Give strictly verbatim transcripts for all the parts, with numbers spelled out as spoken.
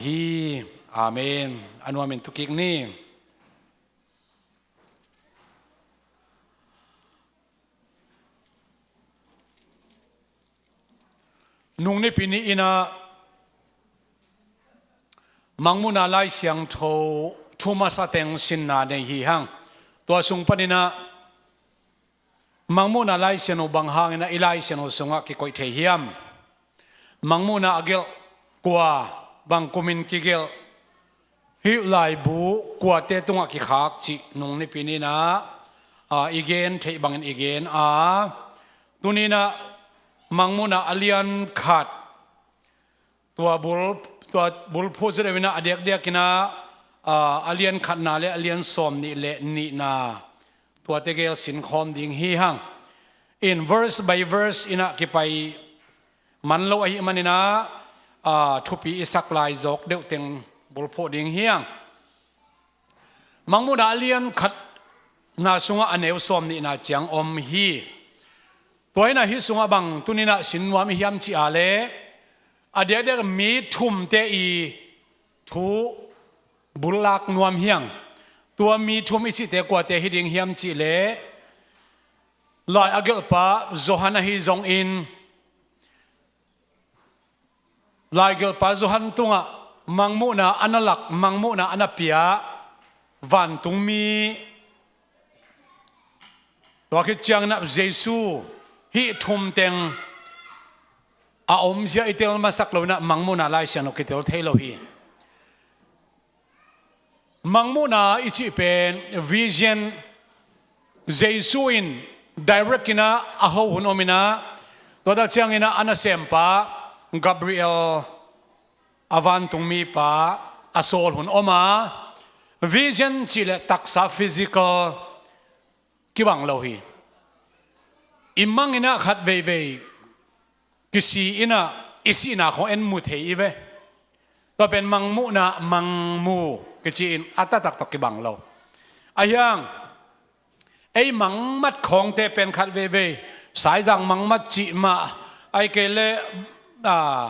hi. Amen. A nuamin thukik ni. Nung nipi ni-in ah Mangmuhna Lai Siangtho thu masa teng sinna nei hi hang. Tua sung panin ah Mangmuhna Lai Siangtho bang hangin ah i Lai Siangtho sungah kikoih thei hiam? Mangmuhna a gelh kua, bang kumin kigelh, hih laibu kuate tungah kikhak cih nung nipi ni-in ah, a, i gen theih bangin i gen a, tuni-in ah Mangmuhna a lian khat, tua bul, tua bulphuh zaw deuh in ah a diakdiakin ah, a, a lian khatna le a lian sawm nih le nihna, tuate gel sinkhawm ding hi hang. In verse by verse in ah kipai man lo ahih manin ah, a, thupi i sak lai zawk deuh teng bulphuh ding hi hang. Mangmuhna a lian khatna sungah a neu sawm nihna ciang om hi. Tua in ah hih sungah bang tuni-in ah sin nuam i hiam cih leh, a diakdiak mi thumte i thu bullak nuam hi hang. Tua mi thum i cihte kuate hi ding hiam cih leh, lai a gelhpa Johan ahi zongin, laigelhpa Johan tungah Mangmuhna a na lak, Mangmuhna a na pia vantungmi, tua khit ciangin ah Jesu, hih thum teng a omzia i tel masak lo-in ah Mangmuhna Lai Siangtho kitel thei lo hi. Mangmuhna i cih pen vision, Jesu in direct in ah a ho hun om in ah, tua tak ciangin ah a nasempa Gabriel, a vantungmipa, a sawl hun om a, vision cih leh taksa, physical kibang lo hi. I mang in ah khat veivei kisi in ah i sihna khawng en mu thei i ve. Tua pen Mangmuhna, Mangmu kici-in a taktak tawh kibang lo. Ahi hang, ei mangmat khawngte pen khat veivei Saizang mangmat cih mah, ahih kei leh, a,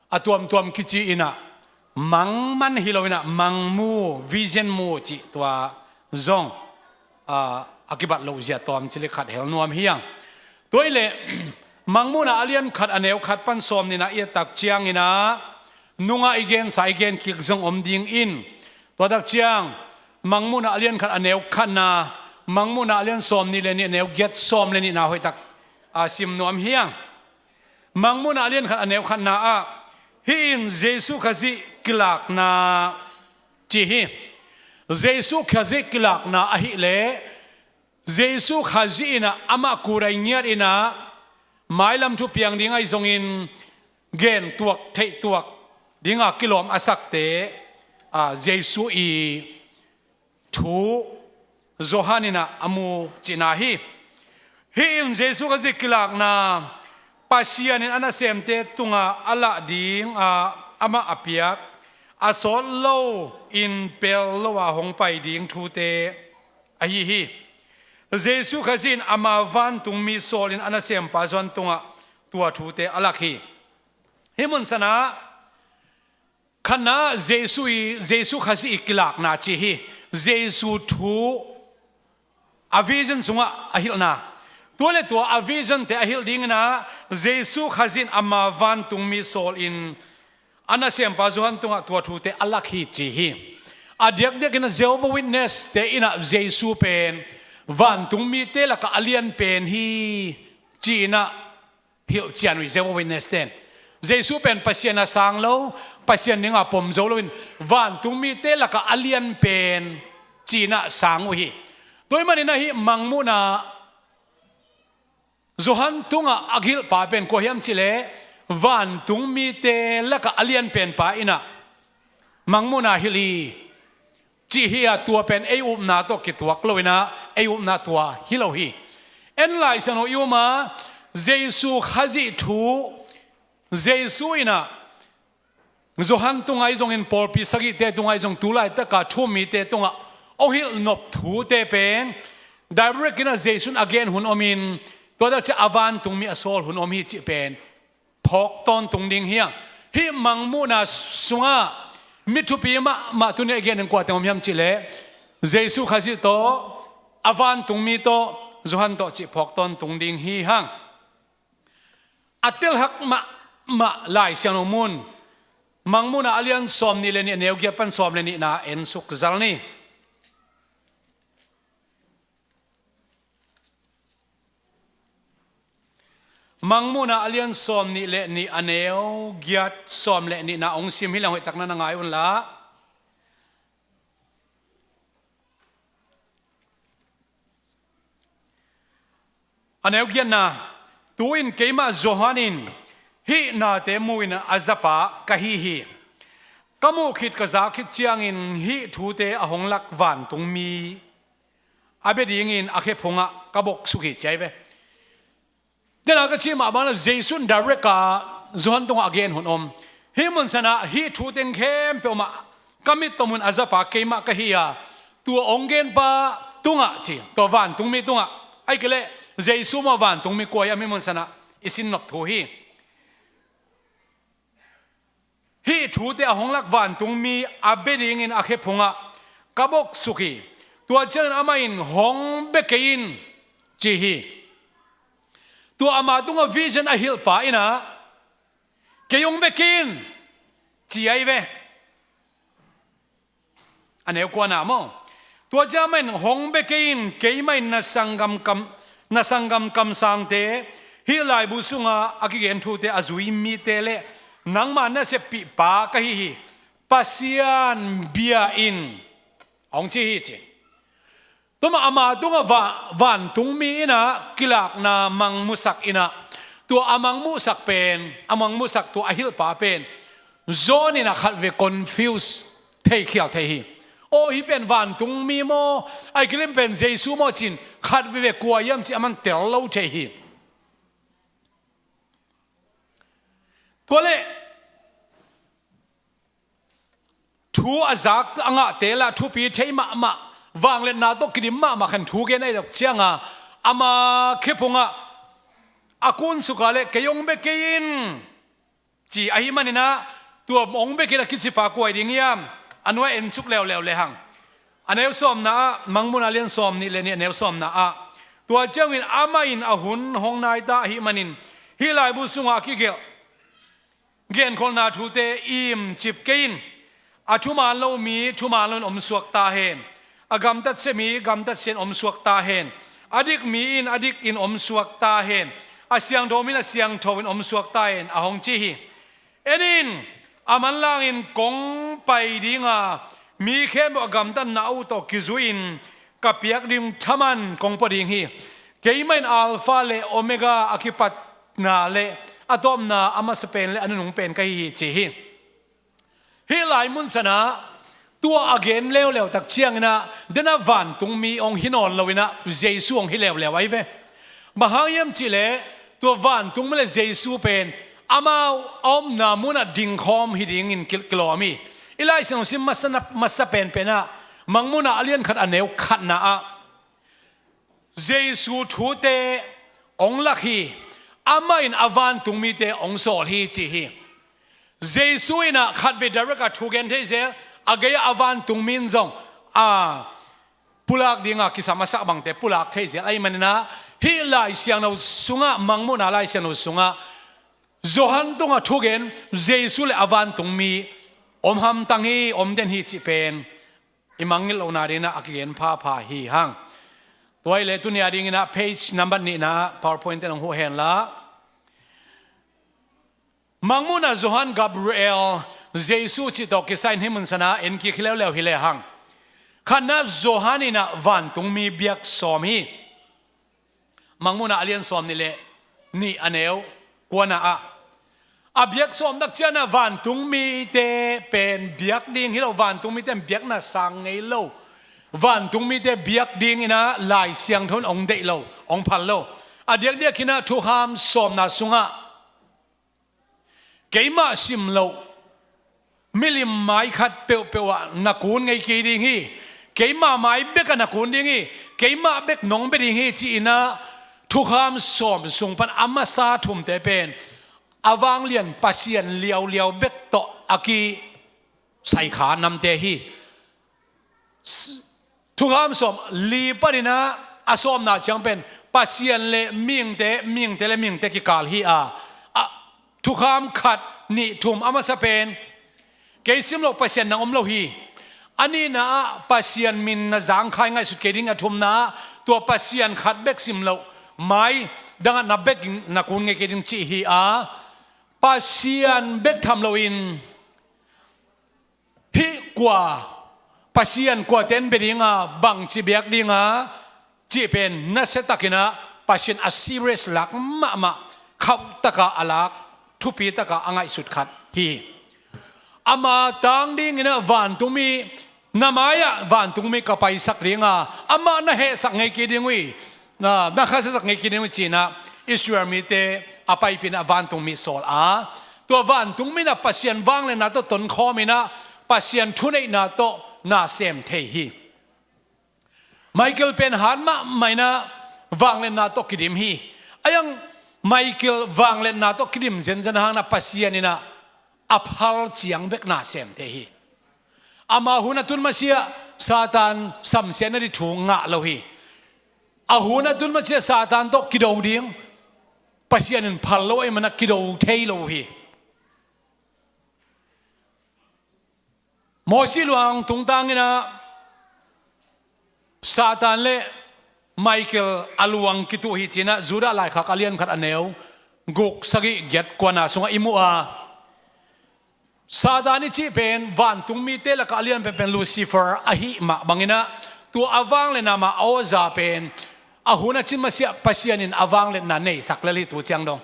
a tuamtuam kici in ah mangman hi lo-in ah Mangmu, vision mu cih tua zong, a, a kibat loh zia tawm cih leh khat hel nuam hi hang. Tua hi leh Mangmuhna a lian khat a neu khat pan sawm nihna i et tak ciangin ah nungah i gensa, i gen kik zong om ding in, tua tak ciang Mangmuhna a lian khat a neu khatna, Mangmuhna a lian sawm nih le nih a neu giat sawm le nihna hoihtak, a, sim nuam hi hang. Mangmuhna a lian khat a neu khatna ah, hih in Jesu Khazih kilakna ci hi. Jesu Khazih kilakna ahih leh, Jesu Khazih in ah amah kurai ngiat in ah mailam thupiang ding ahi zongin gen tuak, theih tuak dinga kilawm a sakte, a, Jesu i thu Johan in ah a mu cihna hi. Hih in Jesu Khazih kilakna, Pasian in a nasemte tungah a lah ding a, amah a piak, a sawt lo in pel lo a hong pai ding thute ahi hi. Jesu Khazih in ama vantungmi sawl in a nasempa Johan tungah tua thute a lak hi. Hih mun sanah khatna Jesu i, Jesu Khazih i kilakna ci hi. Jesu thu a vision sungah a hilhna. Tua le tua a vision te a hilh dingin ah Jesu Khazih in ama vantungmi sawl in a nasempa Johan tungah tua thute a lak hi ci hi. A diakdiakin ah Jehovah Witness te in ah Jesu pen vantungmite lakah a lian pen hi ci-in ah hilhcian uh hi Jehovah Witness ten. Jesu pen Pasian a sang lo, Pasian dinga pom zo loin vantungmite lakah a lian pen ci-in ah sang uh hi. Tua ahih manin ah hih Mangmuhna Johan tungah a gilhpa pen kua hiam cih leh, vantungmite lakah a lian penpa in ah Mangmuhna hilh hi cih hi a, tua pen ei upna tawh kituak loin ah ei upna tua hi lo hi. En Lai Siangtho i um a, Jesu Khazih thu, Jesu in ah Johan tungah ahi zongin pawlpi sagihte tungah ahi zong tu laitaka thu-um mite tungah hong hilh nop thute pen direct in ah Jesu in a gen hun omin, tua tak ciang a vantungmi a sawl hun om hi cih pen phawk tawntung ding hi hang. Hih Mangmuhna sungah Mi thupi mahmah tuni a i gen in kua teng om hiam cih leh, Jesu Khazih tawh, a vantungmi tawh, Johan tawh cih phawk tawntung ding hi hang. A telhak mahmah Lai Siangtho mun, Mangmuhna a lian sawm nih le nih, a neu giat pan sawm le nihna en suk zal ni. Mangmuhna a lian sawm nih le nih, a neu giat sawm le nihna hong sim hi leng hoih takna na ngai un la. A neu giatna, tu-in keimah Johan in hih nate mu-in a zapa ka hi hi. Ka muh khit ka zak khit ciangin hih thute a hong lak vantungmi a bia dingin a khe phungah ka boksuk hi ci ahi ve. Tena ka cih mah bangin Jesu in direct a Johan tungah a gen hun om. Hih munsanah hih thu teng khempeuh mah ka mit tawh mu-in a zapa keimah ka hi a, tua hong genpa tungah ci, tua vantungmi tungah. Ahih kei leh Jesu maw vantungmi kua hiam hih munsanah i sin nop thu hi. Hih thute a hong lak vantungmi a bia dingin a khe phungah ka boksuk hi. Tua ciangin amah in hong bia kei in ci hi. Tua ama tungah vision a hilhpa in ah kei hong bia kei in ci ahi ve. A neu kuana maw? Tua ciang amah in hong bia kei in, keimah in na sanggam kam, na sanggam kamsangte, hih laibu sunga a kigen thute a zui mite le nangma na seppihpa ka hi hi. Pasian bia in, hong ci hi ci. Tua mah ama tungah va, vantungmi in ah kilakna mangmusak in ah, tua a mangmusak pen, a mangmusak tua a hilhpa pen John in ah khatvei confuse thei khial thei hi. Aw, hih pen vantungmi maw, ahih kei leh pen Jesu maw ci-in khatvei vei kua hiam cih aman tel lo thei hi. Tua leh thu a zak a ngahte lah thupi thei mahmah, vangliatna tawh kidim mahmah khan thu gen ahih tak cianga ama khe phungah a kunsuk a leh kei hong bia kei in ci ahih manin ah, tua hong bia kei in a kicipa kua hi ding hiam? A nuai en suk leuleu le hang. A neu sawmna ah, Mangmuhna a lian sawm nih le nih, a neu sawmna ah, tua ciangin amah in a hun hong nai ta ahih manin hih laibu sungah a kigelh genkholhna thute imcip kei in. A thuman lo mi thuman loin om suak ta hen. A gamtat sia mi gamtat siain om suak ta hen. A dik mi in a dikin om suak ta hen. A siangtho mi in a siangtho in om suak ta hen, a hong ci hi. En in, a manlangin kong pai ding a, mi khempeuh a gamtatna uh tawh kizui-in ka piak ding thaman kong pua ding hi. Keimah in Alpha le Omega, a kipatna le a tawpna, a masa pen le a nunung pen ka hi hi, ci hi. Hih lai munsanah tua a gen leuleu tak ciangin ah, den a vantungmi hong hi nawn loin ah Jesu hong hi leuleu ahi ve. Bang hang hiam cih leh tua vantungmi le Jesu pen amau a omna munah dingkhawm hi dingin ki, kilawm hi. I Lai Siangtho sim masa, masa penpen ah, Mangmuhna a lian khat a neu khatna ah, Jesu thute hong lak hi. Amah in a vantungmite hong sawl hi, ci hi. Jesu in ah khatvei direct a thu gen thei zel, a gei-ah a vantungmi in zong a pulak dinga kisam a sak bangte pulak thei zel ahih manin ah, hih Lai Siangtho sungah, Mangmuhna Lai Siangtho sungah Johan tungah thugen Jesu le a vantungmi om hamtang hi, om den hi cih pen i mangngilh lohna dingin ah a kigen phapha hi hang. Tua hi leh tuni a dingin ah page number nihna ah PowerPoint ten hong huh hen la. Mangmuhna Johan, Gabriel, Jesu cih tawh kisai-in hih munsanah en kik hi leuleu hi le hang. Khatna, Johan in ah vantungmi biak sawm hi. Mangmuhna a lian sawm nih le nih, a neu kuana ah, a biak sawm tak ciangin ah vantungmite pen biak ding hi lo, vantungmite in biakna sang ngei lo. Vantungmite biak dingin ah Lai Siangtho in hong deih lo, hong phal lo. A diakdiakin ah thukham sawmna sungah, keimah sim loh milim mai khat peuhpeuh ah na kun ngei kei ding hi. Keimah mai bekah na kun ding hi. Keimah bek nong bia ding hi, ci-in ah thukham sawm sung pan a masa thumte pen a vanglian Pasian liauliau bek tawh a ki, saikha namte hi. Thukham sawm li paninah a sawmna ciang pen Pasian le mihingte, mihingte le mihingte kikal hi a, a thukham khat, nih, thum, a masa pen kei sim loh Pasian nang om lo hi. A nihna ah Pasian min na zangkhai ngaihsut kei ding, a thumna ah tua Pasian khat bek sim loh, mai dangah na bek na kun ngei kei ding cih hi a, Pasian bek tham loin hih kua, Pasian kuate in bia dinga, bangci biak dinga cih pen nasiatakinah Pasian a serious lak mahmah, khauhtaka a lak, thupitaka a ngaihsut khat hi. Ama tang dinginah vantungmi, na mai-ah vantungmi ka paisak dinga, amah na hehsak ngei kei ding uh hi, na, na khasiasak ngei kei ding uh hi cinah Israel mite a paipih inah vantungmi sawl a, tua vantungmi inah Pasian vangliatna tawh tonkhawminah Pasian thuneihna tawh na sem thei hi. Michael pen hat mahmah inah vangliatna tawh kidim hi. A iang Michael vangliatna tawh kidim zenzen hanginah Pasian inah a phal ciang bek na sem thei hi. Ama hun a tun masiah Satan samsiatna ding thu ngah lo hi. A hun a tun masiah Satan tawh kido ding Pasian in phal lo ahih manah kido thei lo uh hi. Mawsi luang tungtanginah Satan le Michael a luang kituh hi cinah Judah laikhak a lian khat a neu guk, sagih, giat, kuana sungah i mu a, Satan i cih pen vantungmite lakah a lian penpen Lucifer ahih mah banginah tua a vangliatna mah a awza pen a hun a cin masiah Pasian in a vangliatna neisak lel hi tu ciang dong.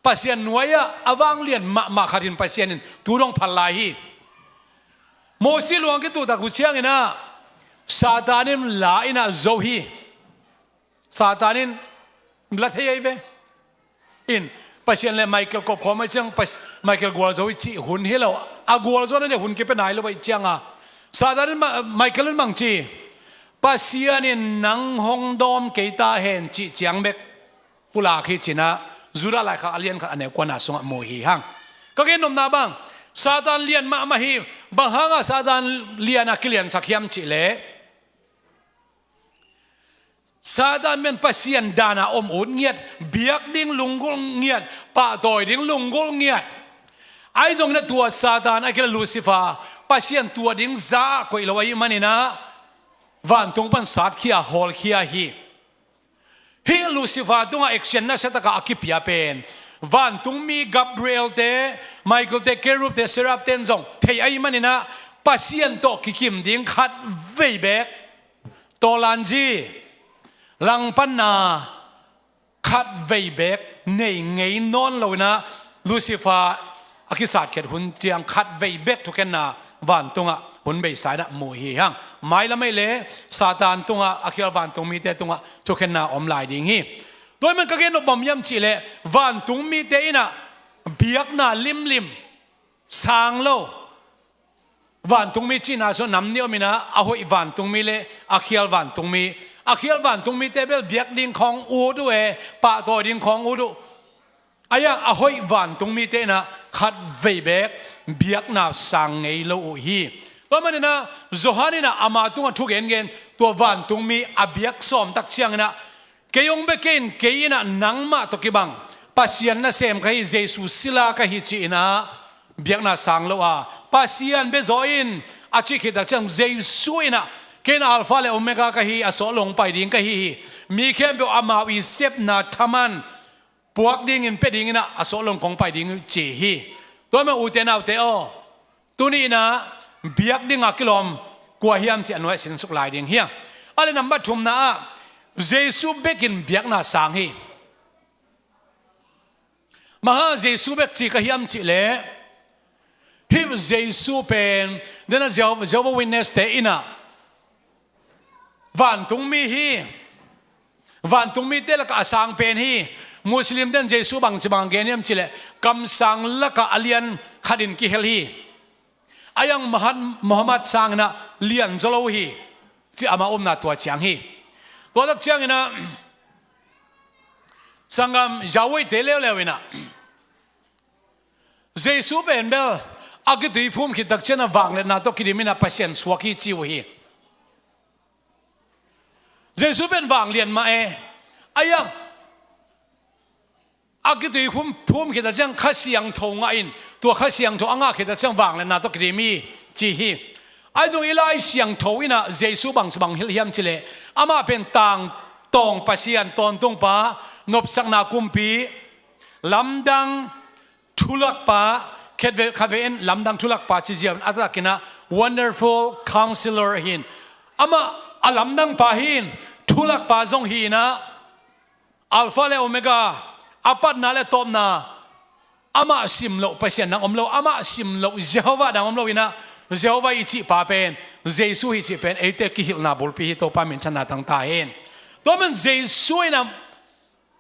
Pasian nuai-ah a vanglian mahmah khat in Pasian in tu dong phal lai hi. Mawsi luang kituh tak uh cianginah Satan in la inah zo hi. Satan in la thei ahi ve. In Pasian le Michael kopkhawm ahi ciang Pas-, Michael gualzo i cih hun hi lo. A gualzawhna ding hun kipia nai lo ahi cianga Satan in Ma-, Michael in bangci, Pasian in nang hong dawm kei ta hen cih ciang bek pulak hi cinah Judah laikhak a lian khat a neu kuana sungah mu hi hang. Ka gennopna bang, Satan lian mahmah hi. Bang hanga Satan liana kiliansak hiam cihleh Satan men Pasian dana om ut ngiat, biak ding lunggulh ngiat, pahtawi ding lunggulh ngiat. Ahi zongin a tua Satan a kila Lucifer, Pasian tua ding za koih lo ahih maninah vantung pan satkhia, hawlkhia hi. Hih Lucifer tungah action nasiataka a kipia pen vantungmi Gabriel te, Michael te, Kerub te, Seraph ten zong thei ahih maninah Pasian tawh kikim ding khat vei bek tawlanzi, langpanna khat vei bek nei ngei nawn loinah Lucifer a kisatkhiat hun ciang khat vei bek thukhenna vantungah hun beisa inah mu hi hang. Mailam ei le Satan tungah a khial vantungmite tungah thukhenna om lai ding hi. Tua ahih man ka gennop bang hiam cihleh vantungmite inah biakna limlim sang lo. Vantungmi cihna sung nam nih om inah a hoih vantungmi le a khial vantungmi. A khial vantungmite bel biak ding khawng ut uh e, pahtawi ding khawng ut uh. A iang a hoih vantungmite inah khat vei bek biakna sang ngei lo uh hi. Tua maninah Johan inah ama tungah thu gengen tua vantungmi a biak sawm tak cianginah kei hong bia kei in, kei inah nangmah tawh kibang Pasian nasem ka hi, Jesu sila ka hi ci-inah biakna sang lo a, Pasian bia zaw in a cih khit tak ciang Jesu inah kei in Alpha le Omega ka hi, a sawt lo hong pai ding ka hi hi. Mi khempeuh amau i sepna thaman puak dingin pia dinginah a sawt lo hong kong pai ding ci hi. Tua mah ute naute aw, tuni inah biak dinga kilawm kua hiam cih a nuai sinsuk lai ding hi a. A le nambat thumna ah Jesu bekin biakna sang hi. Maha Jesu bek ci ka hiam cihleh hih Jesu pen dena Jehovah Witness te inah vantungmi hi. Vantungmite lakah a sang pen hi. Muslim ten Jesu bangci bang gen hiam cihleh kamsang lakah a lian khatin kihel hi. A iang Mahat-, Muhammad sanginah lian zaw lo hi. Ci ama omna tua ciang hi. Tua tak cianginah sanggam Yahweh te leuleu inah Jesu pen bel a kitui phum khit tak ciangin a vangliatna tawh kidim in a Pasian suak hi ci uh hi. Jesu pen vanglian mah e. Aia, a kitui phum, phum khit tak ciang Kha Siangtho ngah in, tua Kha Siangtho a ngah khit tak ciang vangliatna tawh kidim hi ci hi. Ahi zong i Lai Siangtho in a Jesu bang, bang hilh hiam cih leh, amah pen tangtawng Pasian, tawntungpa, nopsakna kumpi, lamdang, thulakpa, khat ve, khat ve in lamdang thulakpa ci ziau in, a taktak in a Wonderful Counselor hi in. Amah a lamdangpa hi in, thulakpa zong hi in a, Alpha le Omega, a patna le tawpna, amah sim loh Pasian dang om lo, amah sim loh Jehovah dang om lo in a, Jehovah i cih pa pen Jesu hi cih pen eite kihilhna bulpi hi. Topa minthanna tangta hen. Tua man Jesu in a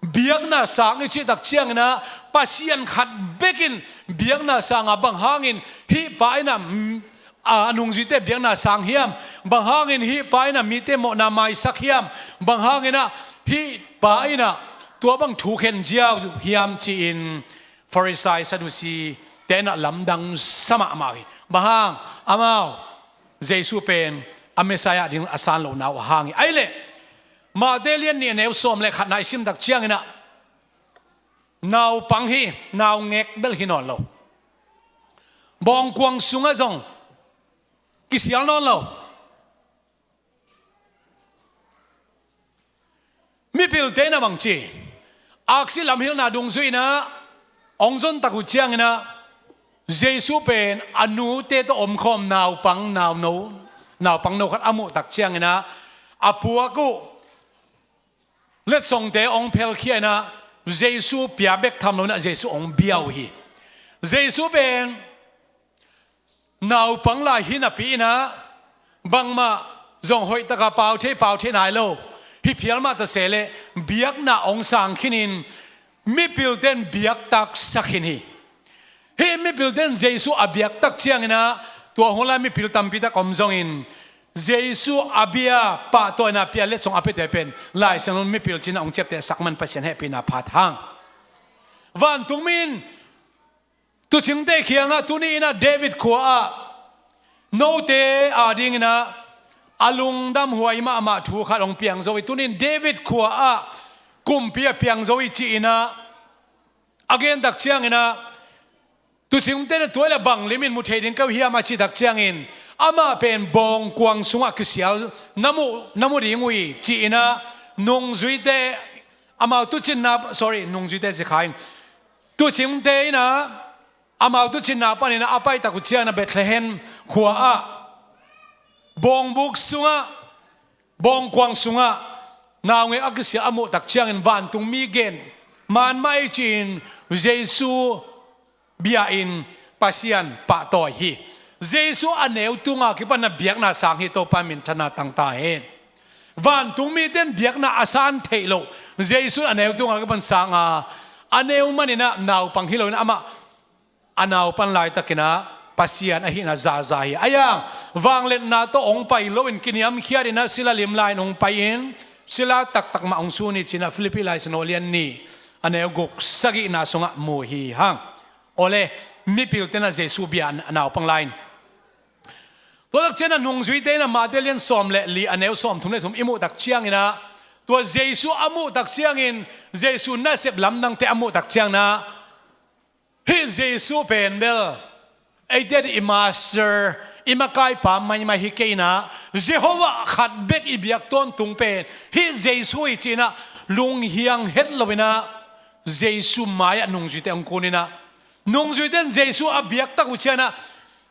biakna sang i cih tak ciangin a, Pasian khat bek in biakna sang a, bang hangin hih pa in a, mm, a nungzuite biakna sang hiam? Bang hangin hih pa in a mite mawhna maisak hiam? Bang hangin a hih pa in a tua bang thu khen ziau hiam ci-in Farisai, Sadusi te in a lamdang sa mahmah hi. Bang hang? Amau Jesu pen a Messiah ding a san lohna uh a hang hi. Ahi leh Mate lian nih a neu sawm le khatna i sim tak ciangin a, naupang hi, naungek bel hi nawn lo. Bawngkuang sungah zong kisial nawn lo. Mipilte in a bang ci? Aksi lamhilhna dungzui in a hong zon tak uh ciangin a, Jesu pen a nute tawh omkhawm naupang, nauno, naupang no khat a muh tak ciangin a, a puak uh letsongte hong phelkhia in a, Jesu pia bek tham lo in a Jesu hong bia uh hi. Jesu pen naupang lai hi napi in a, bangmah zong hoih taka pau thei, pau thei nai lo. Hi phial mah ta se leh biakna hong sang khin in, mipilte in biaktak sa khin hi. Hih mipilte in Jesu a biaktak ciangin a, tua hun lai mipil tampi tak om zongin Jesu a bia, pahtawina pia, letsong a piate pen Lai Siangtho in mipil ci-in a hong ciaptehsak man Pasian hehpihna phat hang. Vantungmi in tuucingte kiangah tuni in a David khua ah note adingin a, a lungdam huai mahmah thu khat hong piang zo hi. Tuni in David khua ah kumpi a piang zo hi ci-in a, a gen tak ciangin a, tuucingte in a, tua leh bang lim in mu thei ding ka hi hiam a cih tak ciangin, amah pen bawngkuang sungah kisial na mu, na mu ding uh hi ci-in a, nungzuite, amau tuucinna, sorry, nungzuite ci kha ing, tuucingte in a, amau tuucinna panin a, a pai tak uh ciangin a Bethlehem khua ah bawngbuk sungah, bawngkuang sungah naungek a kisia a muh tak ciangin vantungmi gen man mah ei ci-in Jesu bia in Pasian pahtawi hi. Jesu a neu tunga kipan a biakna sang hi. Topa minthanna tangta hen. Vantungmite in biakna a san theih loh, Jesu a neu tunga kipan sang a, a neu manin a naupang hi lo in a, amah a naupan laitakin a Pasian ahihna zaza hi. Ahi hang vangliatna tawh hong pai lo in kiniamkhiat in a sila limla in hong pai in, sila taktak mah hong sun hi ci-in a Philippi Lai Siangtho lian nih a neu guk sagihna sungah mu hi hang. Awle, mipilte in a Jesu bia a naupang lai in. Tua tak ciangin a nungzuite in a Mate lian sawm le li a neu sawm thum le thum i muh tak ciangin a, tua Jesu a muh tak ciangin, Jesu nasep lamdangte a muh tak ciangin a, hih Jesu pen bel eite i master, i makaipa maimai hi kei in a, Jehovah khat bek i biak tawntung pen hih Jesu hi ci-in a, lunghiang het lo in a, Jesu mai-ah nungzuite hong kun in a, nungzuite in Jesu a biak tak uh ciangin a,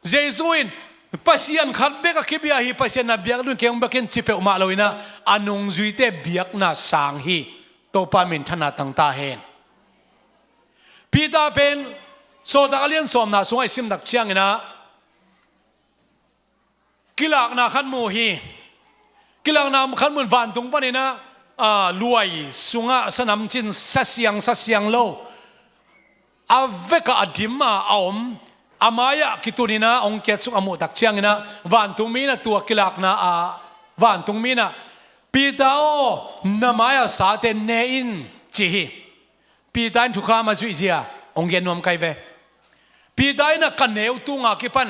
Jesu in Pasian khat bek a kibia hi, Pasian na biak ding kei hong biak in ci peuhmah lo in a, a nungzuite biakna sang hi. Topa minthanna tangta hen. Peter pen Sawltak a lian sawmna sungah i sim tak ciangin a, kilakna khat mu hi. Kilakna khat mu in vantung panin a, a, luai sungah sanamcin sasiang, sasiang lo, a vekah a dim a, a om, a mai-ah kitun in a hong kiatsuk a muh tak ciangin a, vantungmi in a tua kilakna ah, vantungmi in a, Peter aw, na mai-ah sate ne in, ci hi. Peter in thukham a zuihzia hong gen nuam kai ve. Peter in ah ka neu tunga kipan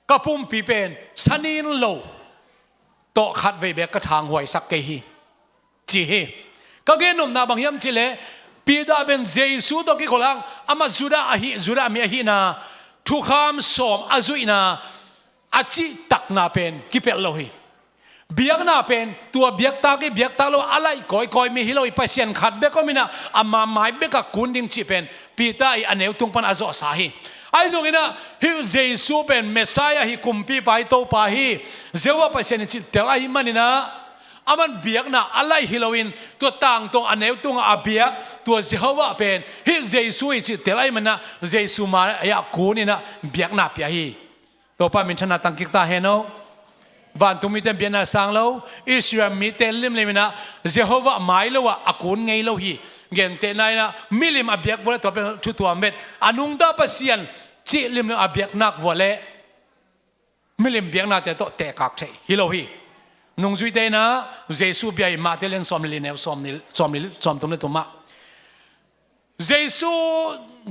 ka pumpi pen sanin lo tawh khatvei bek ka thanghuaisak kei hi, ci hi. Ka gennopna bang hiam cihleh, Peter pen Jesu tawh kikhol hang, amah Judah ahi, Judah mi ahihna, thukham sawm a zuihna, a cihtakna pen kipelh lo hi. Biakna pen tua biaktak hi, biaktak lo a laih kawikawi mi hi lo hi, Pasian khat bek om in ah ama mai bek a kun ding cih pen Peter i a neu tung pan a zawhsa hi. Ahi zongin ah hih Jesu pen Messiah hi, kumpipa hi, Topa hi, Jehovah Pasian i cih tel ahih manin ah, aman biakna a laih hi loin tua tangtawng a neu tunga a biak tua Jehovah pen hih Jesu i cih tel ahih manin ah Jesu mai-ah kun in ah biakna pia hi. Topa minthanna tangkik ta hen aw. Vantung mite biakna sang lo, Israel mite limlim in ah Jehovah mai lo ah a kun ngei lo hi. Gentehna in ah milim a biak vua le tua pen thu tuam vet, a nungta Pasian cih limlim a biak nak vua le milim biaknate tawh tehkak theih hi lo hi. Nungzuite in ah Jesu bia hi, Matthai lian sawmnih le li, neu sawmnih, sawmnih, sawmthum le thum ah. Jesu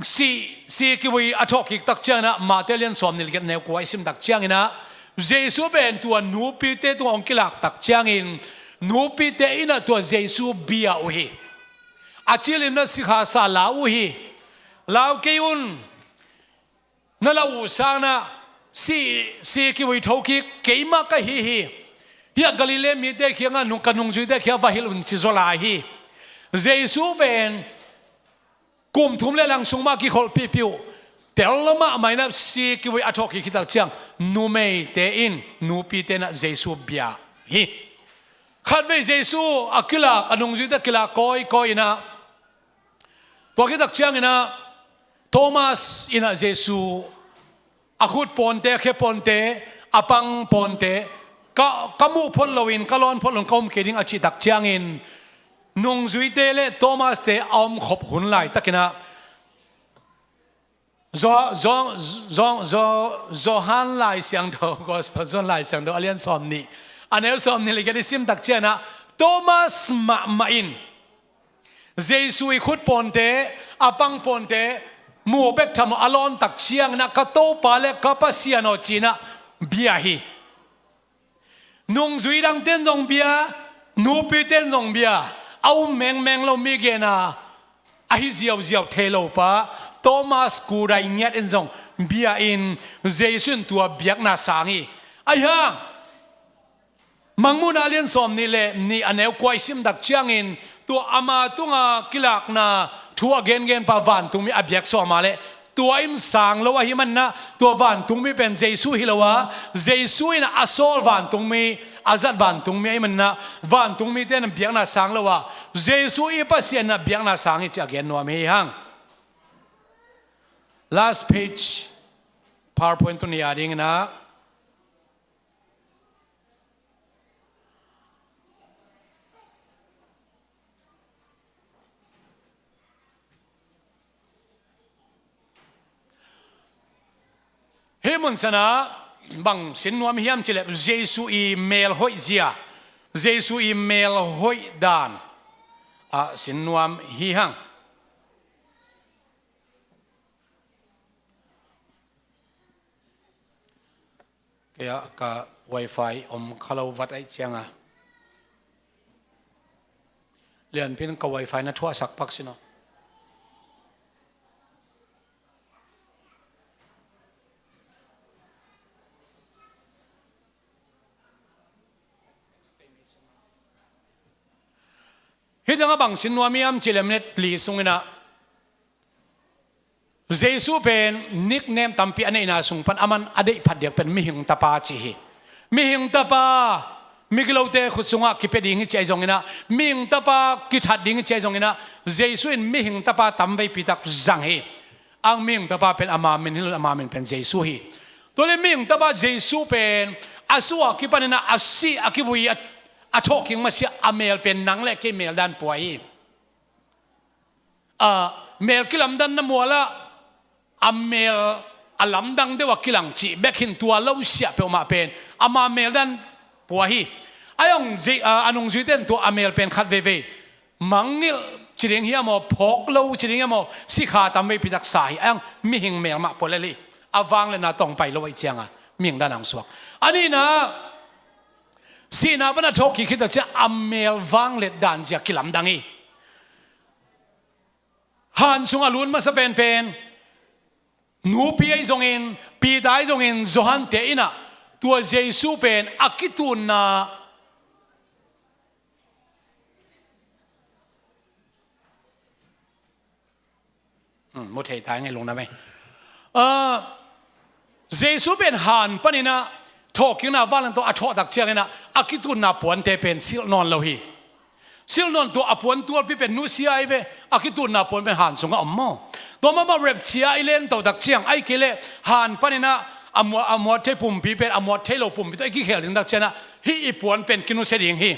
si, si kivui a thawhkik tak ciangin ah, Matthai lian sawmnih le giat, neu kua i sim tak ciangin ah, Jesu pen tua nupite tungah hong kilak tak ciangin, nupite in ah tua Jesu bia uh hi. A cih limlim in ah sikhasa lau uh hi. Lau kei un, na lau uh sangin ah si, si kivui thokik keimah ka hi hi. Hiah Galilee mite kiangah nung, ka nungzuite kiangah va hilh un, ci zaw lai hi. Jesu pen kum thum le lang sung mah kikholhpihpih uh, tel lo mahmah in ah si kivui a thawhkik khit tak ciang, numeite in, nupite in ah Jesu bia hi. Khatvei Jesu a kilak, a nungzuite kilak kawikawi in ah, tua khit tak ciangin ah Thomas in ah Jesu a khut pawngte, a khe pawngte, a pang pawngte, ka, ka muh phot loin, ka lawn phot loin ka um kei ding a cih tak ciangin, nungzuite le Thomas-te a omkhop hun laitakin ah, Zo-, Zo-, Zo-, Zo-, Johan Lai Siangtho, Gospel John Lai Siangtho a lian sawmnih, a neu sawmnih le giat i sim tak ciangin ah, Thomas mahmah in Jesu i khut pawngte, a pang pawngte muh bek tham lo, a lawn tak ciangin ah, "Ka Topa le ka Pasian aw," ci-in ah bia hi. Nungzui dangte in zong bia, nupite in zong bia, a um mengmeng lo mi gen a, ahi ziauziau thei lo pa Thomas Kudai Ngiat in zong bia in, Jesu in tua biakna sang hi. Ahi hang, Mangmuhna a lian sawmnih le nih, a neu kua i sim tak ciangin, tua ama tunga kilakna thu a gengen pa vantungmi a biak sawm a leh, tua in sang lo ahih manin ah, tua vantungmi pen Jesu hi lo a, Jesu in a sawl vantungmi, a zat vantungmi ahih manin ah, vantungmite in biakna sang lo a, Jesu i Pasian in biakna sang hi ci a gen nuam hi hang. Last page, PowerPoint tuni a dingin ah. Hih mun sanah bang sin nuam hiam cih leh, Jesu i mel hoih zia, Jesu i mel hoih dan ah sin nuam hi hang. Kei ah ka wifi om kha lo vat ahih ciangin, Lianpi in ka wifi na thuahsak pak sin aw. Hih tengah bang sin nuam hiam cih leh, minute li sungin ah, Jesu pen nickname tampi a neihna sung pan aman a deih phat diak pen Mihing Tapa ci hi. Mihing Tapa, migilote khut sungah kipia ding hi ci ahi zongin ah, Mihing Tapa kithat ding hi ci ahi zongin ah, Jesu in Mihing Tapa tamveipi tak zang hi. Ang Mihing Tapa pen ama min hi lo, ama min pen Jesu hi. Tua leh Mihing Tapa Jesu pen a suah kipanin ah, a si a kivui a, a thawhkik masiah a mel pen nang le kei mel dan pua hi. A, mel kilamdanna mualah a mel a lamdang deuh a kilang cih bek hin, tua lo siah peuhmah pen ama mel dan pua hi. A hong zei-, a, a nungzuite in tua a mel pen khat veivei mangngilh ci ding hiam aw, phawk lo ci ding hiam aw, sikha tam veipi taksa hi. Ang mihing mel mah pua lel hi. A vangliatna tawh pai lo ahih cianga mihing dan a hong suak. A nihna, sihna pan a thawhkik khit takciang a mel vangliat dan zia kilamdang hi. Han sung a lut masa penpen Nupi ahi zongin, Peter ahi zongin, Johan te in ah tua Jesu pen a kitunna, hmm, mu thei ta ngai lungdam ei. Ah, Jesu pen han panin ah thawhkikna vangliatna tawh a thawh takciangin ah a kitunna puante pen silh nawn lo hi. Silh nawn, tua a puantualpi pen nusia ahi ve. A kitunna puan pen han sungah om maw? Tua mahmah rapture i len to takciang, ahih kei leh han panin ah a muat, a muat thei pumpi pen a muat thei lo pumpi tawh i kikhel ding takciang ah hih i puan pen kinusia ding hi.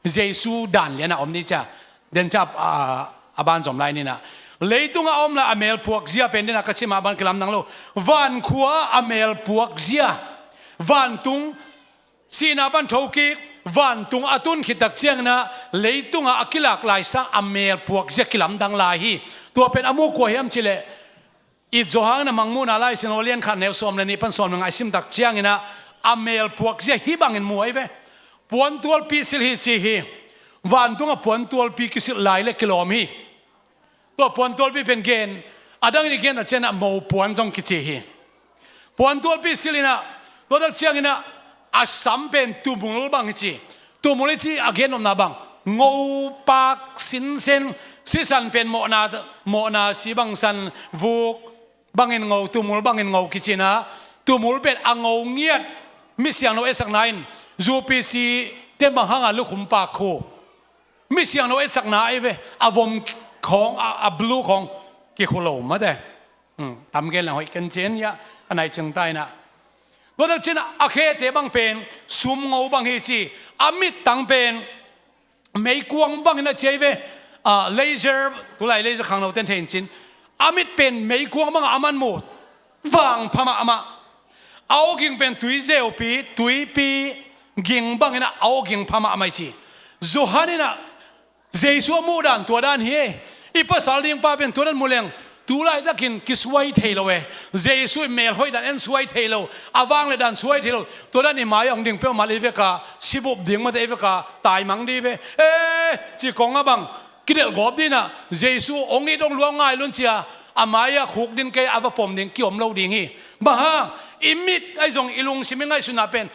Jesu dan lian a om ni cia. Den cia, a, a ban zom lai ni na. Leitung a om lai a mel puak zia pen den a ka sim a ban kilamdang lo. Vankhua a mel puak zia, vantung, sihna pan thokik, vantung a tun khit takciangin ah leitung a a kilak lai sang a mel puak zia kilamdang lai hi. Tua pen a mu kua hiam cih leh, i Johan in a Mangmuhna Lai Siangtho a lian khat, neu sawm le nih pan sawm le nga i sim takciangin ah a mel puak zia hih bangin mu ahi ve. Puantualpi silh hi ci hi. Vantung a puantualpi kisilh lai le kilawm hi. Tua puantualpi pen gen, a dangin i gen takciangin ah mo puan zong kici hi. Puantualpi silh in ah, tua takciangin ah a sam pen tumul bang hi ci. Tumul i ci a gen nopna bang, ngo pak sinsen, sisan pen mawhna, mawhna, sibangsan, vuk bangin ngo, tumul bangin ngo kici in ah, tumul pen a ngo ngiat. Misiangtho etsakna in, U P C te bang hanga lukhum pak khu. Misiangtho etsakna ahi ve, a vom khawng, a, a blue khawng kikhu lo mate. Hmm, tam gen lang hoih ken cin ia, a nai cing ta in ah. Tua takciangin a khete bang pen sumngo bang hi ci, a mittang pen meikuang bangin a ci ahi ve. Ah, laser, tulai laser khangno ten thei in cin. A mit pen meikuang bangah a man mu, vangpha mahmah. A awging pen tui zeupi, tuipi ging bangin ah a awging pha mahmah hi ci. Johan in ah Jesu a muh dan tua dan hi e. I pasal ding pa pen tua dan mu leng, tu laitakin kisuai thei lo e. Jesu i melhoih dan en suai thei lo, a vangliat dan suai thei lo. Tua dan i mai-ah hong ding peuhmah le i veka sibup ding mate, i veka taimang ding ve. Eh, ci kong a bang kidelh gawp ding in ah, Jesu hong it hong luang ngai lun cia, a mai-ah khuk ding kei, a va pom ding kiom lo ding hi. Bang hang, i mit ahi zong i lungsim i ngaihsutna pen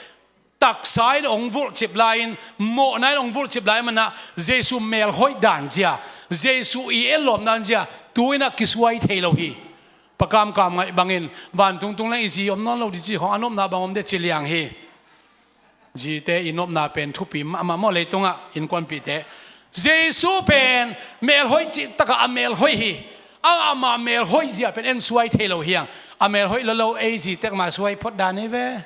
taksa in hong vulhcip lai-in, mawhna in hong vulhcip lai manin ah, Jesu melhoih dan zia, Jesu i etlawm dan zia tu-in ah kisuai thei lo hi. Pa Kamkam ngaih bangin, vantung tung leng i zi om nawn lo ding ci khawng a nopna bang om de ci liang hi. Zite i nopna pen thupi mahmah maw, leitungah innkuanpihte. Jesu pen melhoih cih takah a melhoih hi. A, ama melhoih zia pen en suai thei lo hi hang. A melhoih lo lo ei zi tek mah suai phot dan hi ve.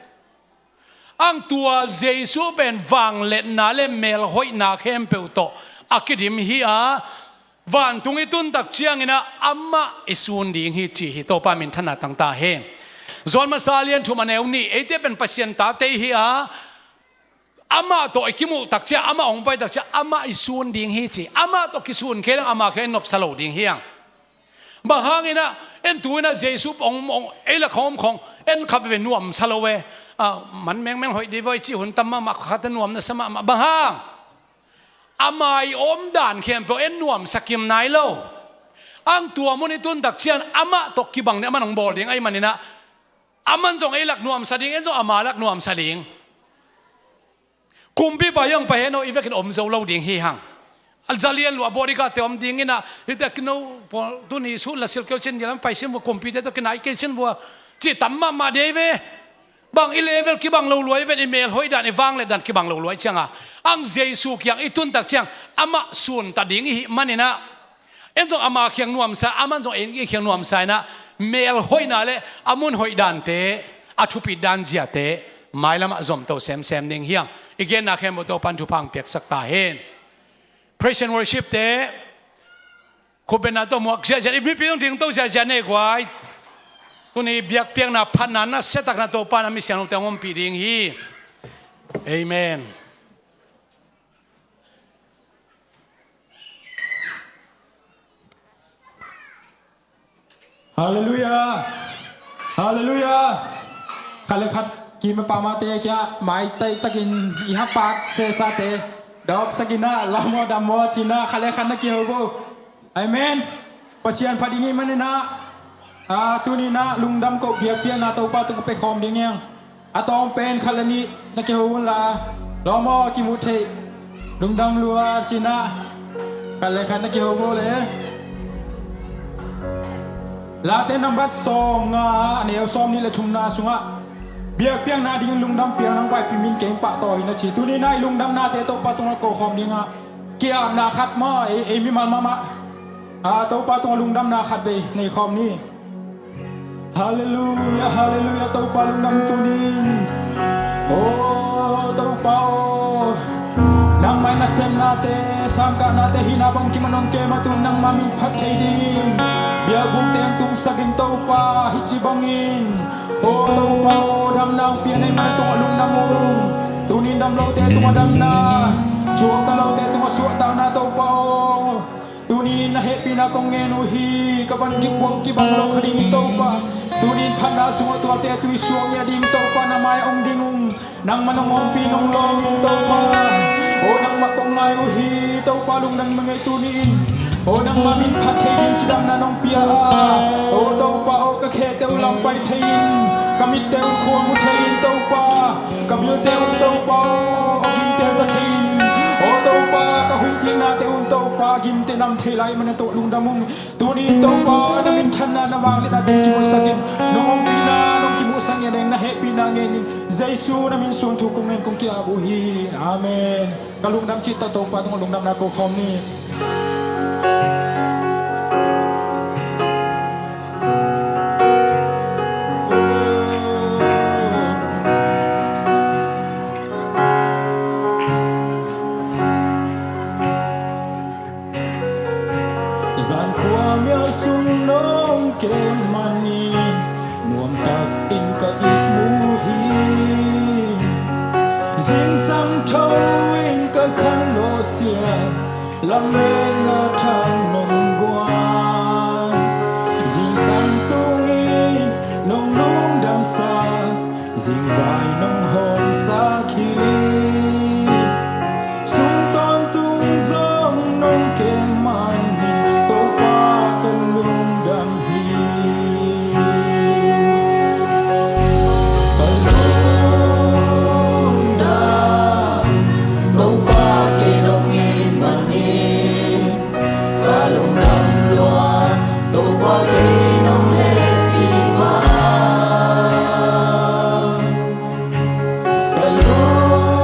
Ang tua Jesu pen vangliatna le melhoihna khempeuh tawh a kidim hi a, vantung i tun takciangin ah amah i sun ding hi ci hi. Topa minthanna tang ta hen. Johan masa lian thum a neu nih, eite pen Pasian tate i hi a, amah tawh i kimuh takciang, amah hong pai takciang amah i sun ding hi ci. Amah tawh kisun kei leng ama khia i nopsa lo ding hi hang. Bang hangin ah, en tu-in ah Jesu hong, hong ei lak hong om khong, en khat veve nuamsa lo e. Ah, man mengmeng hoih dih voi cih hun tam mahmah, khat a nuam nasa mahmah. Bang hang? Ama i om dan khempeuh en nuamsa kim nai lo. Ang tua mun i tun takciang amah tawh kibang ding, aman hong bawl ding ahih manin ah, aman zong ei lak nuamsa ding, en zong ama lak nuamsa ding. Kumpipa hiang pai hen aw, i vekin om zo lo ding hi hang. A zalian lua bodyguard te om dingin ah, hite kino pawl tuni sut la silkeu cin dialam pai sin vua, kumpite tawh kinai kei sin vua, ci tam mahmah dei ve. Bang i level kibang lo lua i ven, i melhoih dan, i vangliat dan kibang lo lua i cianga, ang Jesu kiang i tun takciang amah sunta ding i hih manin ah, en zong ama kiang nuamsa, aman zong ei kiang nuamsa in ah, melhoihna le a mun hoih dante, a thupit dan ziate mailamah zomto semsem ding hi hang. I genna khempeuh Topan thupha hong piaksak ta hen. Praise and worship te, khupbenna tawh muak ziahziah, i mipi zong dingto ziahziah nei guai. Tuni biakpiakna phatna nasiatakna Topan a misiangthote hong ompih ding hi. Amen. Halleluiah. Halleluiah. Khat le khat kim a pamate kia maitai takin i hapat sesate dawksakin ah lawm aw, dam aw cinah khat le khat na kiho vo. Amen. Pasian phat ding i hih maninah a tuninah lungdam koh biakpiakna Topa tung pia khawm ding hiang. A tawng pen khat le nih na kiho unla, lawm aw, kimuh theih lungdam lua cinah khat le khat na kiho vo le. Late nambat sawm nga, a neu sawm nih le thumna sungah biakpiakna ding lungdam piak nang paipi min keng pahtaw hi na ci. Tuninah i lungdamnate Topa tungah koh khawm dingah ki-apna khat maw, ei, ei mimal mahmah a Topa tungah lungdamna khat vei nei khawm ni. Halleluiah, halleluiah, Topa lungdam tunin. O Topa aw, nangmah i nasepnate, sangkahnate hihna bang kiman hong kem a, tu nangmah min phat thei dingin biakbukte hong tungsak in Topa, hih ci bangin. O Topa aw, damna hong pia na hih manin tungah lungdam ung. Tunin dam lote tungah damna, suakta lote tungah suahtakna Topa aw. Tunin na hehpihna kong ngen uh hi, ka van kipua kibang lo kha ding hi Topa. Tunin phatna sungah tuate tui suak ngiat ding Topa, na mai-ah hong ding ung. Nangmah nong ompih nong lawng in Topa. O nangmah kong ngai uh hi Topa, lungdam mah ngei tunin. O nangmah min phat thei ding cidamna nong pia a. O Topa aw, ka khete uh lam pai thei in, ka mitte uh khua mu thei in Topa. Ka bilte un Topa aw, a gimte za thei in. O Topa, ka huih diknate un Topa, a gimte nam thei lai manin tawh lungdam ung. Tuni Topa na minthanna, na vangliatna teng kimuhsak in. Nong ompihna nong kimuhsak ngiat in, na hehpihna ngen in. Jesu na min suang thu kong ngen kong ki-ap uh hi. Amen. Ka lungdam cih tawh Topa tungah lungdamna ko khawm ni. Zan khuamial sung nong kem manin nuamtak in ka ihmu hi. Zingsang tho in ka khanlawh siam, lametna thak nong guan. Zingsang tungin nong lungdamsak, zingvai nong hawmsak hi. Sung tawntung zong nong kem manin Topa ka lungdam hi. Ka lungdam, Topa kei nong it manin ka lungdam lua, Topa kei nong hehpih mah. Ka lung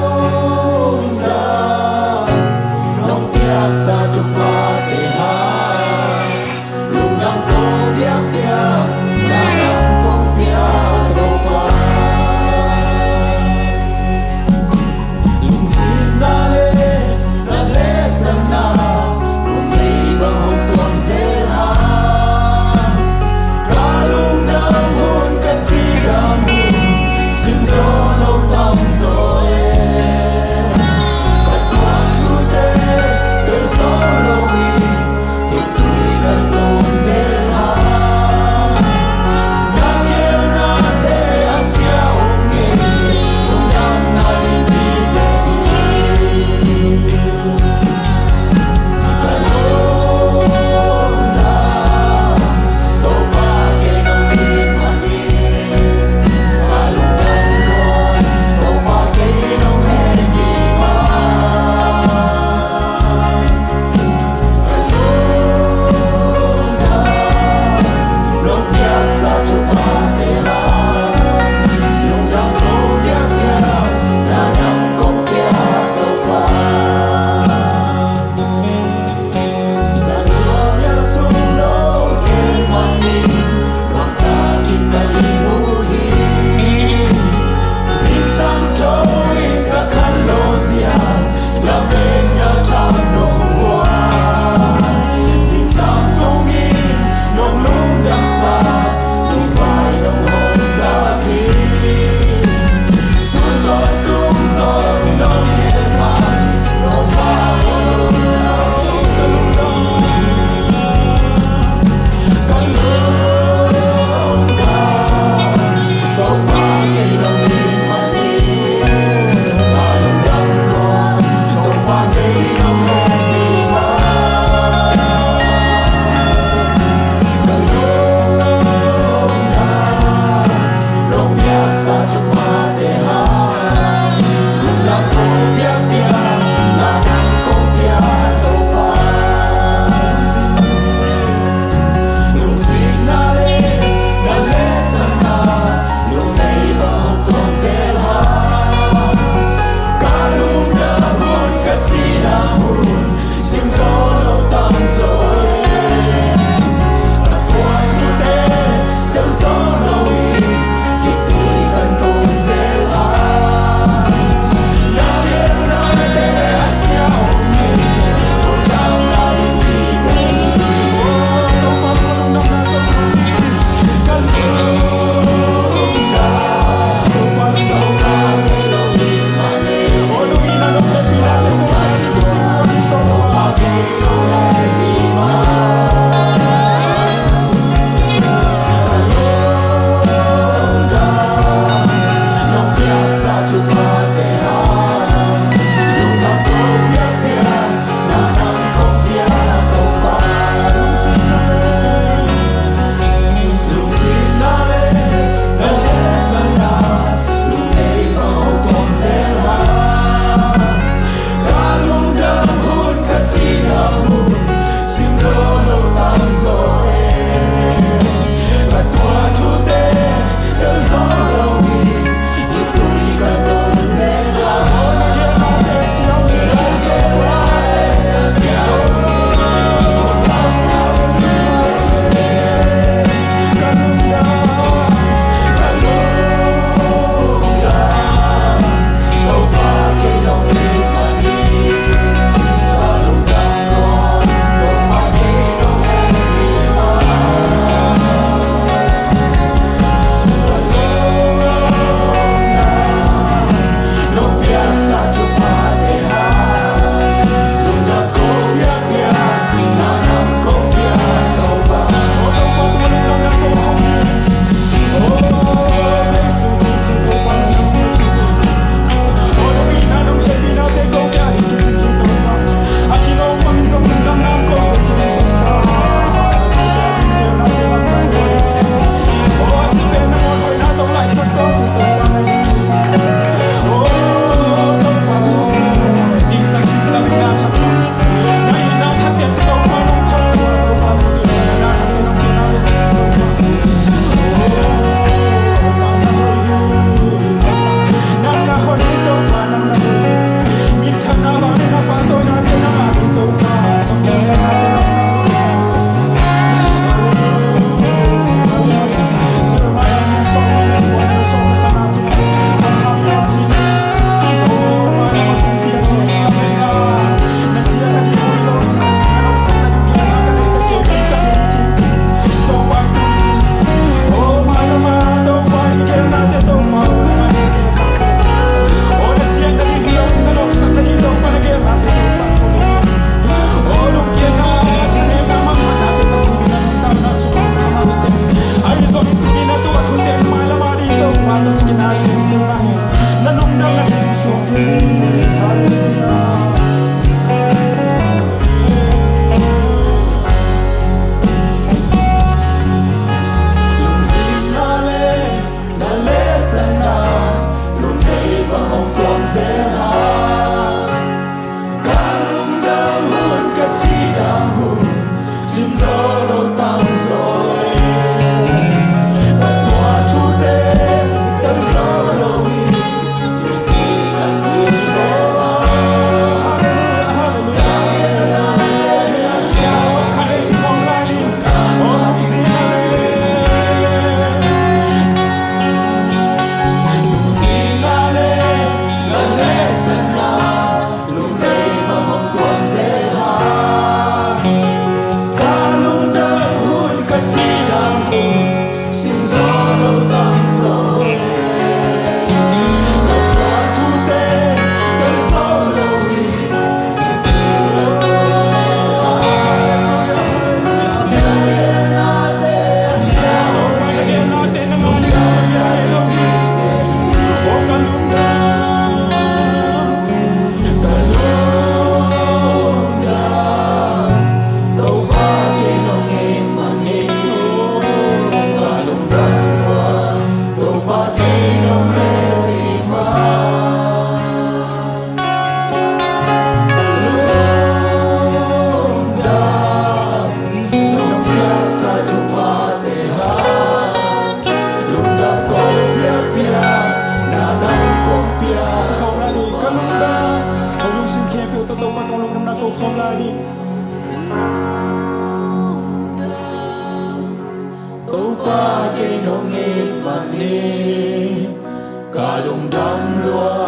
A lungdam lua,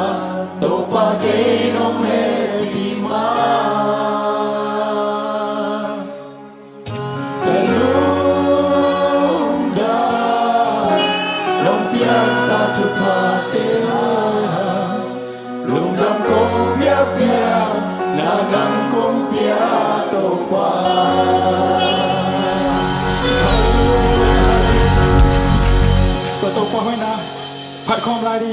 Topa kei nong hehpih ma. Ka lungdam, nong piaksa thuphate ah lungdam kong piakpiak, na nang kong pia Topa. Tua Topa hoihna phat khawm lai ni.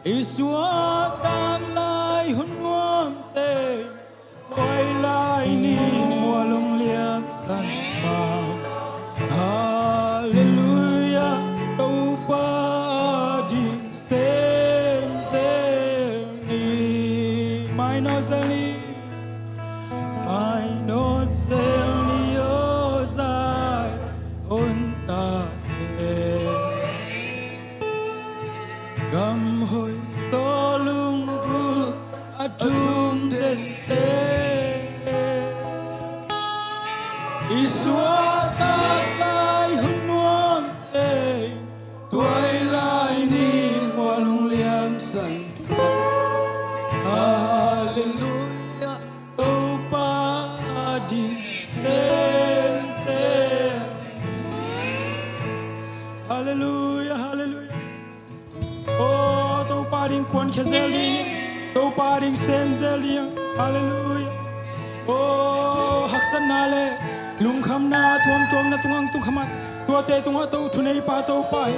I suahtak lai hun nuamte, tuailai ni mual hong liamsan ma. Halleluiah, Topa ading semsem ni. Mainawt zel ni. Mainawt zel ni aw Zion tate. Gamhoih zaw lunggulh a thum dente. I suahtak lai hun nuamte, tuailai ni mual hong liamsan. Halleluiah, Topa ading semsem. Halleluiah, halleluiah. Aw, Topa ding kuankhia zel ding, Topa ding sem zel ding. Halleluiah. Aw, haksatna le lungkhamna tuamtuam na tungah hong tung kha mah, tuate tungah Topa thuneipa Topa hi.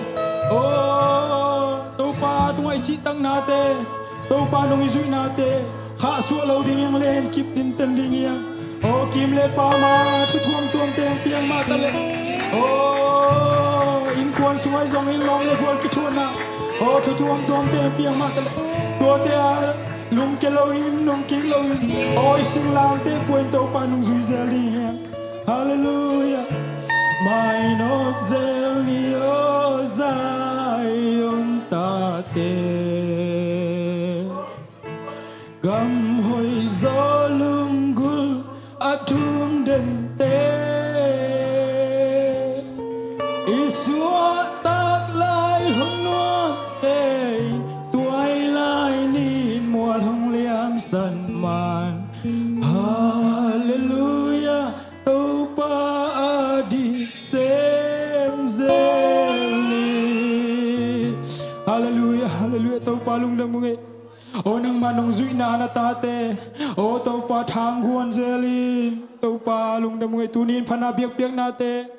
Aw, Topa tungah i cihtaknate, Topa nung i zuihnate khahsuah lo ding hi hang, len kip tinten ding hi hang. Aw, kim le pam a thu tuamtuamte hong piang mah ta leh. Aw, innkuan sungah zong in lawm le gual kithuahna, aw, thu tuamtuamte hong piang mah ta leh. Tuate a lungkia loin, nungkik loin, aw, i singlamteh pua in Topa nung zui zel ding hi hang. Halleluiah. Mainawt zel ni aw Zion tate. Gamhoih zaw lunggulh a thum dente. I suahtak lai hun nuamte, tuailai ni mual hong liamsan man. Halleluiah, Topa ading sem zel ni. Halleluiah, halleluiah, Topa lungdam ung ei. Aw, nangmah nung zuihna na tate, aw, Topa thangguan zel in, Topa lungdam ung ei. Tuni in phatna biakpiaknate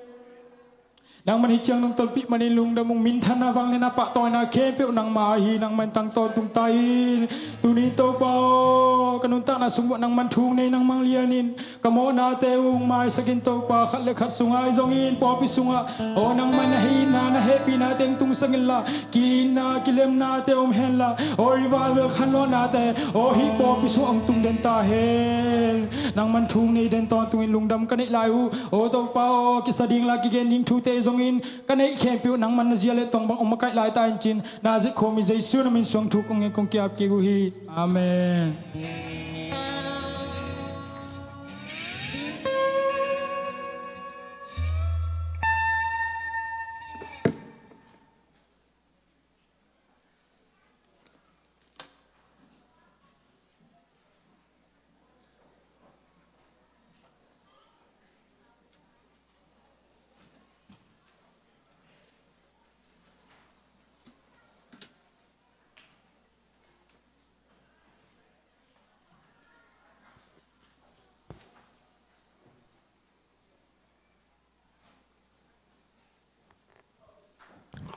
nangman hih ciang nong tonpih manin lungdam ung. Minthanna, vanglianna, pahtawina khempeuh nangmah ahi, nangman tang tawntung ta in. Tuni in Topa aw, ka nuntakna sung uah nangman thu nei, nangman lian in. Ka mawhnate hong maisak in Topa, khat le khat sungah ahi zongin pawlpi sungah, aw, nangmah na hehna, na hehpihna teng tungsak inla, ki-itna kilemnate om henla, aw, revival khanlawhnate, aw, hih pawlpi sungah hong tungden ta hen. Nangman thu nei den tawntungin lungdam ka neih lai uh, aw Topa aw, kisa ding la kigen ding thute zongin ka neih khempeuh nangman na zia le tong bang hong makaih lai ta in cin, Nazareth khuami Jesu na min suang thu kong ngen kong ki-ap kik uh hi. Amen.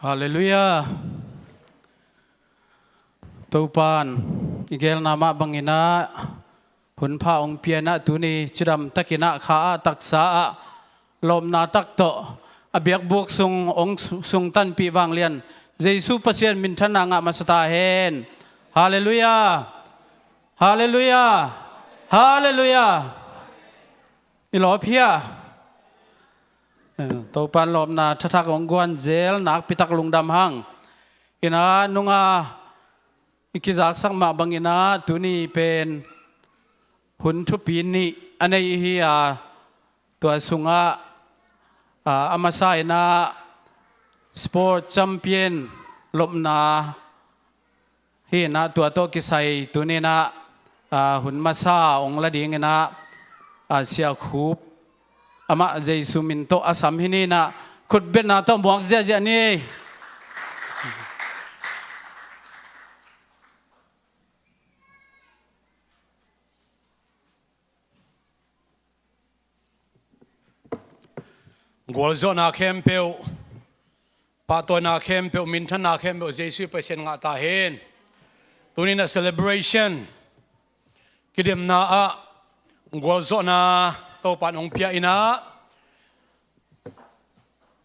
Halleluiah. Topan i gelna mah banginah hun pha hong pianah tuni cidam takinah kha ah taksa ah lawpna tak tawh a biakbuk sung hong sungtanpih vanglian Jesu Pasian minthanna ngah masa ta hen. Halleluiah. Halleluiah. Halleluiah. I lawp hia? Eh, Topan lawpna thathak hong guan zel nakpitak lungdam hang. Inah nunga i kizaksak mah banginah tuni pen hun thupi nih a nei ihi a, tua sungah, ah, a masa inah sport champion lawpna hi inah tua tawh kisai tuninah, ah, hun masa hong la dinginah, ah, Sia Khup amah Jesu min tawh a sam hi ninah khutbetna tawh muak ziahziah ni. Gualzawhna khempeuh, pahtawina khempeuh, minthanna khempeuh Jesuh Pasian ngah ta hen. Tuni in ah celebration, kidemna ah gualzawhna Topa in hong pia in ah,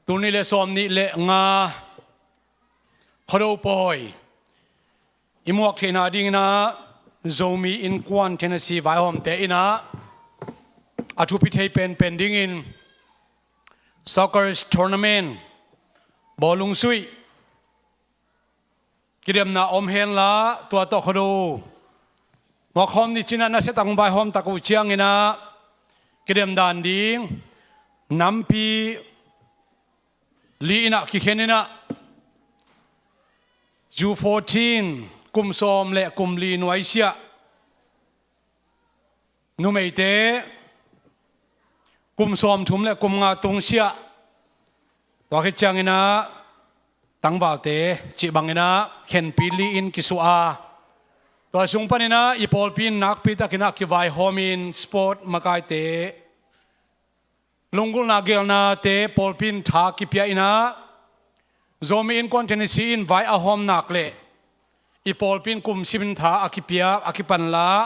tul nih le sawm nih le nga Khuado pawi i muak theihna dingin ah Zomi Innkuan Tennessee vaihawmte in ah a thupi thei penpen dingin soccer tournament, bawlung zuih, kidemna om hen la, tua tawh Khuado muak khawm ni cin ah nasia tak hong vaihawm tak uh ciangin ah kidem dan ding nampi li in ah kikhen in ah, U fourteen, kum sawm le kum li nuaisiah, numeite kum sawm thum le kum nga tungsiah, tua khit ciangin ah tangvalte cih bangin ah khenpi li in kisuah a, tua sung panin ah i pawlpi in nakpi takin ah kivaihawm in sport makaite, lunggulhna gelnate pawlpi in tha kipia in ah, Zomi Innkuan Tennessee in vai a hawm nak leh i pawlpi in kum sim in tha a kipia, a kipan la,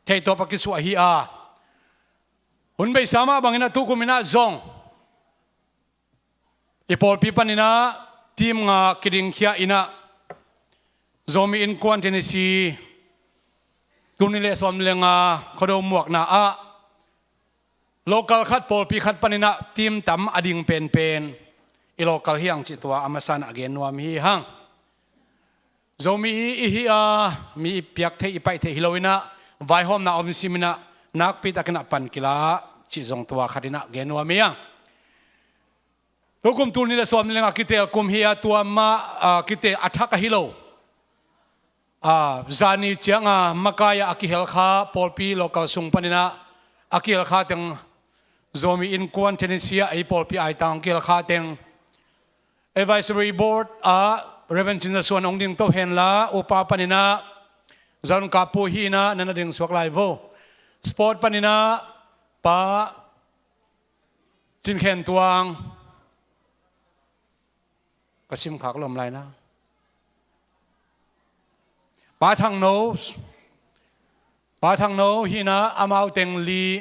theihtawp a kisuah hi a, hun beisa mah bangin ah tukum in ah zong i pawlpi panin ah team nga kidingkhia in ah, Zomi Innkuan Tennessee tul nih le sawm le nga Khuado muakna ah local khat, pawlpi khat panin ah team tam a ding penpen i local hi hang cih tua a masa in ah gen nuam hi hang. Zomi i, i hi a, mi i piak theih, i paih theih hi lo in ah, vaihawmna om sim in ah, nakpi takin ah pan kila cih zong tua khat in ah gen nuam hi hang. Tukum tul nih le sawm nih le nga kitel kum hi a, tua mah, ah, kitel a thak ahi lo, ah, zani ciang a makai ah a kihel kha, pawlpi local sung panin ah a kihel kha teng, Zomi Innkuan Tennessee ah ei pawlpi aitang kihel kha teng, Advisory Board ah Reverend Cin Za Suan hong ding to hen la, upa panin ah Zon Kapu hi in ah, na na ding suak lai vo. Sport panin ah Pa Cin Khen Tuang, ka sim khak lawm lai na. Pa Thang No, Pa Thang No hi in ah, amau teng li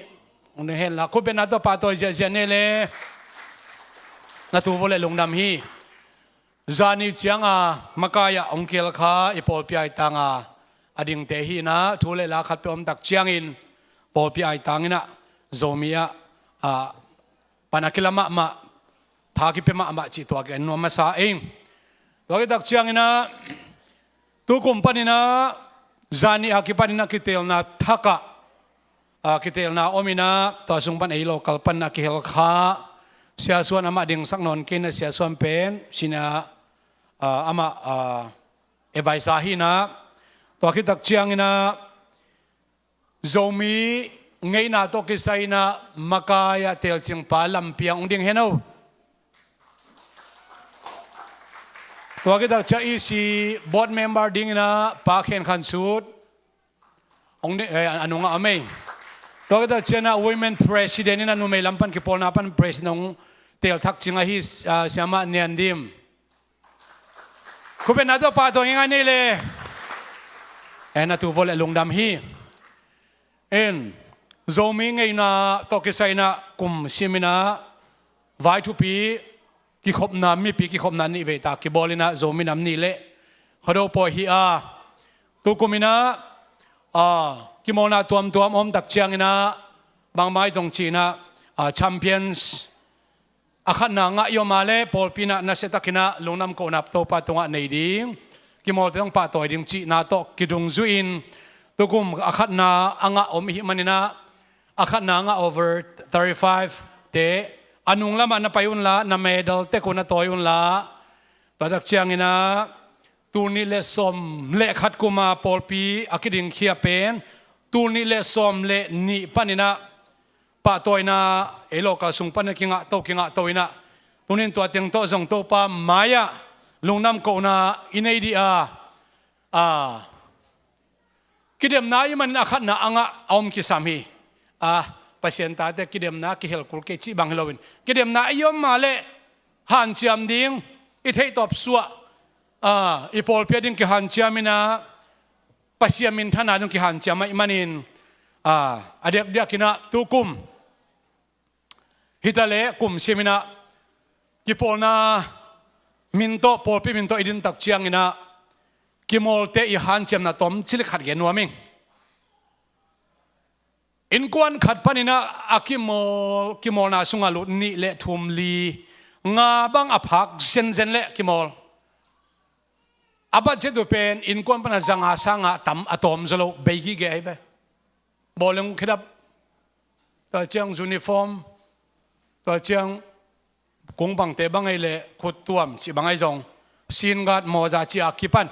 hong ding hen la, khutbetna tawh pahtawi ziahziah ni le, na thu vawh le lungdam hi. Zani ciang a makai ah hong kihel kha i pawlpi aitang a a dingte hi in ah, thu le la khat peuh om tak ciangin pawlpi aitang in ah Zomi ah, ah, pan a kila mahmah, tha kipia mahmah cih tua gen nuam masa ing. Tua khit tak ciangin ah tukum panin ah zani a kipanin ah kitelna thak ah, ah, kitelna om in ah, tua sung pan ei local pan a kihel kha Sia Suan, amah dingsak nawn kei in ah, Sia Suan pen senior, ah, amah, ah, advisor hi in ah, tua khit tak ciangin ah Zomi ngeina tawh kisai in ah makai ah telcing Pa Lam Piang hong ding hen aw. Tua khit tak ciang EC board member dingin ah Pa Khen Khan Sut hong ding, eh, a nungah om ei. Tua khit tak ciang ah women president in ah numei lam pan kipawlna pan president hong tel thak cing ahi, ah, Siamah Nian Dim. Khutbetna tawh pahtawi ngai ngai ni le. Eh, na thu vawh le lungdam hi. En, Zomi ngeina tawh kisai in ah kum sim in ah vai thupi kikhopna, mipi kikhopna nih vei tak kibawl in ah Zomi Nam Ni le Khuado pawi hi a, tukum in ah, ah, kimawlna tuamtuam om tak ciangin ah bangmah zong cih in ah, ah, champions a khatna ngah i om a le, pawlpi in ah nasia takin ah lungdam kohna Topa tungah nei ding, kimawlte zong pahtawi ding cihna tawh kidungzui in, tukum a khatna a ngah om i hih manin ah, a khatna a ngah over thirty-five te a nung lamah na pai un la, na medal tek uh na tawi un la, tua tak ciangin ah tul nih le sawm le khat kum a pawlpi a kidingkhia pen tul nih le sawm le nih panin ah pahtawina ei local sung panin kingahto, kingahto in ah, tuni in tua teng tawh zong Topa mai-ah lungdam kohna i nei dih a, a, kidemna i hih manin a khatna a ngah a om kisam hi. A, Pasian tate kidemna kihel kul kei cih bang hi loin, kidemna i om mah leh hanciam ding, i theihtawp suah, a, i pawlpi a ding kihanciam in ah, Pasian minthanna dong kihanciam ahih manin, a, a diakdiakinah tukum hitaleh kum siminah kipawlna min tawh, pawlpi min tawh i dintak cianginah kimawlte i hanciamna tawm cilik khat gen nuam ing. Innkuan khat paninah a kimawl, kimawlna sungah lut nih le thum, li, nga bang a phak zenzen leh kimawl. A budget uh pen innkuan pana zanga sangah tam a tawm zaw lo, bei gige ahi ve. Bawlung khedap, tua ciang uniform, tua ciang kung bangte bang ei leh khuttuam cih bang ei zong, shin guard, mawza cih a kipan.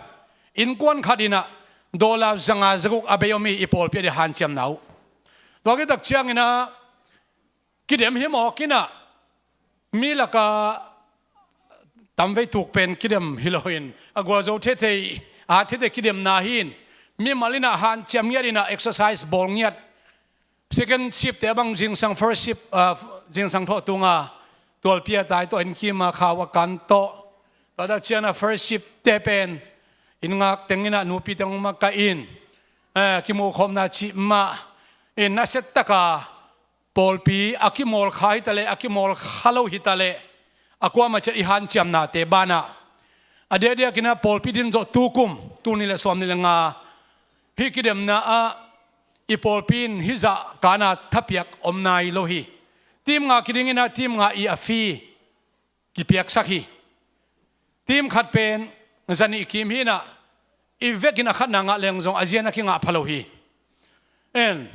Innkuan khat inah dollar zanga zaguk a bei om hi, i pawlpi a dih hanciamna uh. Tua kitak cianginah kidem hi mawk inah, mi lakah tamvei tuk pen kidem hi loin a gualzo thethei, a thethei kidemna hi in, mimal inah hanciam ngiat inah exercise bawl ngiat. Second shift te bang zingsang first shift, ah, zingsang thawh tunga tualpi a tai tawh, inn kim a khau a kan tawh. Tua tak cianginah first shift te pen inn ngak teng inah nupi teng makaih in, eh, kimuhkhopna cih mah in, nasia taka pawlpi a kimawl kha hitaleh, a kimawl kha lo hitaleh, a kuamah ciat i hanciamnate banah a diakdiakinah pawlpi din zawh tukum, tul nih le sawm nih le nga hih kidemna ah i pawlpi in hih zah kana thapiak om nai lo hi. Team nga kiding inah team nga i a fee kipiaksak hi. Team khat pen zanih kim hi inah, i vekin a khatna ngah leng zong a ziana kingah pha lo hi. En,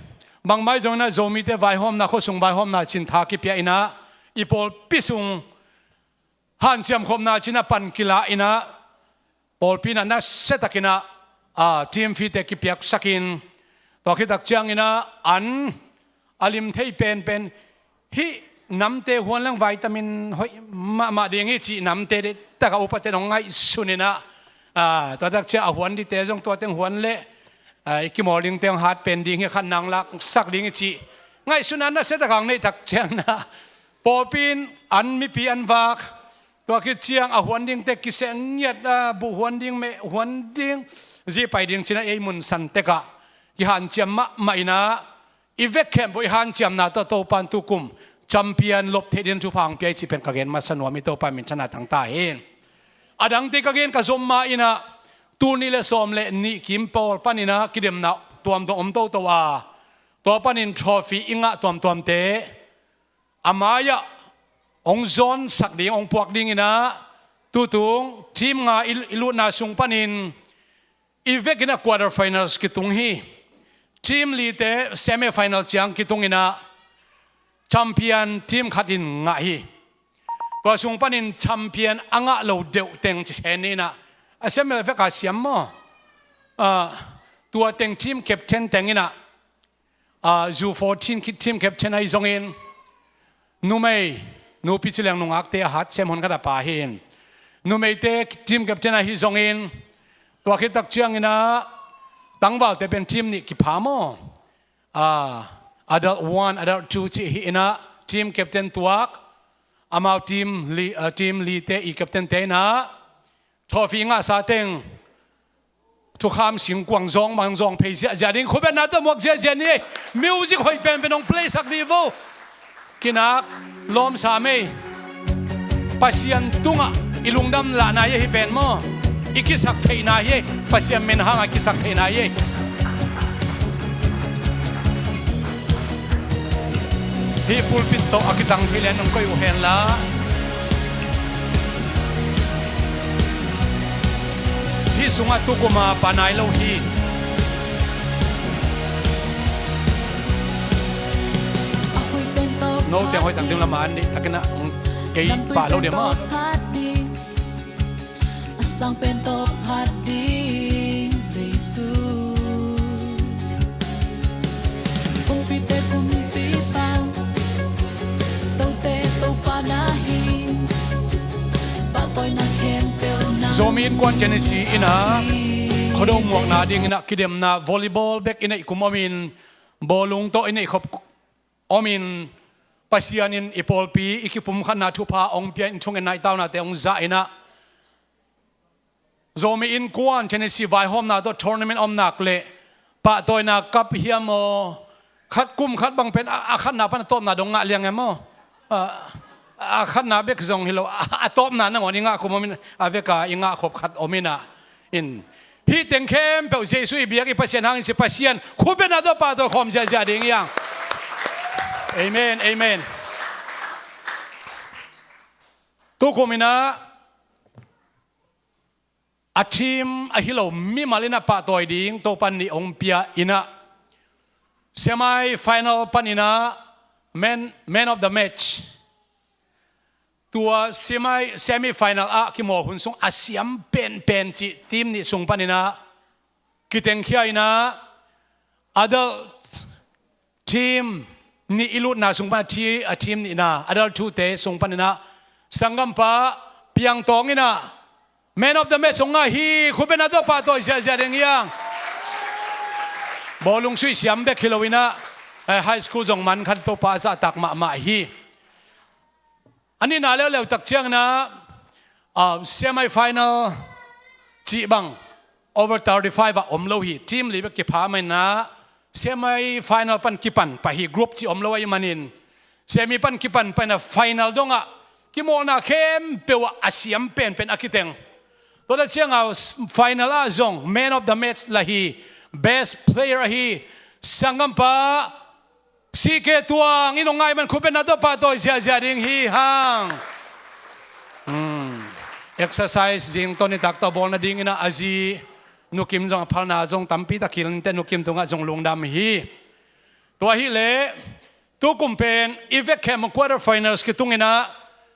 bangmah hi zonginah Zomite vaihawmna, khuasung vaihawmna cin tha kipia inah, i pawlpi sung hanciam khopna cinah pan kila inah, pawlpi inah nasiatakinah, a, team fee te kipiaksakin, tua khitak cianginah an a lim thei penpen, hih namte huan leng vitamin hoih mahmah ding hi cih namte deihtak a upate nong ngaihsun inah, a, tua tak ciang a huan dite zong tua teng huan leh, a, i kimawl dingte hong hat pen ding hi, khat nang laksak ding hi cih ngaihsun a nasiatak ang neih tak cianginah pawlpi in an mipi an vak, tua khit ciang a huan dingte kiseh ngiat, a, buh huan ding, meh huan ding, zi pai ding cinah ei mun san tekah kihanciam mahmah inah, i vek khempeuh i hanciamna tawh Topa in tukum champion lop theih ding thupha hong pia hi cih pen ka gen masa nuam hi. Topa minthanna tang ta hi. A dangte ka gen ka zom ma inah, tul nih le sawm le nih kim pawl paninah kidemna tuamtuam om toto a, tua panin trophy i ngah tuamtuamte a mai-ah hong zawnsak ding, hong puak dinginah, tutung team nga i, i lutna sung panin i vekinah quarter finals kitung hi. Team lite semi final ciang kitunginah champion team khat in ngah hi. Tua sung panin champion a ngah lo deuh teng ci sen ni inah, a semi vek a siam maw? Ah, tua teng team captain teng inah, ah, U fourteen ki-, team captain ahi zongin, numei, nupi ci leng nungakte a hat sem hun khat a pa hi in, numeite team captain ahi zongin, tua khit tak cianginah tangvalte pen team nih kipha maw? Ah, adult one, adult two cih hi inah, team captain tuak, amau team li, ah, team lite i captain te inah trophy ngahsa teng thukham singkuang zawng mang zawng phei ziahziah ding, khubetna tawh muak ziahziah ni. Music hoih penpen hong play sak dih vo. Kinak lawmsa mei. Pasian tungah i lungdam lahna hi ei, hih pen maw? I kisak theihna hi ei. Pasian min hangah kisak theihna hi ei. Hih pulpit tawh a kitang thei lian hong koih uh hen la, hih sungah tukum a pa nai lo hi. Note hoih tak ding lamah an nih takin ah kei pah lo ding maw? A sang pen tawh phat ding Jesu. Kumpite kumpipa, tote Topa na hi, pahtawina khempeuh na. Zomi Innkuan Genesis in ah khuado muakna dingin ah kidemna volleyball bek i neih kum omin, bawlung tawh i neih khop omin, Pasian in i pawlpi i kipumkhatna thupha hong pia in, thungen nai taunate hong zah in ah, Zomi Innkuan Tennessee vaihawmna tawh tournament om nak leh pahtawina kap hiam aw? Khat kum khat bang pen a, a khatna pan a tawpna dong ngah liang em aw? A, a khatna bek zong hi lo, a, a tawpna nangawn i ngah khop om in, a veka i ngah khop khat om in ah. In, hih teng khempeuh Jesu i biak i Pasian hangin ci, Pasian khutbetna tawh pahtawi khawm ziahziah ding hi hang. Amen, amen. Tukum in ah a team ahi lo mimal in ah pahtawi ding Topa'n nih hong pia in ah, semi final pan in ah man, man of the match. Tua semi, semi final ah kimawl hun sung a siam penpen cih team nih sung pan in ah kitengkhia in ah, adult team nih i lutna sung pan a thi-, a team nihna, adult two te sung pan in ah sanggampa Piang Tawng in ah man of the match hong ngah hi. Khutbetna tawh pahtawi ziahziah ding hi hang. Bawlung suih siam bek hi lo in ah, eh, high school zong man khat Topa a zahtak mahmah hi. A nihna leuleu tak ciangin ah, ah, semi final cih bang over thirty-five ah om lo hi. Team li bek kipha manin ah semi final pan kipan pah hi, group cih om lo ahih manin semi pan kipan pah in ah final dongah kimawlna khempeuh ah a siam penpen a kiteng. Tua ta ciangah final ah zong man of the match la hi, best player ahi sanggampa C K Tuang in hong ngah ahih man khutbetna tawh pahtawi ziahziah ding hi hang. Hmm. Exercise zingtawn nitak tawh bawl nading in ah a zi Nu Kim zong a phalna zong tampi tak kil in teh, Nu Kim tungah zong lungdam hi. Tua hi leh tukum pen i vekkhia quarter finals kitung in ah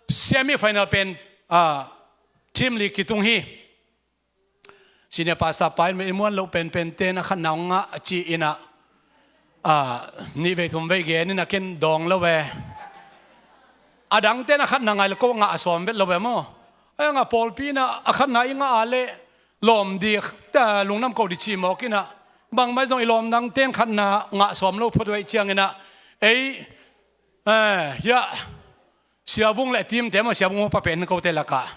semi final pen, ah, team li kitung hi. Senior pastor pa in, i muan loh penpen ten a khatna hong ngah a ci in ah, ah, nih vei thum vei gen in ah ken dawng lo ve. A dang ten a khatna ngai leh ko ngah a sawm vet lo ve maw? Ahi hang a pawlpi in ah a khatna i ngah a leh lawm ding, ta, lungdam ko ding ci mawk in ah, bangmah zong i lawm dang ten khatna ngah sawm lo phot uh ahih ciangin ah, ei, eh, hiah Sia Vung le team te maw, Sia Vung maw, pa pen kote lakah.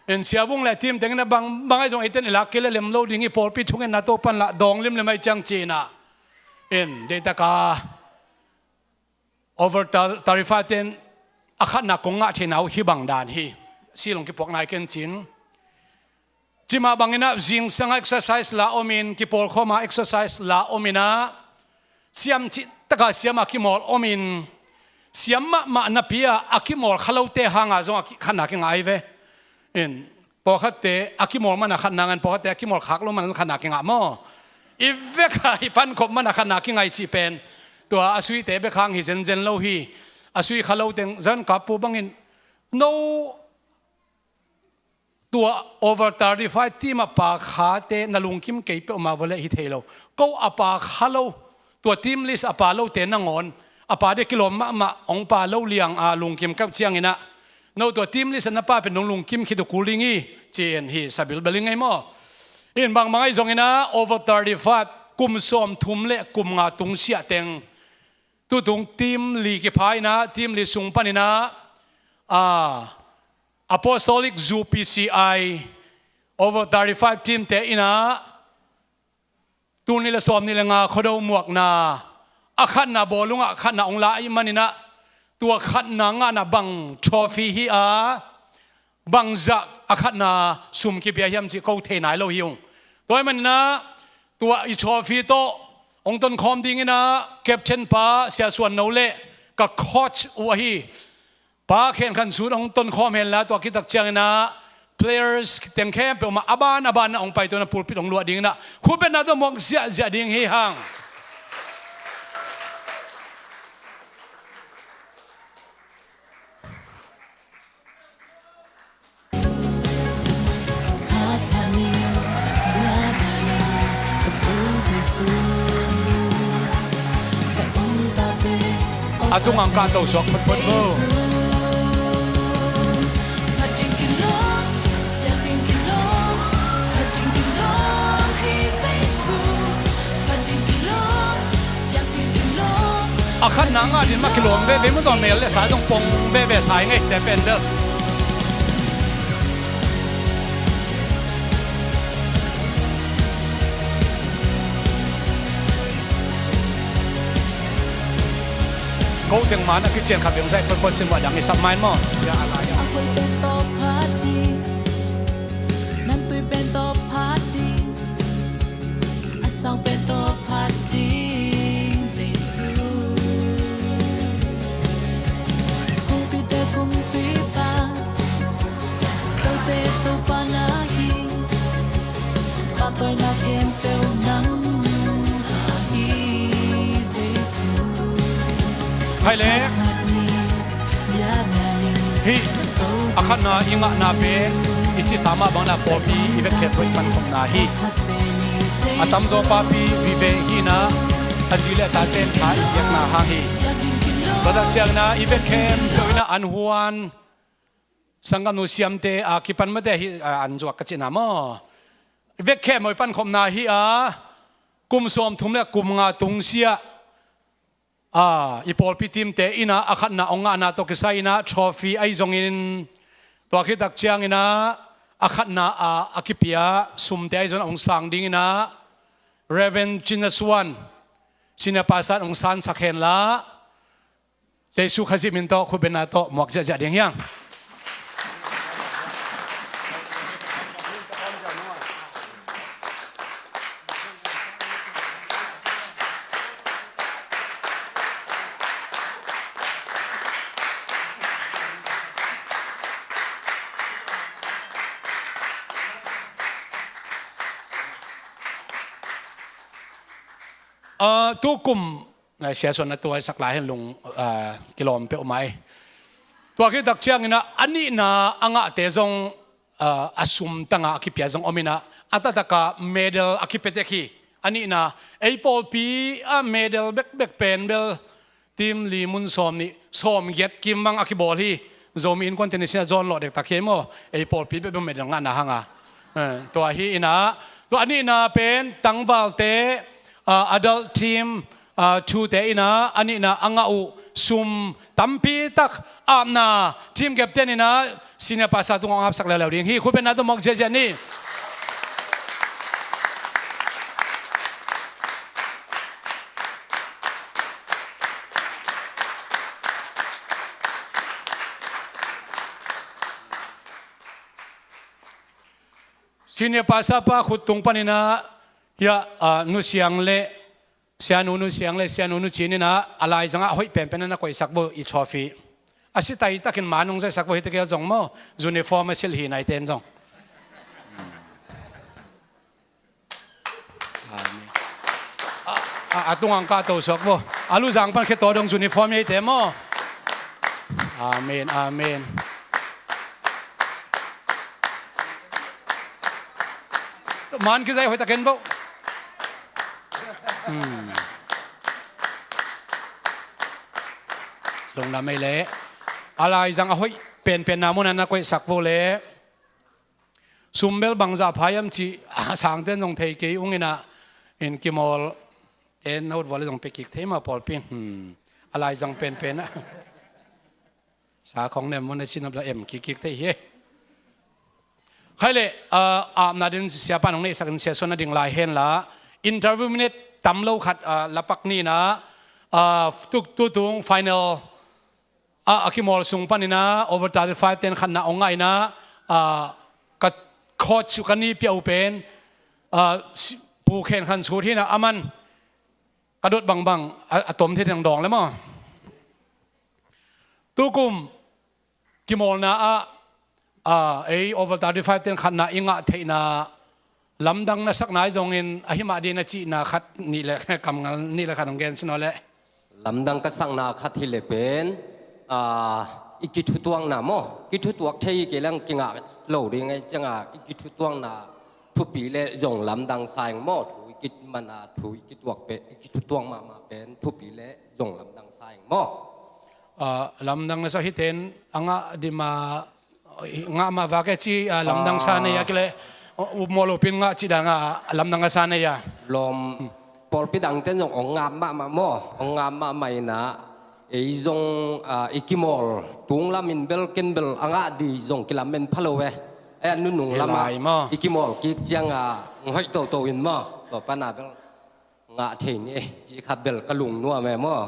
En Sia Vung le team teng in ah bang, bang ahi zong eiten i lak kei leh lem lo ding hi, pawlpi thungetna Topa'n lah dawng limlim ahih ciang ci in ah. En, deihtak a over thirty-five ten a khatna kong ngah theihna uh hih bang dan hi. Silong kipuak nai ken cin. Cimah bangin ah zingsang ah exercise la om in, kipawlkhawm ah exercise la om in ah, siam cihtak a siam a kimawl om in, siam mahmah napi a a kimawl kha lote hang a zong a ki-, khatna kingah ahi ve. In, pawlkhatte a kimawl man a khatna ngah in, pawlkhatte a kimawl khak lo man a khatna kingah maw? I vek a i pankhop man a khatna kingah cih pen tua a suite bek hang hi zenzen lo hi. A sui kha lo teng, Zan Kap Pu bangin, no, tua over thirty-five team a pa khate na lungkim kei peuhmah vua leh hi thei lo. Ko a pa kha lo, tua team list a pa lote nangawn, a pa dia kilawm mahmah hong pa lo liang a lungkim keuh ciangin ah, no, tua team list ah na pa pen nong lungkim khit uh kul ding hi, ci-in hi sa bilbel ing ei maw. In, bangbang ahi zongin ah over thirty-five, kum sawmthum le kum nga tung siah teng, tutung team li kipha in ah, team li sung panin ah, ah, Apostolic Zu P C I over thirty-five team te in ah, tul nih le sawmnih le nga Khuado muakna, a khatna bawlung ah khatna hong la ahih manin ah, tua khatna ngahna bang trophy hi a, bangzah a khatna sum kipia hiam cih ko thei nai lo hi ung. Tua ahih manin ah, tua i trophy tawh hong tonkhawm dingin ah, captain pa Sia Suan No le ka coach uh ahi Pa Khen Khan Sut hong tonkhawm hen la, tua khit tak ciangin ah players teng khempeuh mah a ban a ban ah hong pai, tua in ah pulpit hong luah dingin ah khutbetna tawh muak ziahziah ding hi hang. A tung ang kah to suak photphot vo. A khatna ngah ding mah kilawm veve, mu tawh mel le sa zong pong veve sa ing ei, te pen bel. Ko teng man a kician khat beng zaih photphot sin mah dang i sap mai maw? Ya, a lai a. A koi pen tawh phat ding, nan tui pen tawh phat ding, a sang pen tawh phat ding Jesu. Kumpite kumpipa, tote Topa na hi, pahtawina khempeuh nang a hi Jesu. Hai le. Hih a khatna i ngahna pen i cisa mah bangin a pawlpi i vetkhiat hoih pankhopna hi. A tamzaw papi vive hi-in a zi le a tate in tha i piakna hang hi. Tua tak ciangin a i vek khempeuh in a an huan sanggamnu siamte a kipan mate hi, a, an zuak ka cihna maw? I vek khempeuh i pankhopna hi a, kum sawmthum le kum nga tungsiah a, i pawlpi team-te in a, a khatna hong ngahna tawh kisai in a trophy ahi zongin, tua khit tak ciangin a, a khatna a, a kipia sumte ahi zongin a hong sang dingin a, Reverend Chin Suan, Senior Pastor hong sansak hen la, Jesu Khazih min tawh khutbetna tawh muak ziahziah ding hi hang. Ah, tukum, ah, Sia Suan na tua i sak lai hen lung, ah, kilawm peuhmah hi. Tua khit tak ciangin a, a nihna a ngahte zong, ah, a sum tanga a kipia zong om in a, a taktak a medal a kipia tek hi. A nihna, ei pawlpi a medal bekbek pen bel team li mun sawm nih, sawm giat kim bang a kibawl hi. Zomi Innkuan te ni sin a zawn lawh dektak hi maw? Ei pawlpi bekbek medal ngahna hang a. Eh, tua hi in a, tua a nihna pen tangvalte, ah, adult team, ah, two te in a, a nihna a ngah uh sum tampi tak apna team captain in a, Senior Pastor tungah hong apsak leuleu ding hi. Khutbetna tawh muak ziahziah ni. Senior Pastor pa khut tung panin a, ya, ah, Nu Siang le, Sianu Nu Siang le Sianu Nu Cin in a, a laizang a hoih penpen a na koihsak bo i trophy. A si taitakin man hong zaisak bo hi tegel zong maw, uniform a silh hi naite in zong. Amen. A, a, a tungang ka to suak bo. A luzang pan khe to dong uniform hi te maw. Amen, amen. Man kizai hoih takin bo. Hmm. Lungdam ei le. A laizang a hoih penpenna mun a na koihsak bo le. Sum bel bangzah pha hiam cih, a sangten zong thei kei ung in a, in kimawl, en na ut vua le zong pia kik thei mah pawlpi in. Hmm. A laizang penpen a. Sa khong nem mun a cin a bel em kik kik thei hi. Khai le, ah, apna din siapa nong neihsak in Sia Suan na ding lai hen la. Interview minute tam lo khat, ah, lapak ni in a, ah, tu, tu tung final a, a kimawl sung panin a, over thirty-five ten khatna hong ngah in a, a, ka coach ka ni pia uh pen, a, si-, Pu Khen Khan Sut hi in a, aman ka dot bangbang, a, a tom thei ding dawng le maw. Tukum kimawlna ah, a, ei over thirty-five ten khatna i ngah theihna lamdang na sakna ahi zongin, ahi mah ding na cihna khat nih le, kamngal nih le khat hong gen sin aw le. Lamdang ka sakna khat hi le pen, a, i kithutuakna maw, kithutuak thei kei leng kingah lo ding ahi cianga, i kithutuakna thupi le zong lamdang sa ing maw, thu i kitmana, thu i kituak pen, i kithutuak mahmah pen thupi le zong lamdang sa ing maw. A, lamdang na sak hi ten, a ngah dima, ngah mah vak e ci, a, lamdang sa nei a kile, upmawh lopin ngah ci dan ngah, a, lamdang a sa nei a. Lawm, pawlpi dangten zong ong ngam mahmah maw, ong ngam mahmah in a, ei zong, a, i kimawl, tung lamin bel ken bel a ngah di zong kilamen pha lo e. E, a nunung lamah, i kimawl kik cianga, ong hoih toto in maw, tua pana bel ngah thei ni, ci khat bel ka lungnuam e maw.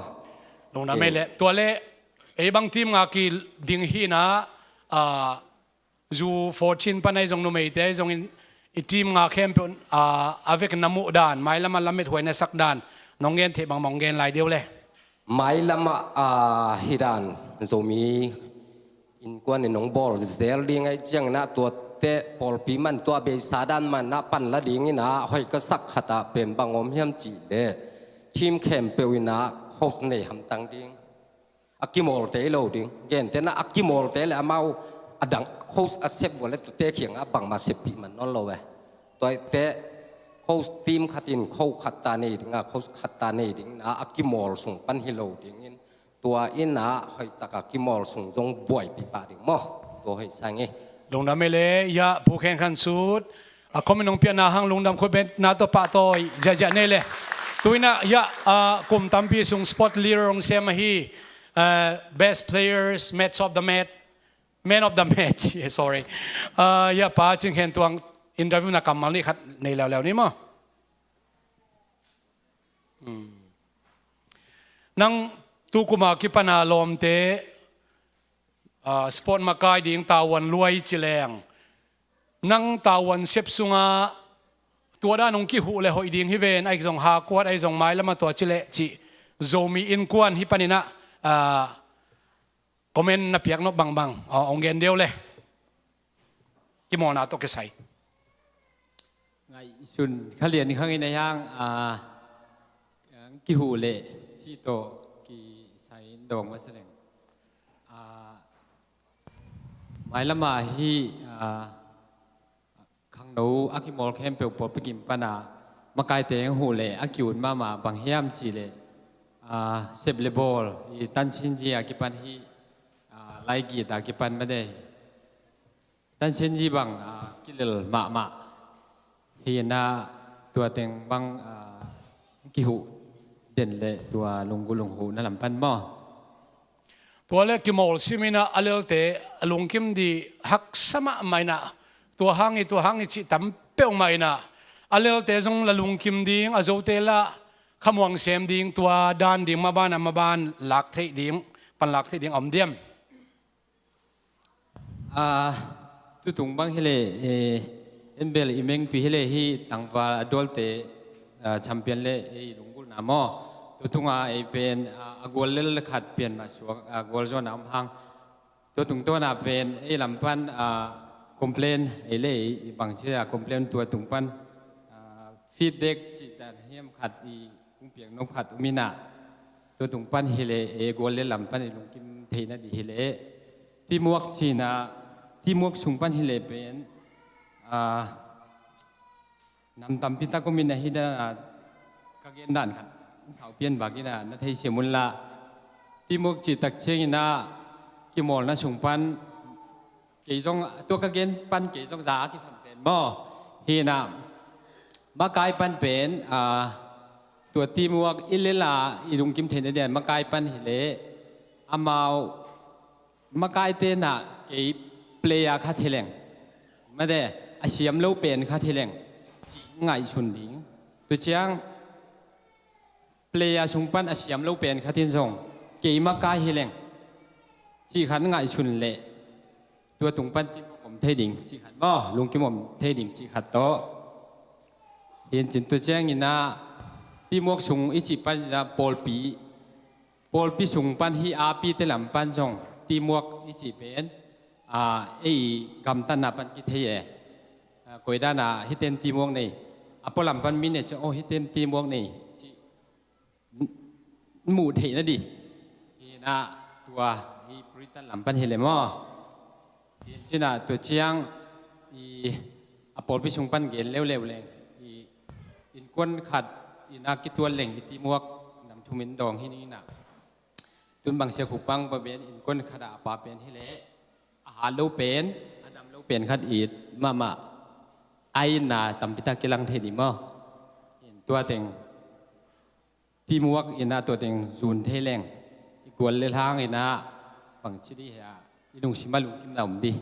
Lungdam ei le. Tua le, ei bang team nga kiding hi na, ah, U fourteen pan ei zong numeite ei zong in, i team nga khempeuh, ah, a vekin na muh dan, mailam a lamet huai na sak dan, nong gen theih bangmah hong gen lai deuh le. Mailam ah, ah, hi dan, Zomi innkuan in hong bawl zel ding ahih ciangin ah tuate pawlpi man tua beisa dan man ah pan la dingin ah hoih ka sak khat ah pen bang om hiam cih leh team khempeuh in ah coach nei hamtang ding. A kimawlte hi lo ding. Gentehna a kimawlte le amau a dang coach a sep vua le tuate kiangah bangmah seppih man nawn lo eh. Tuate coach team khat in coach khat ta nei ding a, coach khat ta nei ding na a kimawl sung pan hi lo dingin tua in ah hoih taka kimawl sung zong buaipih pah ding maw? Tua hoih sang hi. Lungdam ei le, ya, Pu Khen Khan Sut. A comment hong piakna hang lungdam khut beng na tawh pahtawi ziahziah nei le. Tu in ah, ya, ah, kum tampi sung sport leader hong sem ahi, ah, best players, match of the match, man of the match, sorry. Ah, ya, Pa Cing Khen Tuang interview na kammal nih khat nei leuleu ni maw? Hmm. Nang tu kum a kipan a lawmte, ah, sport makai ding tavuan luai ci leng. Nang tavuan sep sungah tua dan hong kihuh le hoih ding hi ven, ahi zong ha kuat, ahi zong mailam a tua ci leh cih Zomi innkuan hi panin ah, ah, comment na piak nop bangbang, ah, hong gen deuh le. Kimawlna tawh kisai. Ngaihsun kha lian kha ngei na hiang, ah, kihuh le cih tawh kisai in dawng masa leng. Ah, mailam ah hi, ah, khangno a kimawl khempeuh pawlpi kim pan a makaite hong huh le a ki-ut mahmah bang hiam cih leh, ah, sep le bawl i tanchinji a kipan hi, ah, laigit a kipan mah de. Tanchinji bang, ah, kilel mahmah hi na tua teng bang, ah, kihuh den le tua lunggulh hong huh na lam pan maw? Tua le kimawl simin ah a lelte a lungkim ding haksa mahmah in ah, tua hang hi, tua hang hi cih tam peuhmah in ah, a lelte zong la lungkim ding, a zote la khamuang sem ding, tua dan ding maban ah maban lak theih ding, pan lak theih ding a om diam? Ah, tutung bang hi le, eh, en bel i mengpi hi le hi tangval a dualte, ah, champion le ei lunggulhna maw? Tutung a ei pen, ah, a gual lel khat pian mah suak, ah, gual zuan a om hang. Tua tungtawn a pen ei lam pan, ah, complain ei le ei bangci a complain tua tung pan, ah, feedback cih dan hiam khat i kong piak nop khat om in ah. Tua tung pan hi le ei gual le lam pan i lungkim theihna ding hi le. Teamwork cihna, teamwork sung pan hi le pen, ah, nam tampi tak om in ah hi dan, ah, ka gen dan khat hong sau pian bak in ah na thei sia mun la. Teamwork cih tak ciangin ah kimawlna sung pan kei zong, tua ka gen pan kei zong za a kisam pen maw? Hi na, makai pan pen, ah, tua teamwork i lel a i lungkim theihna ding a makai pan hi le amau makaite na kei player khat hi leng, mate, a siam lo pen khat hi leng cih ngaihsun ding. Tua ciang player sung pan a siam lo pen khat in zong kei makai hi leng cih khat ngaihsun leh tua tung pan teamwork om thei ding cih khat maw, lungkim om thei ding cih khat tawh. Hi in cin tua ciangin ah teamwork sung i cih pan in ah pawlpi, pawlpi sung pan hi a pite lam pan zong teamwork i cih pen, ah, ei gamtatna pan kithei e. Ah, koi dan a hiten teamwork nei, a pualam pan mi ne ciang, oh, hiten teamwork nei cih muh theihna ding. Hi na tua hi Britain lam pan hi le maw? Hi cin ah tua ciang i a pawlpi sung pan gen leuleu leng i innkuan khat in a kituat leng i teamwork nam thum in dawng hi ni na. Tun bang sia khuk pang pa pen innkuan khat a a pa pen hi le a hat lo pen, a dam lo pen khat it mahmah a inna tampi tak kilang thei ni maw? In tua teng teamwork in ah tua teng zun thei leng i gual le hlang in ah bangci dih hia i lungsim a lungkim na om dih.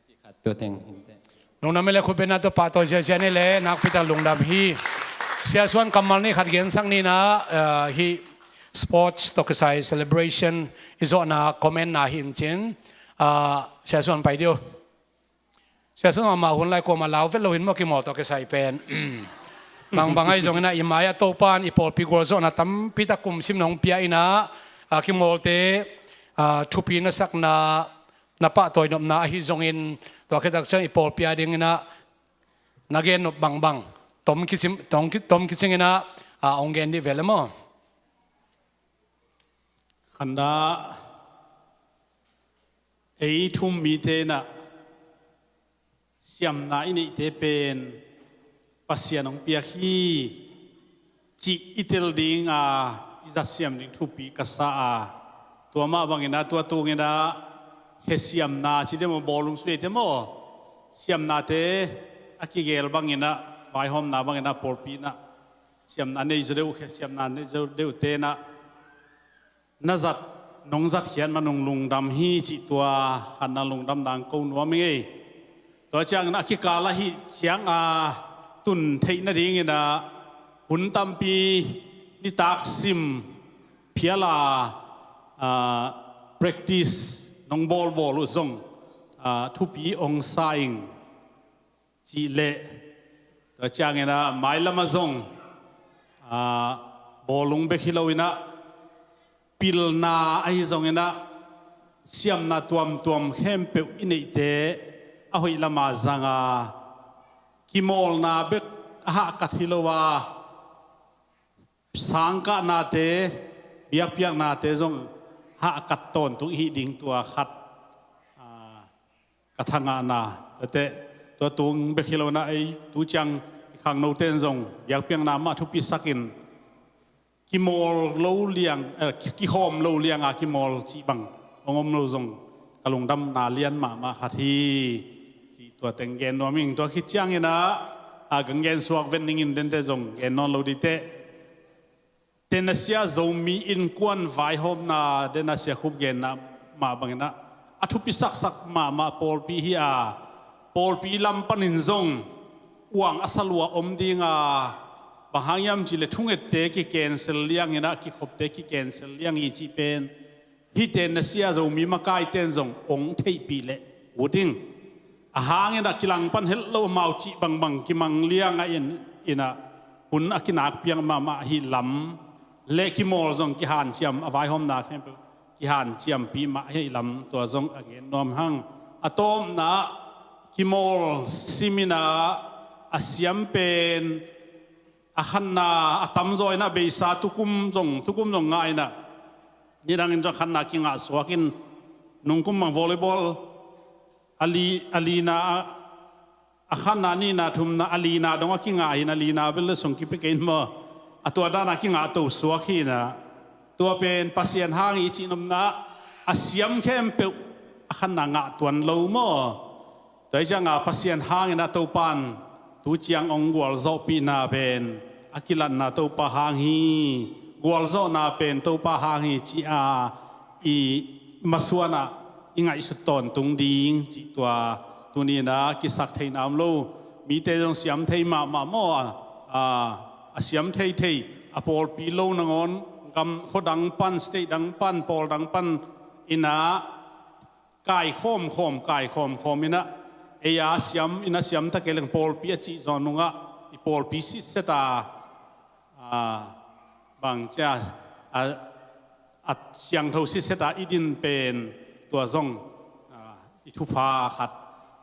Cih khat tua teng hinte. Lungdam ei le, khut beng na tawh pahtawi ziahziah ni le, nakpi tak lungdam hi. Sia Suan kammal nih khat gensak ni na, eh, hi sports tawh kisai celebration i zawhna comment na hi in cin, ah, Sia Suan pai dih uh. Sia Suan amah hun lai kuamah lau vet lo hin maw, kimawl tawh kisai pen. Bangbang ahi zongin ah i mai-ah Topa'n i pawlpi gualzawhna tampi tak kumsim nong pia in ah, ah, kimawlte, ah, thupi na sakna, na pahtawi nopna ahi zongin, tua khit tak ciang i pawlpi a dingin ah na gen nop bangbang tom kicing, tom ki, tom kicing in ah, ah, hong gen dih ve le maw. Khanna, ei thu-um mite in ah siamna i neihte pen Pasian hong piak hi cih i tel ding a, i zat siam ding thupi ka sa a, tua mah bangin ah tua tungin ah khe siamna ci deuh maw, bawlung suai te maw, siamnate a kigel bangin ah, vaihawmna bangin ah pawlpi in ah siamna nei zaw deuh, khe siamna nei zaw deuhte in ah na zat, nong zatkhiat ma nong lungdam hi cih tua khanna lungdam nang ko nuam ing ei. Tua ciangin a kikal ahih ciang a tun theih nadingin ah hun tampi nitak sim phial a, ah, practice nong bawlbawl uh zong, ah, thupi hong sa ing. Cih leh tua ciangin ah mailam ah zong, ah, bawlung bek hi lo in ah pilna ahi zongin ah siamna tuamtuam khempeuh i neihte a hoih lam a zang a, kimawlna bek a hahkat hi lo a, sangkahnate, biakpiaknate zong hahkat tawntung i hih ding tua khat, ah, ka thangahna. Tua teh, tua tung bek hi lo in ah ei tu ciang i khangnote in zong biakpiakna mah thupisak in kimawl lo liang, eh, ki, kikhawm lo liang a kimawl cih bang hong om lo zong ka lungdamna lian mahmah khat hi cih tua teng gen nuam ing. Tua khit ciangin ah, ah, ka gen suak vet ning in, dente zong gen nawn lo dih teh. Tenna Sia Zomi Innkuan vaihawmna, tenna Sia Khup genna mah bangin ah a thupisaksak mahmah pawlpi hi a, pawlpi lam panin zong uang a sa lua om ding a, bang hang hiam cih leh thungette ki-cancel liang in ah, kikhopte ki-cancel liang hi cih pen hihte in ah Sia Zomi makaite in zong hong theihpih leh ut ing. A hang in ah kilang pan het lo amau cih bangbang kimang liang a in, in ah hun a kinakpiak mahmah ahih lam leh kimawl zong kihanciam, a vaihawmna khempeuh kihanciampih mah ahih lam tua zong a gen nuam hang. A tawpna ah kimawl sim in ah a siam pen a khanna a tamzaw in ah beisa tukum zong, tukum zong ngah in ah, nidang in zong khanna kingah suak in, nungkum bang volleyball a li, a lina ah, a khanna, nihna, thumna, a lina dong a kingah hi in ah, lina bel le sung kipia kei in maw, a tua dan a kingah to suak hi in ah, tua pen Pasian hang hi cih nopna ah a siam khempeuh a khanna ngah tuan lo maw. Tua hi ciang a Pasian hang in ah Topa'n tu ciang hong gualzawhpihna pen a kilatna Topa hang hi, gualzawhna pen Topa hang hi ci a i masuan ah i ngaihsut tawntung ding cih tua tuni in ah kisak theihna om lo. Mite zong siam thei mahmah maw, a, a, a siam thei thei, a pawlpi lo nangawn gam khuadang pan, state dang pan, pawl dang pan in ah kaikhawm khawm, kaikhawm khawm in ah, ei a siam in ah siam ta kei leng pawlpi a cih zaw nung ah i pawlpi sitset a, a, bang cia, a, a siangtho sitset a i din pen tua zong, a, i thupha khat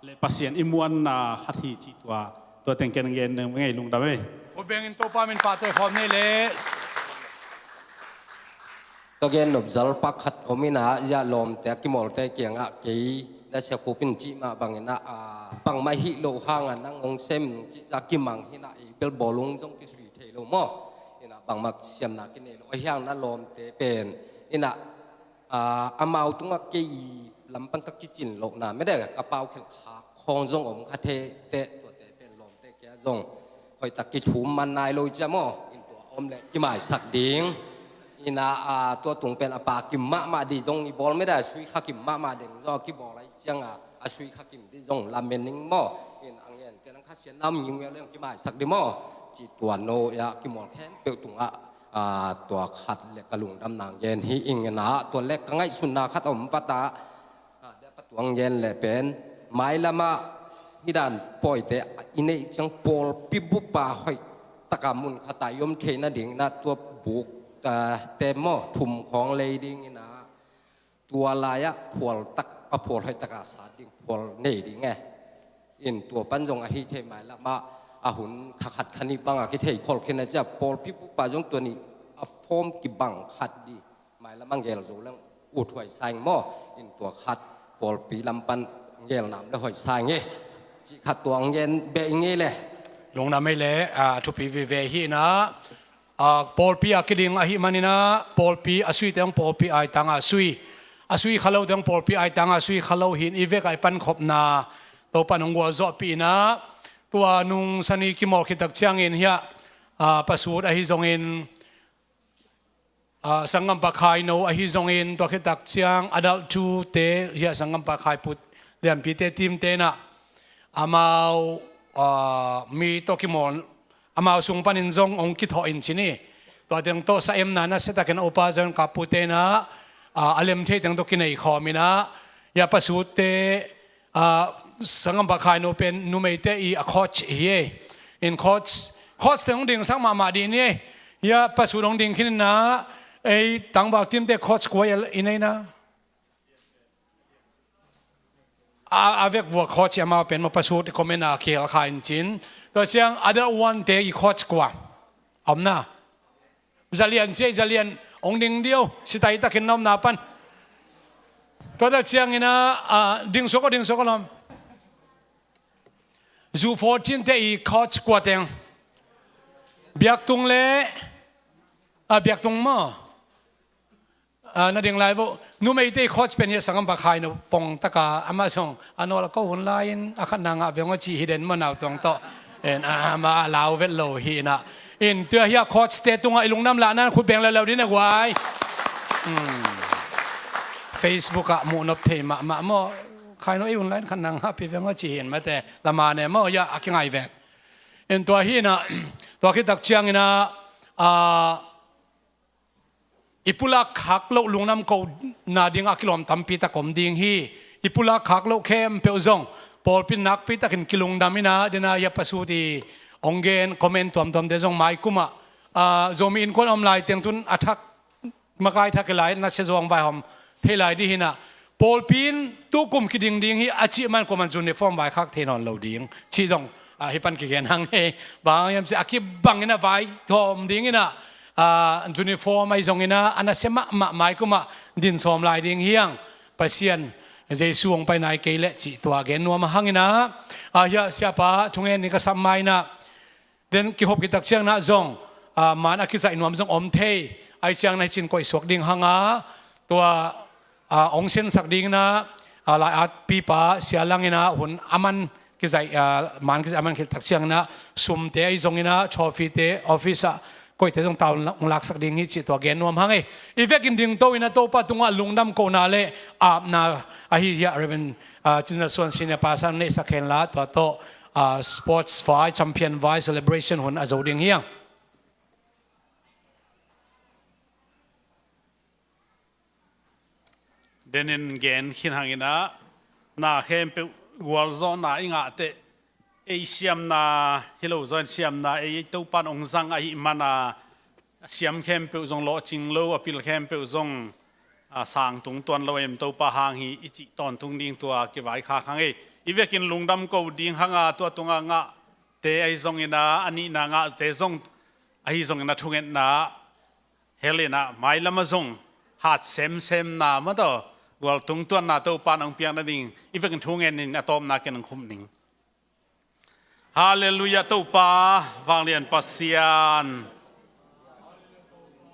leh Pasian i muanna khat hi cih tua, tua teng ken gen ngei, lungdam ei. Khut bengin Topa min pahtawi khawm ni leh. Ka gen nop zal pak khat om in ah, zia lawmte a kimawlte kiangah kei na Sia Khup in cih mah bangin ah, a, bangmah hih loh hang a nang hong sem cih zah kimang hi in ah, i bel bawlung zong kisui thei lo maw. In ah bangmah siamna kinei lo. Ahi hang na lawmte pen in ah, a, amau tungah kei lam pan ka kicin lohna mede ka pau khelh khak khawng zong om kha thei teh, tuate pen lawmte kia zong hoihtak kithum man nai lo cia maw, in tua om leh kimaisak ding. In ah, a, tua tung pen a pa kim mahmah ding zong i bawl mede, sui kha kim mahmah ding zong a kibawl ahi ciang a, a sui kha kim ding zong lamen ning maw. In a ngen te nang kha sian nam ngiung leng kimaisak ding maw. Cih tua no ia kimawl khempeuh tungah a, tua khat le ka lungdam nang gen hi ing ina, tua le ka ngaihsutna khat om vat a, a, dia pa tuang gen le pen, mailamah hi dan pawite i neih ciang pawlpi bupa hoih taka mun khat a i om theihna ding ina tua buk, a, te maw thum khawng lei ding ina, tua lai-ah phual tak, a phual hoih taka sat ding phual nei ding e. In tua pan zong ahi thei mailamah a hun kha khat kha nih bangah kithei khol khin a cia pawlpi pupa zong tua nih a form kibang khat di mailamah ngel zo leng ut huai sa ing maw. In tua khat pawlpi lam pan ngel nam le hoih sa ing e. Cih khat tua ngen beh ing e le. Lungdam ei le, a, thupi vive hi ina. A, pawlpi a kiding ahih manin ah, pawlpi a suite hong pawlpi aitanga sui, a sui khalote hong pawlpi aitanga sui khalo hi in i vek a i pankhopna Topa nong gualzawhpih in ah, tua nung sani kimawl khit tak ciangin hiah, a, pasut ahi zongin, a, sanggampa khaino ahi zongin tua khit tak ciang adult two te hiah sanggampa khaiput lianpite team te in ah, amau, a, mi tawh kimawl, amau sung panin zong hong kithawh in cin hi. Tua teng tawh sa emna nasia takin a upa zong kapute in ah, a, a lem thei teng tawh kinei khawm in ah, hiah pasute, a, sanggampa khaino pen numeite i a coach hi e. In coach, coach te hong dingsak mahmah dih ni e. Hiah pasut hong ding khin in ah, ei tangval team te coach kua i nei na. A, a vek vua coach hi amau pen maw pasut i comment a kihel kha in cin. Tua ciang adult one te i coach kua om na. Zalian cia i zalian hong ding dio, sitai takin na omna pan. Tua tak ciangin ah, a, ding suak aw, ding suak aw lawm. Zu fourteen te i coach kua teng. Biaktung le, a, biaktung maw. A, na ding lai vo. Numeite i coach pen hiah sanggampa khaino pong taka amah zong a nawl a ko hun lai-in a khatna ngah veng aw cih hi den maw nautong tawh. En, a, amah a lau vet lo hi in ah. In tua hiah coach te tungah i lungdam lahna khut beng leuleu ding na guai. Hmm. Facebook ah muh nop thei mahmah maw. Khaino ei hun lai-in khatna ngah pi veng aw cih hi in mate. Lama ne maw hiah a kingai vet. In tua hi in ah, tua khit tak ciangin ah, a, i pulak khak loh lungdam kohna dingah kilawm tampi tak om ding hi. I pulak khak loh khempeuh zong pawlpi nakpi takin kilungdam in ah, dena hiah pasut i hong gen comment tuamtuamte zong maikumah, a, Zomi Innkuan om lai teng tun a thak makai thak i lai nasia zuang vaihawm thei lai dih hi in ah, pawlpi in tukum kiding ding hi a cih man kuaman uniform vaikhak thei nawn lo ding cih zong, a, hih pan kigen hang hi. Bang hiam cih a kibang in ah vaihawm ding in ah, a, uniform ahi zongin ah a nasia mahmah maikumah din sawm lai ding hi hang. Pasian Jesu hong pai nai kei leh cih tua gen nuam hang in ah, a, hiah siapa thungen ni ka sam mai in ah, den kihop khit tak ciangin ah zong, a, man a kizaih nuam zong om thei. Ahi ciangin ah hih cin koihsuak ding hang a, tua, a, hong sensak dingin ah, a, lai-at pipa Sia Lang in ah hun a man kizaih, a, man kizaih a man khit tak ciangin ah sumte ahi zongin ah trophy te office ah koihte zong tau hong laksak ding hi cih tua gen nuam hang ei. I vekin dingto in ah Topa tungah lungdam kohna le apna ahi hiah Reverend, a, Cin Za Suan Senior Pastor neihsak hen la tua tawh, a, sports vai, champion vai celebration hun a zo ding hi hang. Denin gen khin hang in ah, na khempeuh gualzawhna i ngah teh, ei siamna hi lo zaw in siamna ei Topan hong zang ahih man a, a siam khempeuh zong lawhcing lo, a pil khempeuh zong, a, sang tung tuan lo em Topa hang hi i cih tawntung ding tua kivaikhak hang ei. I vekin lungdam ko ding hang a, tua tungah ngahte ahi zongin ah, a nihna ngahte zong ahi zongin ah thungetna hel in ah, mailam ah zong hat semsemna maw tawh, gualtung tuanna Topa in hong piak nading i vekin thungen in a tawpna ken hong khum ning. Halleluiah, Topa vanglian Pasian.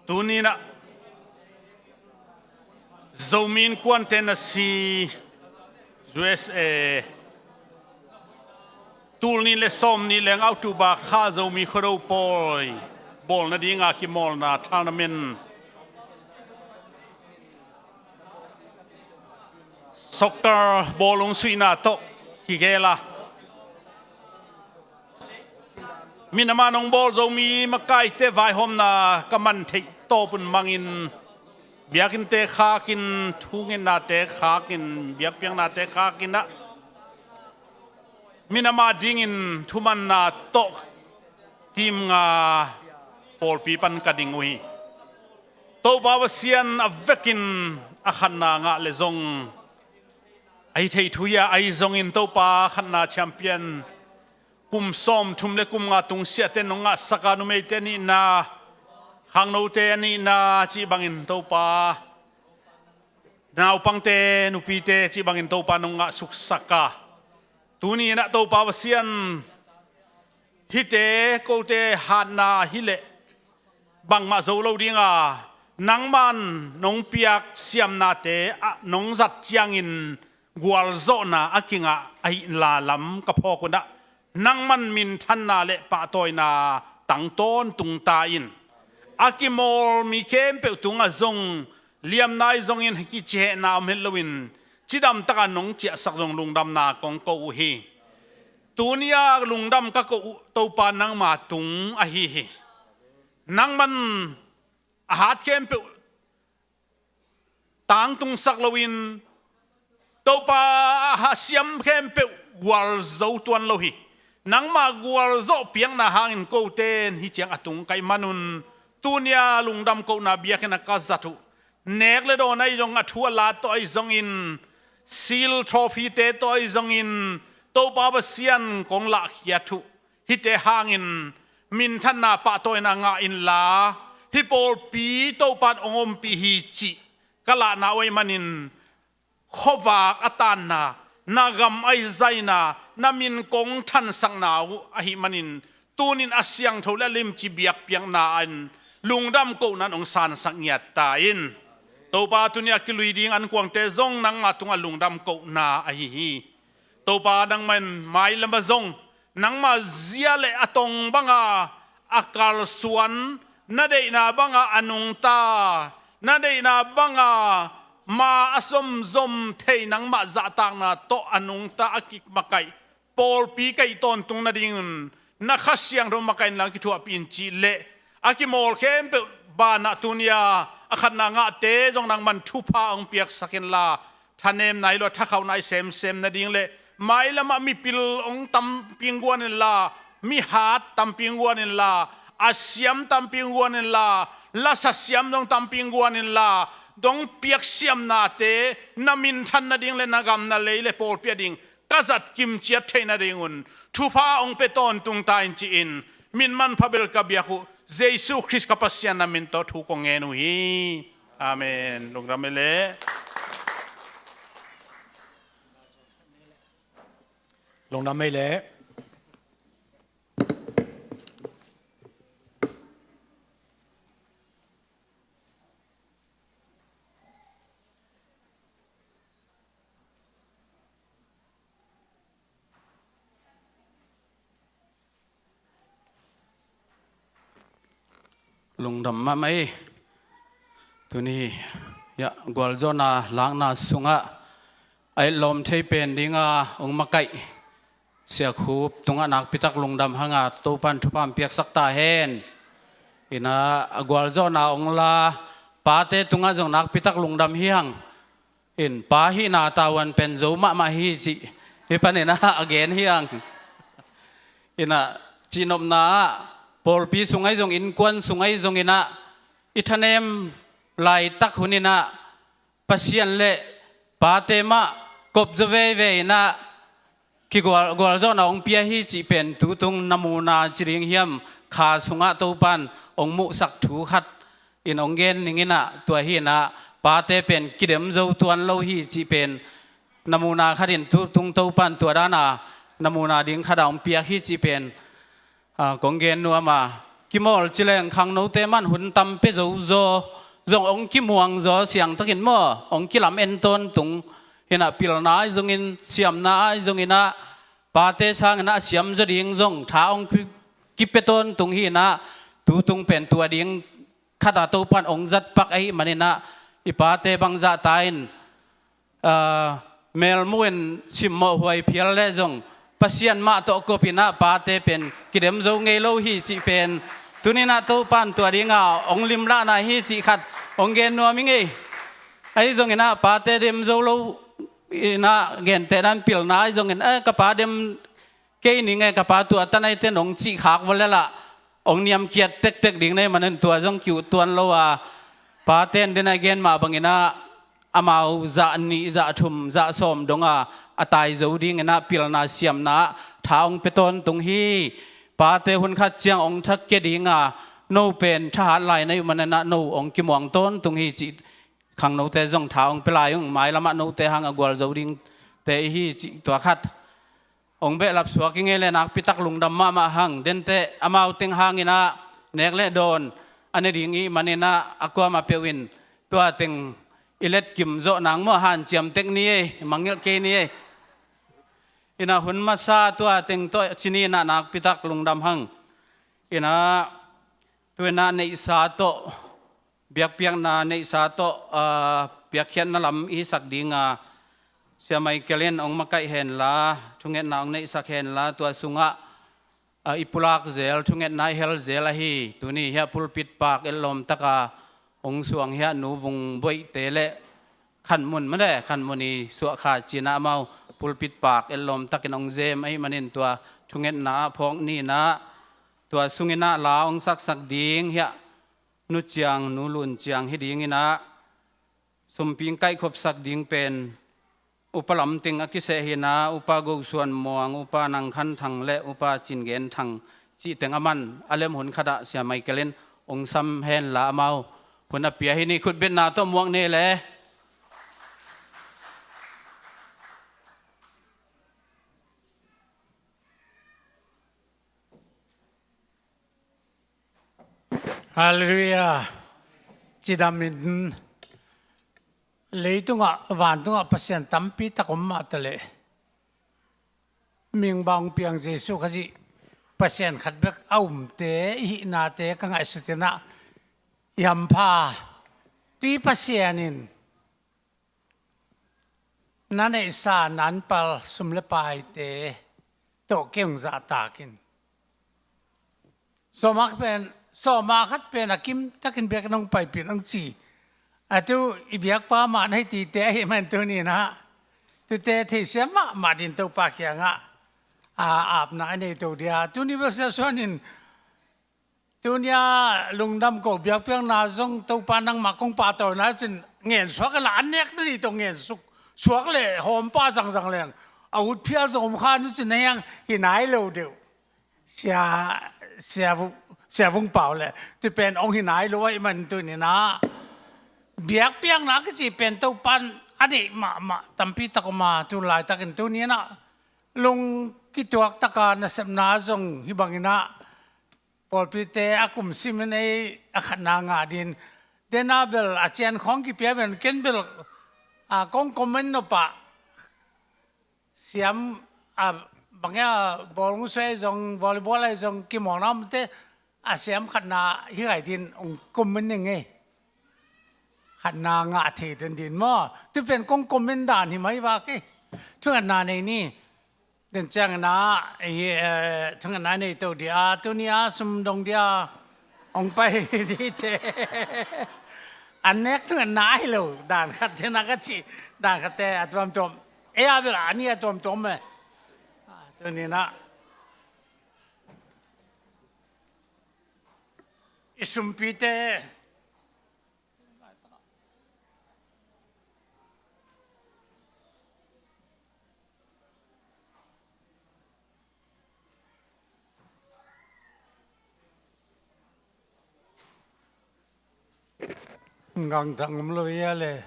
Tuni in ah Zomi Innkuante na si U S A tul nih le sawm nih leng October kha Zomi Khuado pawi bawl nadinga kimawlna tournament soccer bawlung suihna tawh kigel a, Minam a nong bawl zo mi makaite vaihawmna ka man theih tawpun mangin, biakinnte khakin, thungetnate khakin, biakpiaknate khakin ah, minam a dingin thumanna tawh team nga pawlpi pan ka ding uh hi. Topa Pasian a vekin a khatna ngah le zong, ahi thei thu hi a, ahi zongin Topa khatna champion kum sawmthum le kum nga tungsiahte nong ngahsak a, numeite nihna, khangnote a nihna cih bangin Topa, naupangte, nupite cih bangin Topa nong ngahsuksak a, tuni in ah Topa Pasian, hihte kote hatna hileh bangmah zo lo ding a, nangman nong piak siamnate ah nong zat ciangin gualzawhna a kingah ahih la lam ka phawk un ah, nangman minthanna le pahtawina tang tawntung ta in. A kimawl mi khempeuh tungah zong liamna ahi zongin kicihehna om het loin, cidamtak a nong ciahsak zong lungdamna kong ko uh hi. Tuni a lungdam ka koh uh Topa nangma tung ahi hi. Nangman a hat khempeuh tangtungsak loin, Topa a siam khempeuh gualzo tuan lo hi. Nangma gualzawh piakna hangin kote in hih ciang a tung ka hih manun, tuni a lungdam kohna biakinn ah ka zat uh, nek le dawn ahi zong, a thu a la tawh ahi zongin, seal trophy-te tawh ahi zongin, Topa Pasian kong lahkhiat uh. Hihte hangin minthanna pahtawina ngah inla, hih pawlpi Topa in hong ompih hi cih ka lahna uh ahih manin, khuavak a tanna, na gam a zaina, na min kong thansakna uh ahih manin, tunin a siangtho le a limci biakpiakna in lungdam kohna in hong sansak ngiat ta in. Topa, tuni a kilui ding ankuangte zong nangma tungah lungdam kohna ahi hi. Topa, nangman mailam ah zong nangma zia le a tong banga a kalsuan, na deihna banga a nungta, na deihna banga ma a zomzom thei, nangmah zahtakna tawh a nungta a kimakaih pawlpi ka hih tawntung nadingun, na Kha Siangtho makaih inla kithuahpih in cih leh, a kimawl khempeuh banah tuni a a khatna ngahte zong nangman thupha hong piaksak inla, thanemna hi lo a thakhauhna hi semsem nading le, mailam ah mipil hong tampi hong guan inla, mihat tampi hong guan inla, a siam tampi hong guan inla, lasa siam zong tampi hong guan inla, dong piak siamnate na minthan nading le na gam na lei le pawlpi a ding ka zat kimciat theih nadingun thupha hong pia tawntung ta in ci-in, min manpha bel ka biak uh Jesu Khrist ka Pasian na min tawh thu kong ngen uh hi. Amen. Lungdam ei leh. Lungdam ei leh. Lungdam mahmah ei. Tuni, ya, gualzawhna lakna sungah a etlawm thei pen dinga hong makaih Sia Khup tungah nakpitak lungdam hanga Topan thupha hong piaksak ta hen. Ina, a gualzawhna hong la pate tungah zong nakpitak lungdam hi hang. In, pa hihna tavuan pen zo mahmah hi cih hih panin ah a gen hi hang. Ina, cihnopna ah pawlpi sung ahi zong, innkuan sung ahi zongin ah, i thanem laitak hunin ah Pasian le pate mah kopzaw veivei in ah kigual, gualzawhna hong pia hi cih pen tutung namuna ci ding hiam, kha sungah Topan hong muhsak thu khat in hong gen ning in ah, tua hi in ah pate pen kidem zo tuan lo hi cih pen namuna khat in tutung Topan tua dana namuna ding khat a hong piak hi cih pen, a, kong gen nuam a, kimawl ci leng khangnote man hun tam pia zo zaw, zong hong kimuang zaw siangtakin maw, hong kilam en tawntung hi in ah, pilna ahi zongin, siamna ahi zongin ah, pate sangin ah a siam zaw ding zong tha hong ki, kipia tawntung hi in ah, tutung pen tua ding khat a Topan hong zat pak ahih manin ah, i pate bangzah ta in, a, melmuh in simmawh huai phial leh zong Pasian mah tawh kop in ah pate pen kidem zo ngei lo hi cih pen tuni in ah Topa in tua ding a hong limlahna hi cih khat hong gen nuam ing ei. Ahi zongin ah pate dem zo lo in ah gentehna in pilna ahi zongin, eh, ka pa dem kei ning e, ka pa tua tan ahi ten hong cih khak vua lel ah hong niamkiat tektek ding na hih manin tua zong ki-ut tuan lo a, pate in den a gen mah bangin ah amau zah nih, zah thum, zah sawm dong a, a tai zo dingin ah pilna siamna ah tha hong pia tawntung hi. Pate hun khat ciang hong thak kia ding a, no pen thahat lai na hih manin ah no hong kimuang tawntung hi cih khangnote zong tha hong pia lai ung. Mailam ah note hang a gualzo dingte i hi cih tua khat hong behlap suak i ngei leh nakpi tak lungdam mahmah hang. Dente amau teng hangin ah nek le dawn a ne ding i hih manin ah a kuamah peuh in tua teng i letkim zawh nang maw, hanciam tek ni ei, mangngilh kei ni ei. In ah hun masa tua teng tawh ci ni in ah nakpi tak lungdam hang. In ah tu in ah neihsa tawh, biakpiakna neihsa tawh, aa, piakkhiatna lam i hisak ding a, Sia Michael in hong makaih henla, thungetna hong neihsak henla, tua sungah, aa, i pulak zel, thungetna i hel zel ahi. Tuni hiah pulpit pak etlawm taka hong suang hiah Nu Vung Boihte le Khan Mun mah le, Khan Mun i suahkha cih in ah amau pulpit pak etlawm takin hong zem ahih manin tua thungetna ah phawk ni in ah, tua sungin ah la hong saksak ding hiah Nu Ciang, Nu Lun Ciang hi dingin ah, sumpi hong kaihkhopsak ding pen Upa Lam Ting a kiseh hi in ah, Upa Go Suan Muang, Upa Nang Khan Thang le Upa Cin Gen Thang cih teng a man a lem hun khat ah Sia Michael in hong sam henla amau hun a pia hi ni. Khutbetna tawh muak ni le. Halleluiah. Cidamin leitungah, vantungah Pasian tampi tak om mah taleh, mingba hong piang Jesuh Khazih Pasian khat bek a umte i hihnate ka ngaihsut in ah, i hampha, tui Pasian in na neihsa nanpal sum le paite tawh kei hong zahtak in. Sawma khat pen, sawma khat pen a kimtakin biakinn hong paipih in hong ci. A tu i biakpa mah na hi tite ahih man tuni in ah, tute theisiam mahmah dingin Topa kiangah, a, apna a nei to dia. Tuni bel Sia Suan in tuni a lungdam ko biakpiakna zong Topa nangmah kong pahtawina cin ngen suak a la, an nek na ni tawh ngen suk suak le hawmpa zangzang leng a ut phial zong om kha nu cin na hiang hi nai lo deuh. Sia, Sia Vu-, Sia Vung Pau le tu pen hong hi nai lo ahih man tuni in ah biakpiakna kici pen Topa in a neih mahmah tampi tak om a, tu laitakin tuni in ah lung kituak taka nasepna zong hih bangin ah pawlpite a kum simin ei a khatna ngah dingin, dena bel a cian khawng kipia bel ken bel, a, kong comment nop ah siam, a, bang hia, bawlung suai zong, volleyball ai zong, kimawlna omte a siam khatna hi ngai dingin hong comment ning ei. Khatna ngah thei den dingin maw. Tu pen kong comment dan hi mai vak ei. Thungetna nei ni. Den ciangin ah, eh, thungetna nei to dia, tuni a sum dong dia hong pai dite. An nek thungetna hi lo, dan khat te na ka cih, dan khat te a tuamtuam. Ei a bel a ni a tuamtuam e. A, tuni in ah i sumpite Ngang tang um lo ia le.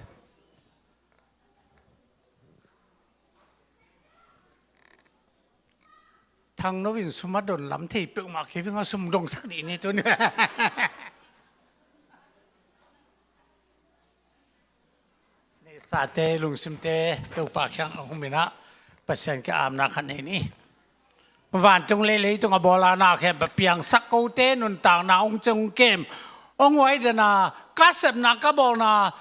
Thang no in sum a don lam thei peuhmah kei ving a sum dongsak dih ni tun. Neihsate, lungsimte, Topa kiang a hum in ah Pasian kiang apna khat nei ni. Vantung le leitung a bawl a na khempeuh piangsak kote nuntakna hong ceng hong kem, hong huai den a, ka sepna ka bawlna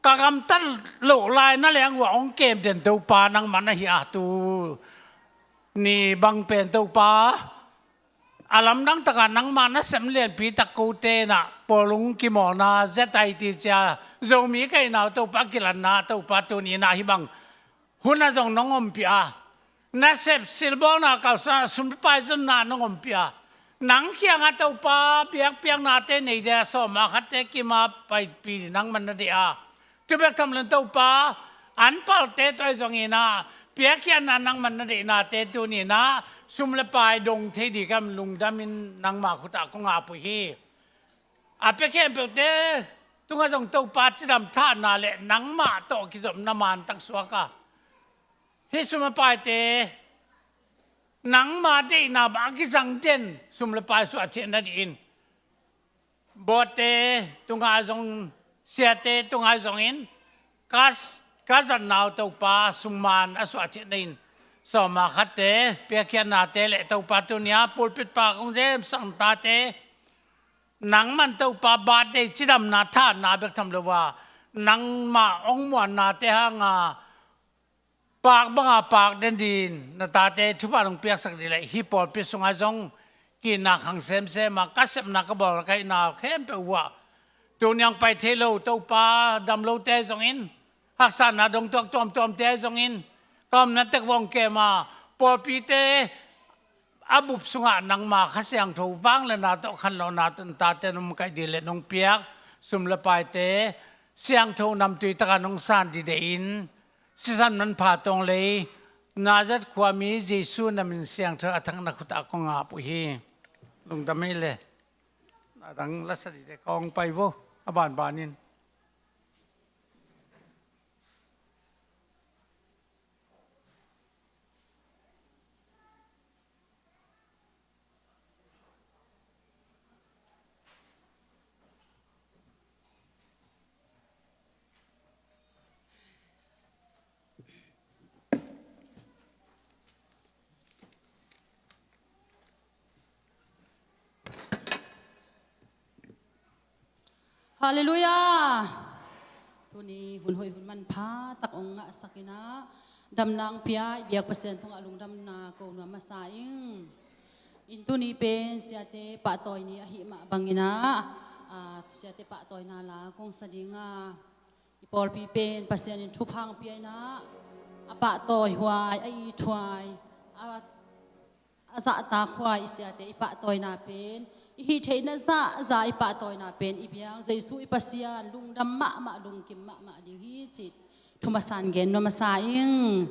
ka gamtat loh lai na leng uh a hong kem den Topa nangmah na hi a tu ni bang pen Topa, a lamdang taka nangmah nasem lianpi tak kote na, pawlung kimawlna Z I T cia Zomi kaihna uh Topa kilanna Topa tuni na hih bang hun ah zong nong ompih a, nasep silbawlna kalsuan sum le pai zonna nong ompih a, nang kiangah Topa biakpiaknate nei dia sawma khatte kima paipih nangman na deih a, tu bek tham lo in Topa an palte tawh ahi zongin ah piakkhiatna nangman na deihnate tuni in ah sum le pai dong thei ding kam lungdamin nangma khutah kong apui hi. A pia khempeuhte tungah zong Topa cidam thahatna le nangmah tawh kizopna mantak suak a, hih sum le paite nangma deihna bang a kizang den sum le pai suah theih nadingin, bawtte tungah zong, siate tungah zongin ka, ka zatna uh Topa sungman a suah theih nadingin, sawma khatte piakkhiatnate le Topa tuni a pulpit pa kong zemsak tate nangman Topa birthday cidamna thahatna bek tham lo a, nangmah hong muannate hanga pak banga pak den dingin na tate thupha nong piaksak ding le hih pawlpi sungah zong ki-itna khang semsem a, ka sepna ka bawl ka hihna khempeuh uh ah, tuni hong pai thei lo Topa dam lote zongin, haksatna dong tuak tuamtuamte zongin, ka omna tek vawng kem a, pawlpite a bup sungah nangma Kha Siangtho vangliatna tawh khanlawhna tawh na tate nong kaih ding le nong piak sum le paite siangtho namtui taka nong san ding deihin, sisan manpha tawng lei Nazareth khuami Jesu na min siangtho a thak na khutah kong apui hi. Lungdam hi le. A dang la sa dingte kong pai vo, a banbanin. Halleluiah. Tuni hun hoih hun manpha tak hong ngahsak in ah, damna hong pia i biak Pasian tungah lungdamna ko nuam masa ing. In tuni pen siate pahtawi ni ahih mah bangin ah, ah, siate pahtawina la kong sa ding a, i pawlpi pen Pasian in thupha hong pia in ah, a pahtawi huai, a it huai, a a zahtak huai i siate i pahtawina pen, i hih theihna zahzah i pahtawina pen i biak Jesu i Pasian lungdam mahmah, lungkim mahmah ding hi cih thu masa in gen nuam masa ing.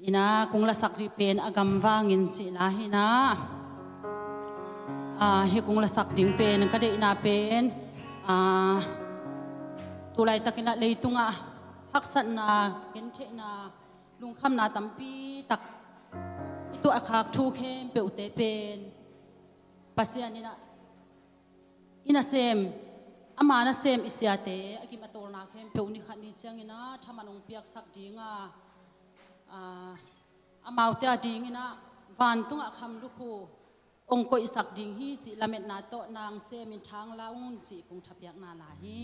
In ah kong lasak ding pen A Gam Vangin cih la hi in ah, ah, hih kong lasak ding pen ka deihna pen, ah, tu laitakin ah leitungah haksatna, gentheihna, lungkhamna tampi tak i tuahkhak thu khempeuhte pen Pasian in ah, i nasem, ama nasem i siate a gim a tawlna khempeuh ni khat ni ciangin ah thaman hong piaksak ding a, ah, amaute a dingin ah vantungah kham lukhu hong koihsak ding hi cih lametna tawh nang semin thang la un cih kong thapiakna la hi.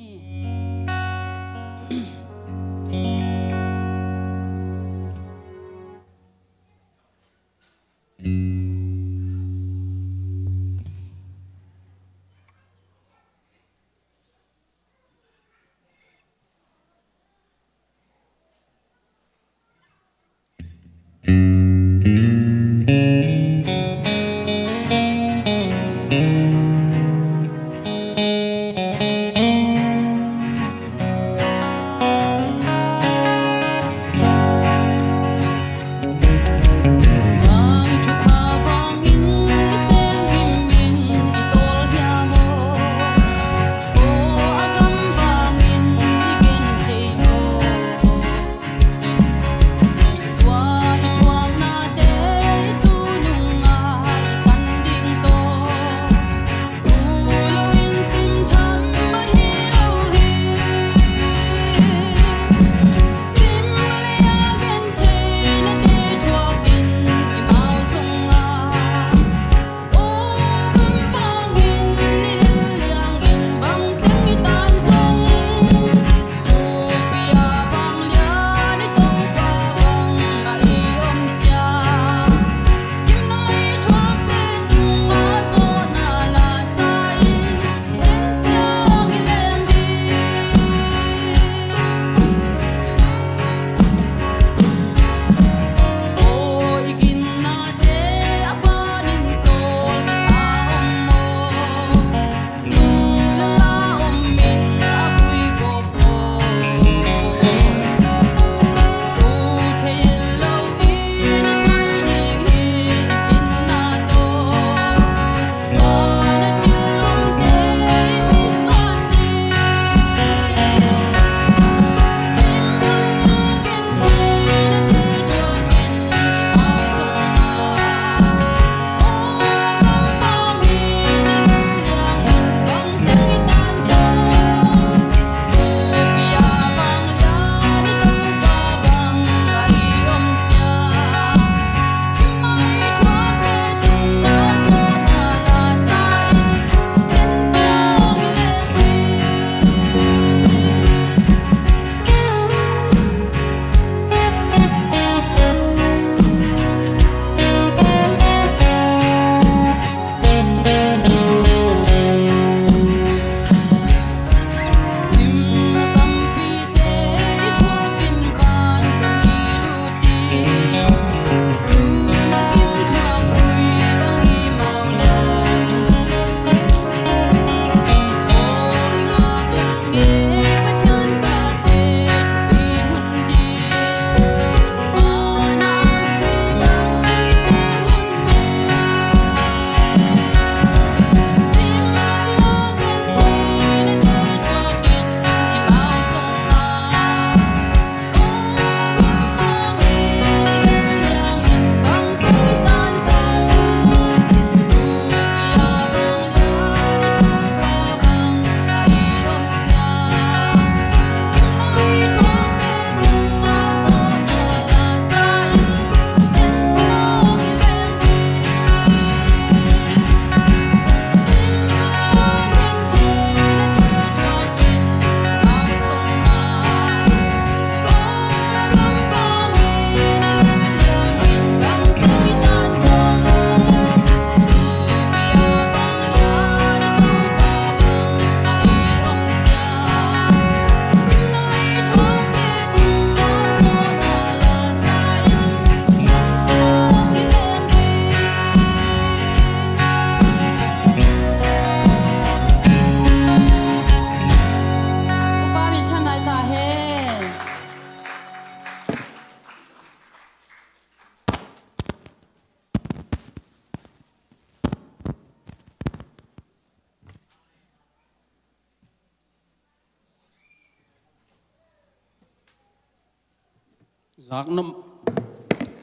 Zaknop,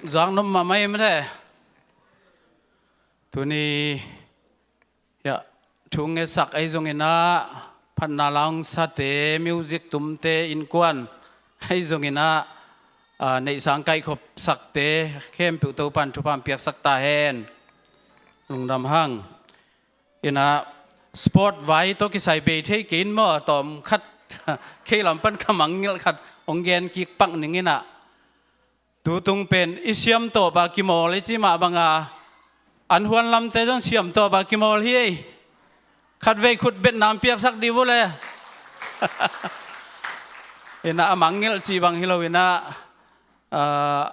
zaknop mahmah ei mate. Tuni hiah thu ngetsak ei zonginah phatna langsate, music tumte, innkuan ei zonginah, ah, neihsang kaihkhopsakte khempeuh Topan thupha piaksak ta hen. Lungdam hang. Inah sport vai tawh kisai bei thei kei in maw, tawm khat kei lam pan ka mangngilh khat hong gen kik pak ning inah. Tutung pen i siamtawh bah kimawl i ci mah banga an huan lamte zong siamtawh bah kimawl hi ei. Khatvei khut bet nam piaksak dih vule. Inah a mangngilh cih bang hi lo inah, ah,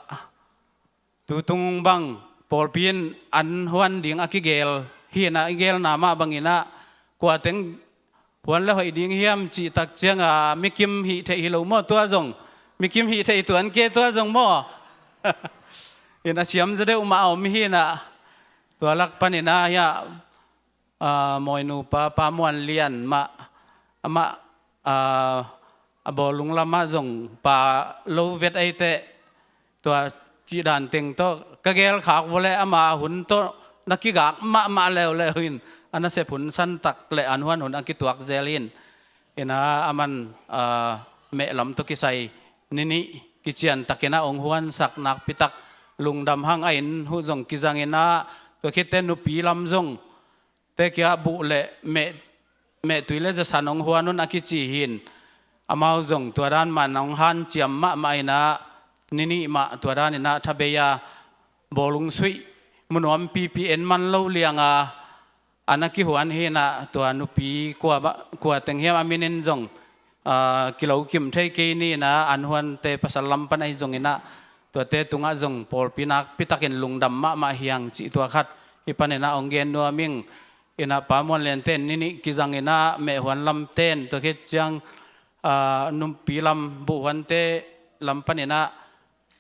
tutung bang pawlpi in an huan ding a kigel hi inah, i gelna mah banginah kua teng huan le hoih ding hiam cih tak cianga mikim hih theih hi lo maw tua zong? Mikim hih theih tuan ke tua zong maw? Inah siam zaw deuh mah a om hi inah tua lak paninah hiah, ah, Mawinu pa, Pa Muan Lian mah, amah, ah, a bawlung lamah zong pa lo vet ei teh, tua cihdan teng tawh ka gelkhak vawleh ama hun tawh na kigak mahmah leuleu in, a nasep hun santak le an huan hun a kituak zel in. Inah aman, ah, mehlam tawh kisai ni nih kiciantakinah hong huansak nakpitak lungdam hang a inn huh zong kizanginah tua khitte nupi lam zong tekia buh le meh, mehtui le zasan hong huan un a kici hin. Amau zong tua dan man hong hanciam mahmah inah ni nih mah tua daninah thabeia bawlung suih munuam pipi en man lo lianga an a kihuan hi inah tua nupi kua, kua teng hiam a minin zong, ah, kilo kim thei kei ni inah an huante pasal lam pan ahi zonginah tuate tungah zong pawlpi nakpitakin lungdam mahmah hiang cih tua khat hi paninah hong gen nuam ing. Inah Pa Muan Liante in ni nih kizanginah meh huan lamte in tua khit ciang, ah, nupi lam buh huante lam paninah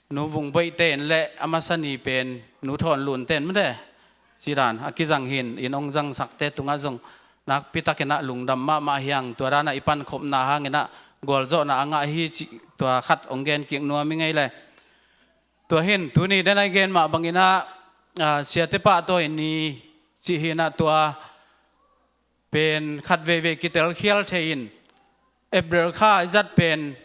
Nu Vung Boihte in le a masa ni pen Nu Thawn Lunte in mate cidan a kizang hin in hong zangsakte tungah zong nakpitakinah lungdam mahmah hiang tua danah i pankhopna hanginah gualzawhna a ngah hi cih tua khat hong gen kik nuam ing ei le. Tua hin tuni den a i gen mah banginah, ah, siate pahtawi ni cih hinah tua pen khat veivei kitelkhial thei in April kha i zat pen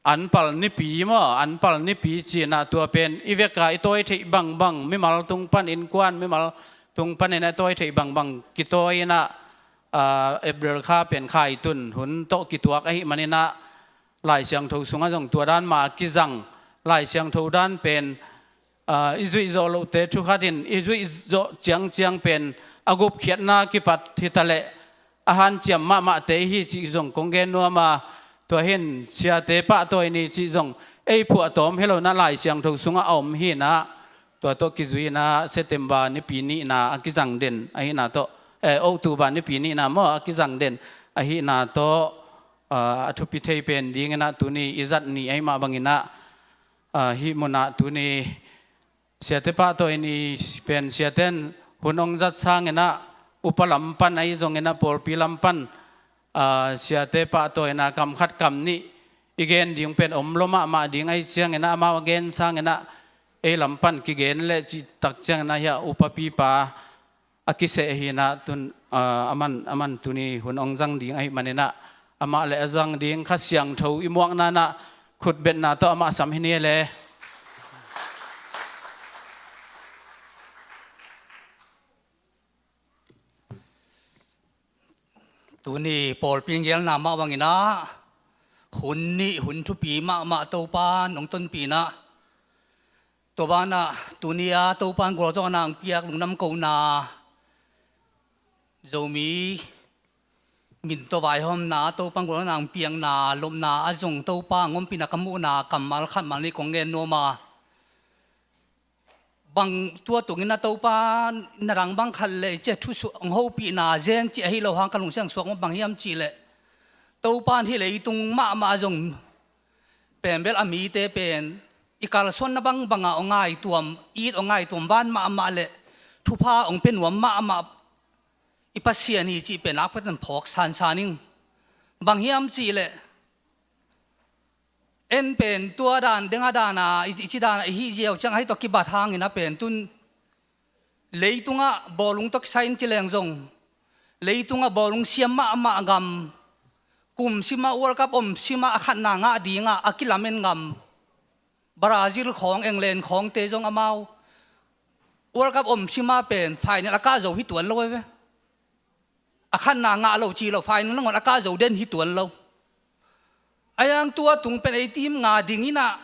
anpal nipi maw, anpal nipi cinah tua pen i veka i tawi theih bangbang mimal tung pan innkuan mimal tung paninah i tawi theih bangbang kitawi inah, ah, April kha pen khaitun hun tawh kituak ahih maninah Lai Siangtho sungah zong tua dan mah kizang. Lai Siangtho dan pen, ah, i zuih zawh lohte thukhat in i zuih zawh ciangciang pen a gupkhiatna kipat hitaleh a hanciam mahmahte ihi cih zong kong gen nuam a, tua hin siate pahtawi ni cih zong ei phuahtawm hi lonah Lai Siangtho sungah a om hinah tua tawh kizui inah September nipi nihna a kizang den ahihna tawh, eh, October nipi nihna maw a kizang den ahihna tawh, ah, a thupi thei pen dinginah tuni i zat ni ahih mah banginah, ah, hih munah tuni siate pahtawi ni pen siate in hun hong zat sanginah upa lam pan ahi zonginah pawlpi lam pan, ah, siate pahtawina kam khat kam nih i gen ding pen om lo mahmah ding ahi cianginah amau a gen sanginah ei lam pan kigen leh cih tak cianginah hiah upa pipa a kiseh hinah tun, ah, aman, aman tuni hun hong zang ding ahih maninah amah le a zang ding Kha Siangtho i muakna inah khutbetna tawh amah sam hi ni le. Tuni pawlpi in gelna mah banginah hun nih hun thupi mahmah Topa nong tonpih inah tua banah tuni a Topa in gualzawhna hong piak lungdam kohna Zomi min tawh vaihawmna Topa in gualzawhna hong piakna lopna a zong Topa hong ompihna ka muhna kammal khat mal nih kong gen nuam a. Bang tua tungin a Topa na dang bang khat le i ciah thusuah hong hopihna zen cih ahi lo hang ka lungsiang suak maw bang hiam cih leh Topa in hih leitung mahmah zong pen bel a mite pen i kalsuanna bangbanga hong ngaituam, it hong ngaituam van mahmah le thupha hong pia nuam mahmah i Pasian hi cih pen nakpitak in phawk sansan ing. Bang hiam cih leh En pen tua dan, denga dana, i, i ci dana, i hih ziau ciang ahi tawh kibat hangin a pen tun. Leitungah bawlung tawh kisai in ci leng zong. Leitungah bawlung siam mahmah gam. Kum simah World Cup om simah a khatna ngah dingah a kilamen gam. Brazil khawng, England khawngte zong amau. World Cup om simah pen final a kah zo hi tuan lo ve. A khatna ngah lo ci lo, final nangawn a kah zo den hi tuan lo. A yang tua tung pen ei team nga ding inah,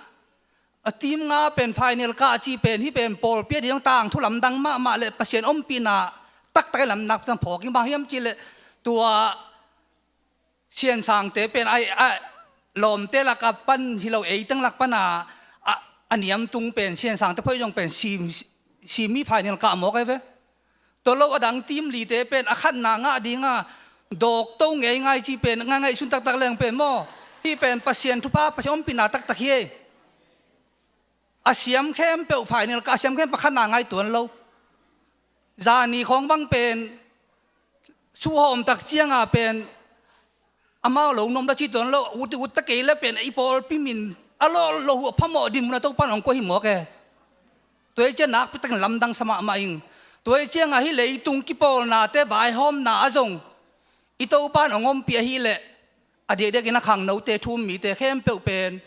a team nga pen final kah ci pen hi pen pawlpi a ding tangthu lamdang mahmah le Pasian ompihna taktak i lam nakpi tang phawk in bang hiam ci le tua Siansangte pen ai, a lawmte lak a pan hi lo, ei teng lak pana a, a niam tung pen Siansangte phoih zong pen sim, simi final kah mawk ai ve. Tua lo a dang team lite pen a khatna ngah dinga dawk to ngeingai ci pen ngaingai sun taktak leng pen maw, hih pen Pasian thupha, Pasian ompihna taktak hi ei. A siam khempeuh final kah, a siam khempeuh khatna ngai tuan lo. Zani khawng bang pen suhawm tak cianga pen amau lo nuam ta ci tuan lo, ut, ut ta kei le pen i pawlpi min a lawh lo uh a phamawh din mun a Topan hong koih hi mawk e. Tua hi ciang nakpi takin lamdang sa mahmah ing. Tua hi cianga hih leitung kipawlnate vaihawmna a zong i Topan hong ompih ahileh a diakdiakin a khangnote, thu-um mite khempeuh pen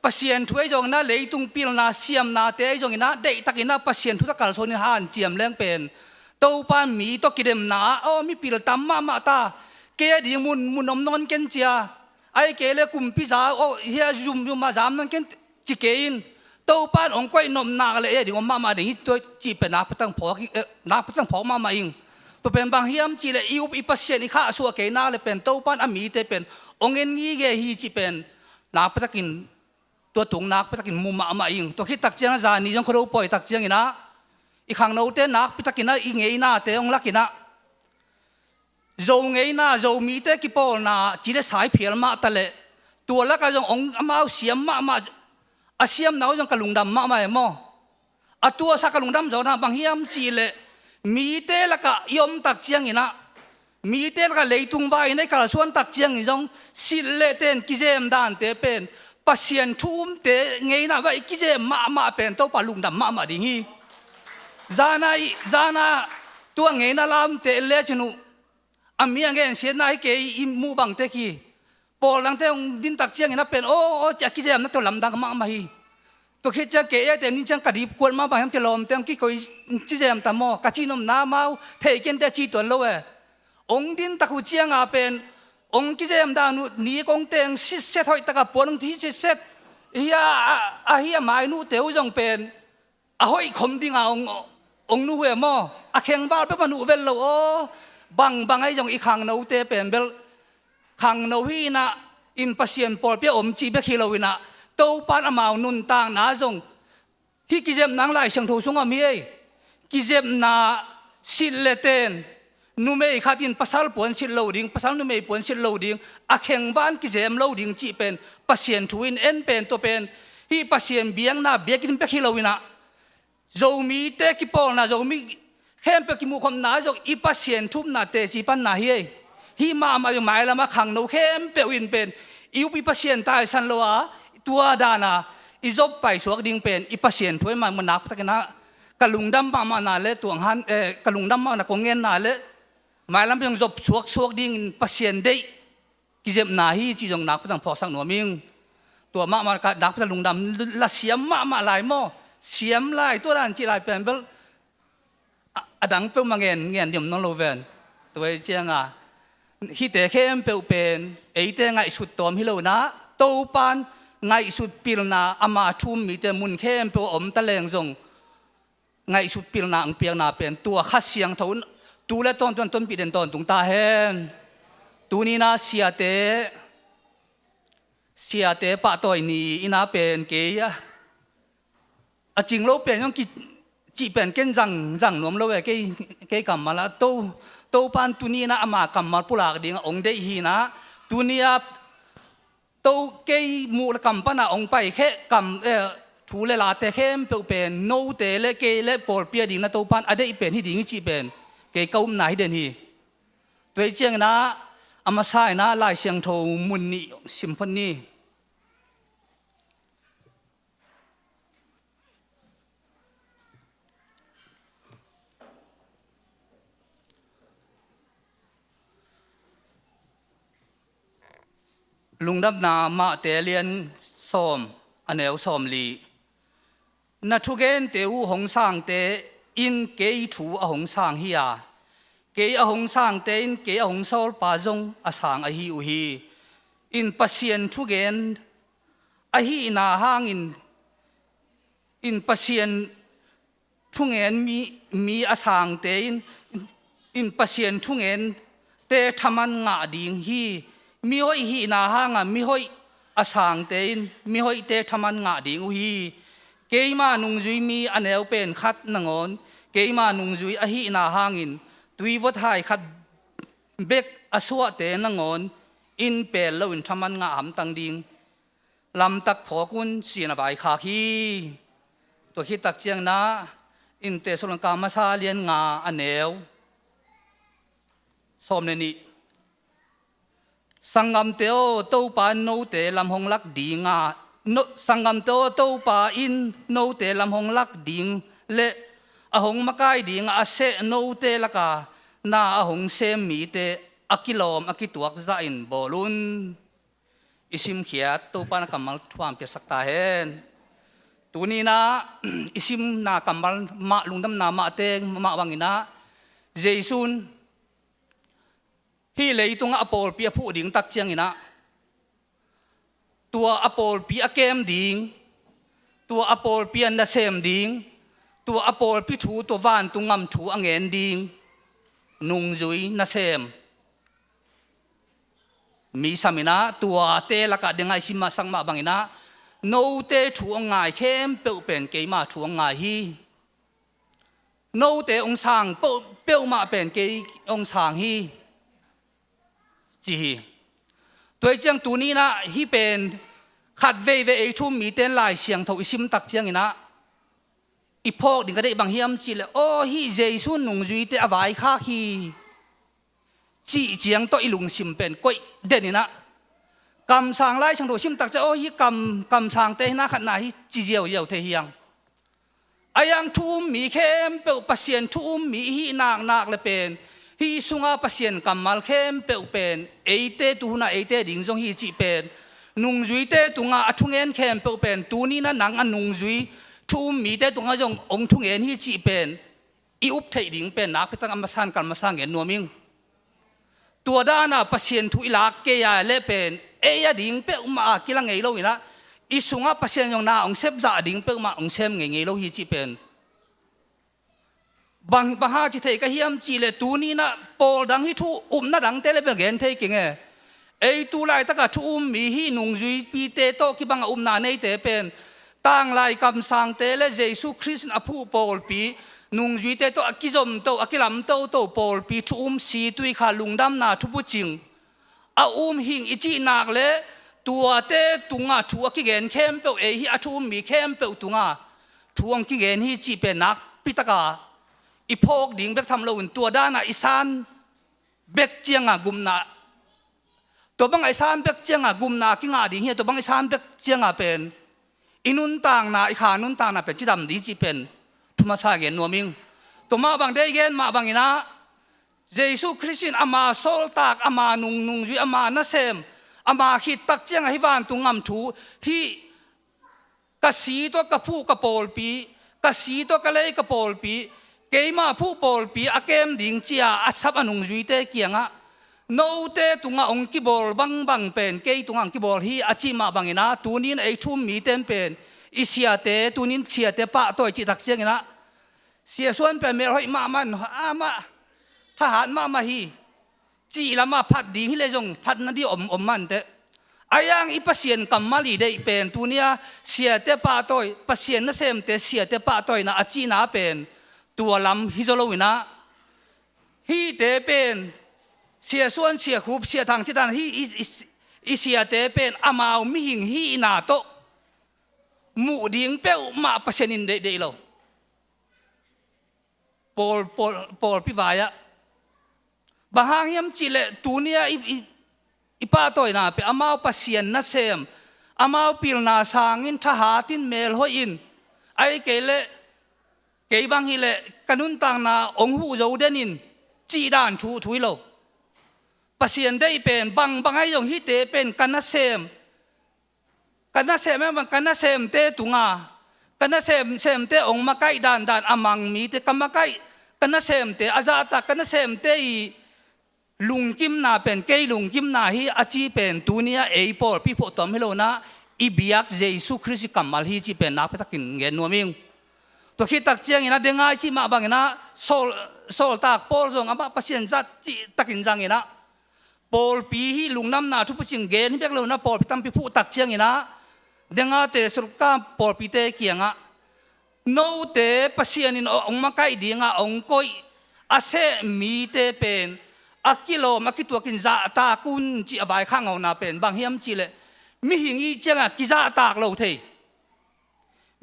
Pasian thu ei zongin ah, leitung pilna siamnate ei zongin ah, deihtakin ah Pasian thu tawh kalsuanin hanciam leng pen Topa mi tawh kidemna ah, aw, mipil tam mahmah ta, kei a ding mun, mun om nawn ken cia, ahih kei leh kumpi za, aw, hia zumzum ah zam nawn ken ci kei in, Topa in hong koih nopna leh ei a ding om mahmah ding hi, tua cih pen nakpi tak phawk, eh, nakpi tak phawk mahmah ing. Tua pen bang hiam cih leh i up i Pasian i khahsuah kei nak leh pen Topa in a mite pen hong en ngige hi cih pen nakpi takin, tua tung nakpi takin mu mahmah ing. Tua khit tak ciang a zani zong Khuado pawi tak ciangin ah, i khangnote nakpi takin ah i ngeinate hong lakin ah, Zo ngeina, Zomite kipawlna ci leh sai phial mah ta leh, tua lakah zong hong amau siam mahmah, a siamna uh zong ka lungdam mahmah e maw. A tuasa ka lungdam zawhna bang hiam cih leh, mite lakah i om tak ciangin ah, mite lakah leitung vai-in ah i kalsuan tak ciangin zong, silh leh ten kizem dante pen Pasian thu-umte ngeina vai i kizem mahmah pen Topa lungdam mahmah ding hi. Zana i, zana tua ngeina lamte en lecin uh, a mi a ngensiatna hi kei, i muh bang tek hi. Pawl dangte hong din tak ciangin a pen, aw, aw, ci a kizemna tua lamdang mahmah hi. Tua khit ciang kei a te nin ciang ka dip kuat mahmah hiam, te lawmte hong kikoih kizem ta maw, ka cih nopna amau thei kei in te ci tuan lo e. Hong din tak uh cianga pen hong kizem dan uh, ni kong teng sitset, hoih taka puan hong thi sitset. Hi a, a, a hi a mai nuhte uh zong pen a hoih khom dinga hong, hong nuh uh e maw. A khengval peuhmah nuh vel lo aw. Bangbang ahi zong i khangnote pen bel khangno hi in ah, in Pasian pawlpi a om cih bek hi lo in ah, Topa in amau nuntakna zong hih kizepna, Lai Siangtho sungah om hi ei. Kizepna, silh leh ten, numei khat in pasal puan silh lo ding, pasal numei puan silh lo ding, a khengval kizem lo ding cih pen Pasian thu in en pen, tua pen hih Pasian biakna, biakinn bek hi lo in ah, Zomite kipawlna, Zomi khempeuh kimuhkhopna zong i Pasian thu-umna teci panna hi ei. Hih mahmah i mailam a khangno khempeuh in pen i up i Pasian taisan lo a, tua dana i zop paisuak ding pen i Pasian thu ei mah, nakpi takin ah ka lungdam mahmahna leh tuang han, eh, ka lungdam mahmahna kong ngenna leh mailam pen zong zop suaksuak dingin Pasian deih kizepna hi cih zong nakpi tak phawksak nuam ing. Tua mahmah ka nakpi tak lungdam la siam mahmah lai maw. Siam lai, tua dan cih lai pen bel a, a dang peuhmah ngen, ngen dim nawn lo ven. Tua hi cianga hihte khempeuh pen eite ngaihsut tawm hi lo in ah, Topa in ngaihsut pilna ama thu-um mite mun khempeuh a om ta leng zong ngaihsut pilna hong piakna pen tua Kha Siangtho in tu le tawntung, tonpih den tawntung ta hen. Tuni in ah siate, siate pahtawi ni in ah pen kei a, a cing lo pen zong ki, cih pen ken zang, zang nuam lo e, kei, kei kammal ah To, Topa in tuni in ah ama kammal pulak dingah hong deih hi in ah, tuni a To kei muh le kam pana hong paikhia kam, eh, thu le late khempeuh pen note le kei le pawlpi a ding in ah Topa in a deih pen hi ding hi cih pen kei ka upna hi den hi. Tua hi ciangin ah a masa in ah Lai Siangtho mun nih sim phot ni. Lungdamna Mate lian sawm, a neu sawmli. Na thugente uh hong sangte in kei thu a hong sang hi a, kei a hong sangte in kei a hong sawlpa zong a sang ahi uh hi. In Pasian thugen ahihna hangin, in Pasian thungen mi, mi a sangte in, in Pasian thungente thaman ngah ding hi. Mihoih hihna hanga mihoih a sangte in mihoihte thaman ngah ding uh hi. Keima nungzui mi, a neu pen khat nangawn, keima nungzui ahihna hangin tuivot hai khat bek a suahte nangawn in pel loin thaman ngah hamtang ding lamtak phawk un, ci-in a vaikhak hi. Tua khit tak ciangin ah, in Thessalonika masa lian nga, a neu sawm le nih. Sanggamte aw, Topa in note lam hong lak ding a, no, sanggamte aw, Topa in note lam hong lak ding le a hong makai ding a, a seh note laka na a hong sem mite a kilawm a kituak zahin bawl un. I simkhiat Topa in a kammal thuam piasak ta hen. Tuni-in ah, i simna kammal mah, Lungdamna Mate mah bangin ah, Jesu in hih leitungah a pawlpi a phuh ding tak ciangin ah, tua a pawlpi a kem ding, tua a pawlpi a nasem ding, tua a pawlpi thu, tua vantung gam thu a ngen ding nungzui nasem mi sam in ah, tuate lakah dingah i sim mah, sak mah bangin ah, note thu hong ngai khempeuh pen keima thu hong ngai hi. Note hong sang peuh, peuhmah pen kei hong sang hi, ci hi. Tua hi ciang tuni-in ah hih pen khat veivei ei thu um mite in Lai Siangtho i sim tak ciangin ah, i phawk ding ka deih bang hiam cih leh, aw, hih Jesu in nungzuite a vaikhak hi, cih ciang tawh i lungsim pen koih den in ah, kamsang Lai Siangtho sim tak ciang, aw, hih kam, kamsangte hi, na khat na hi, ci ziauziau thei hi hang. Ahi hang thu um mi khempeuh, Pasian thu um mi i hih naknak le pen, hih sunga Pasian kammal khempeuh pen eite, tu hun a eite ding zong hi cih pen, nungzuite tungah a thungen khempeuh pen tuni-in ah nang a nungzui thu um mite tungah zong hong thungen hi cih pen i up theih ding pen nakpi tak a masa-in kal masa ngen nuam ing. Tua dana Pasian thu i lak kei a leh pen ei a ding peuhmah a kila ngei lo in ah, i sungah Pasian zong na hong sepzah ding peuhmah hong sem ngeingei lo hi cih pen bang, bang hang ci thei ka hiam cih leh, tuni-in ah pawl dang hih thu upna dangte le bel gen thei keng e. Ei tu laitakah thu um mi hih nungzuipite tawh kibang a upna neite pen, tanglai kamsangte le Jesu Khrist in a phuh pawlpi, nungzuite tawh a kizom to, a kilam toto pawlpi thu um, si, tui, kha, lungdamna thubucing a um hing i cih nak leh, tuate tungah thu a kigen khempeuh, ei hih a thu um mi khempeuh tungah thu hong kigen hi cih pen nakpi taka i phawk ding bek tham loin, tua dana i san bek cianga gupna, tua banga i san bek cianga gupna a kingah ding hi a, tua bang i san bek cianga pen i nuntakna, i kha nuntakna pen cidam ding cih pen thu masa gen nuam ing. Tua mah bang deih gen mah bangin ah, Jesu Khrist in ama sawltak, ama nung, nungzui, ama nasem, ama khit tak cianga hih vantung gam thu, hih ka si tawh ka phuh ka pawlpi, ka si tawh ka lei ka pawlpi, keima phuh pawlpi a kem ding ci-a a sap a nungzuite kiangah, note tungah hong kibawl bangbang pen kei tungah hong kibawl hi, a cih mah bangin ah, tuni-in ei thu um mite in pen i siate, tuni-in siate pahtawi cih tak ciangin ah, Sia Suan pen melhoih mahmah in, amah thahat mahmah hi, cih lamah phat ding hi leh zong phat nading om, om mah inteh. Ahi hang i Pasian kammal i deih pen tuni-a siate pahtawi, Pasian nasemte siate pahtawina a cihna pen tua lam hi zaw lo in ah, hihte pen Sia Suan, Sia Khup, Sia Thang cih dan hih i, i, i siate pen amau mihing hihna tawh muh ding peuhmah Pasian in deihdeih lo. Pawl, pawl, pawlpi vai-ah. Bang hang hiam cih leh tuni-a i, i, i pahtawina pen amau Pasian nasem, amau pilna sangin thahat in, melhoih in, ahih kei leh kei bang hi leh ka nuntakna hong huh zo den in, cih dan thu, thu hi lo. Pasian deih pen bangbang ahi zong hihte pen ka nasem, ka nasem, ka nasemte tunga, ka nasem, semte hong makaih dandan a mang mite, ka makaih, ka nasemte a zahtak, ka nasemte i lungkimna pen kei lungkimna hi a ci pen tuni-a ei pawlpi phoh tuam hi lo-in ah i biak Jesu Khrist i kammal hi cih pen nakpi takin gen nuam ing. Tua khit tak ciangin ah dengai cih mah bangin ah sawl, sawltak Paul zong amah Pasian zat cih takin zangin ah pawlpi hi lungdamna thupucing gen hi bek lo-in ah pawlpi tampi phuh tak ciangin ah denga Thessalonika pawlpite kiangah note Pasian in hong makaih dinga hong koih a seh mite pen a kilawm a kituakin zahtak un cih a vaikhak ngawhna pen bang hiam cihleh mihing i ciangah kizahtak lo thei.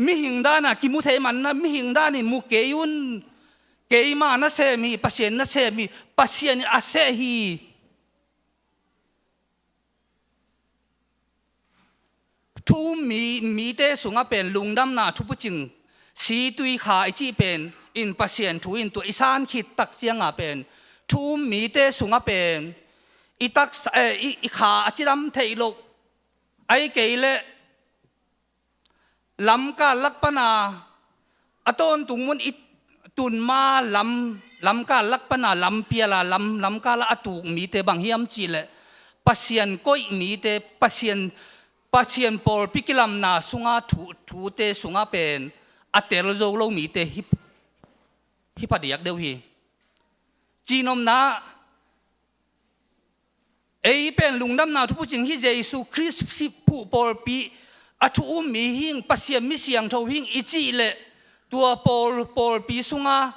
Mihing dana kimu thei man-in ah mihing danin mu kei un. Keima nasem hi, Pasian nasem hi, Pasian in a seh hi. Thu um mi, mite sungah pen lungdamna thupucing, situikha i cih pen in Pasian thu in tua i san khit tak ciangah pen thu um mite sungah pen i taksa, eh, i, i kha a cidam theih loh, ahih kei leh lamkal lak pana a tawntung mun i tun ma lam, lamkal lak pana lampiala lam, lamkala a tuk mite bang hiam cihleh Pasian koih mite, Pasian, Pasian pawlpi kilamna sunga thu, thute sungah pen a tel zo lo mite hi, hi phadiak deuh hi. Cihnopna ei pen lungdamna thupucing hi Jesu Khrist phuh pawlpi a thu um mi hing, Pasian mi siangtho hing i cihleh tua pawl, pawlpi sunga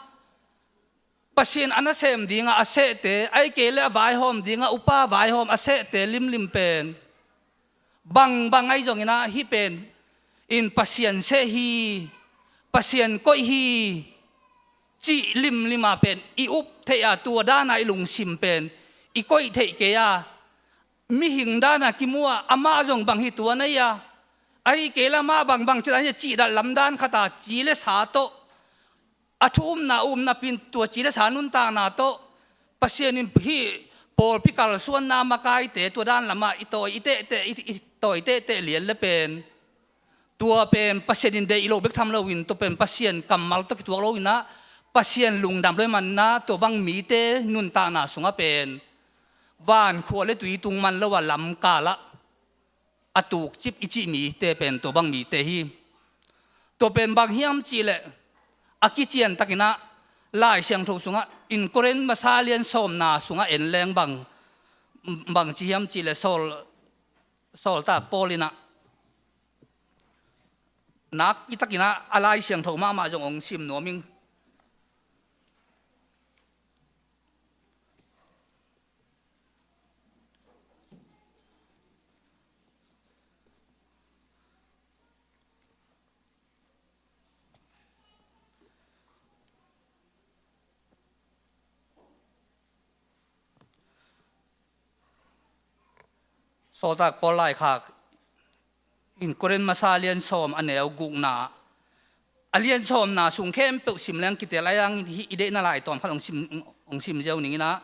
Pasian a nasem dinga a sehte, ahih kei leh a vaihawm dinga upa vaihawm a sehte limlim pen bangbang ahi zongin ah hih pen in Pasian seh hi, Pasian koih hi cih limlima pen i up theih a, tua dana i lungsim pen i koih theih kei a, mihing dana kimu a, amah zong bang hi tuan ahi a, ahih kei leh amah bangbang ci dan hi a, cih dan lamdan khat a ci le sa tawh a thu umna, umna pi-in tua ci le sa nuntakna tawh Pasian in hih pawlpi kalsuanna makaite tua dan lamah i tawi i tehteh, i, i tawi tehteh lian le pen tua pen Pasian in deih lo bek tham loin, tua pen Pasian kammal tawh kituak loin ah Pasian lungdam lo ahih manin ah tua bang mite nuntakna sungah pen vankhua le tui tung man lo a lamkalah a tukcip i cih mite pen tua bang mite hi. Tua pen bang hiam cihleh a kician takin ah Lai Siangtho sungah in Korin masa lian sawmna sungah en leng bang, bang ci hiam cihleh sawl, sawltak Paul in ah nakpi takin ah a Lai Siangtho mahmah zong hong sim nuam ing. Sawltak Paul laikhak in Korin masa lian sawm a neu gukna, a lian sawmna sung khempeuh sim leng kitel a, i deihna lai tawm khat hong sim, hong sim ziau ning in ah,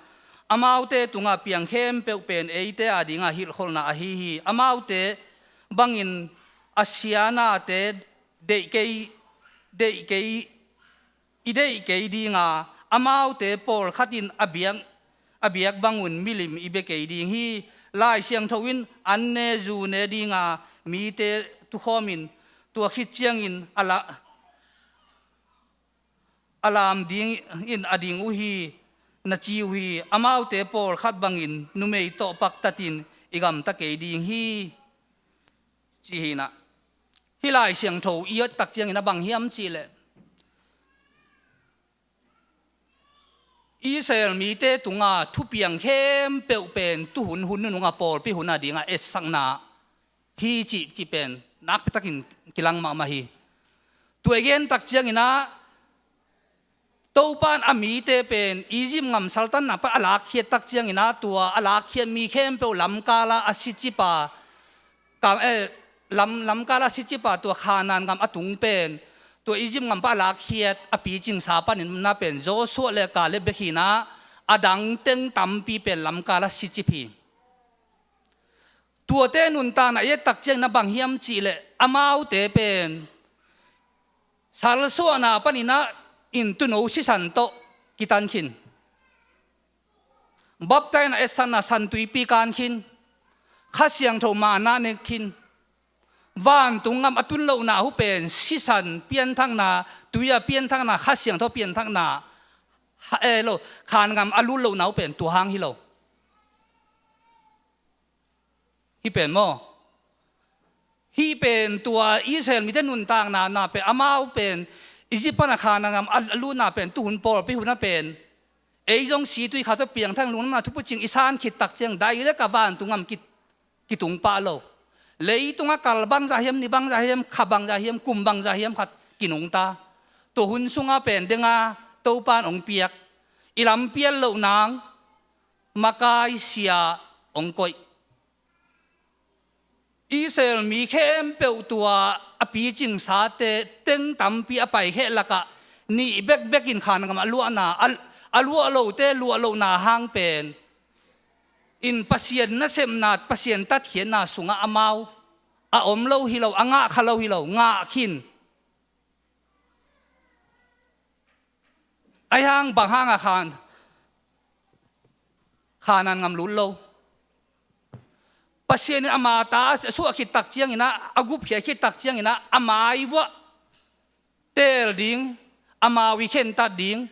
amaute tungah piang khempeuh pen eite adingah hilhkholhna ahi hi. Amaute bangin a sia nate deih kei, deih kei i deih kei dinga, amaute pawlkhat in a biak, a biak bangun milim i bia kei ding hi. Lai Siangtho in an ne zu ne dinga mite tukhawmin tua khit ciangin a la, a lam dingin a ding uh hi, na ci uh hi. Amaute pawlkhat bangin numei tawh paktatin i gamta kei ding hi, ci hi in ah. Hih Lai Siangtho i et tak ciangin a bang hiam cihleh Israel mite tunga thupiang khempeuh pen tuhun hun nunung a pawlpi hun a dinga etsakna hi cih, cih pen nakpi takin kilang mahmah hi. Tua i gen tak ciangin ah Topa in a mite pen Egypt ngam saltanna pan a lakkhiat tak ciangin ah tua a lakkhiat mi khempeuh lamkala a sicip a, ka, eh, lam, lamkala a sicip a tua Khanaan ngam a tung pen tua Egypt ngam pan a lakkhiat a picingsa panin na pen Joshua le Kaleb bek hi in ah a dang teng tampi pen lamkal ah sicip hi. Tuate nuntakna i et tak ciangin a bang hiam cih leh amaute pen salsuahna panin ah in tuuno sisan tawh kitan khin. Baptaina etsakna San Tuipi kan khin. Kha Siangtho manna ne khin. Vantung gam a tun lohna uh pen sisan pianthakna, tui a pianthakna, Kha Siangtho pianthakna, ha, eh, lo, Khanaan gam a lut lohna uh pen tua hang hi lo. Hih pen maw? Hih pen tua Israel mite nuntakna na pen amau pen Egypt pan a Khanaan gam a lutna pen tuhun pawlpi hun a pen ei zong si tui kha tawh piangthak lungdamna thupucing i san khit tak ciang direct a vantung gam ki, kitung pah lo. Leitungah kal bangzah hiam, ni bangzah hiam, kha bangzah hiam, kum bangzah hiam khat kinungta. Tua hun sungah pen denga Topan hong piak, i lampial loh nang makai sia hong koih. Israel mi khempeuh tua a picingsate teng tampi a paikheh lakah nih bekbekin Khanaan gam a luahna, a, a luah lote luah lohna hang pen in Pasian nasepna, Pasian tatkhiatna sungah amau a om lo hi lo, a ngah kha lo hi lo, ngah khin. Ahi hang bang hangah Khan, Khanaan gam lut lo? Pasian in ama ta a suah khit tak ciangin ah, a gupkhia khit tak ciangin ah, a mai vuah teel ding, amau i khentat ding,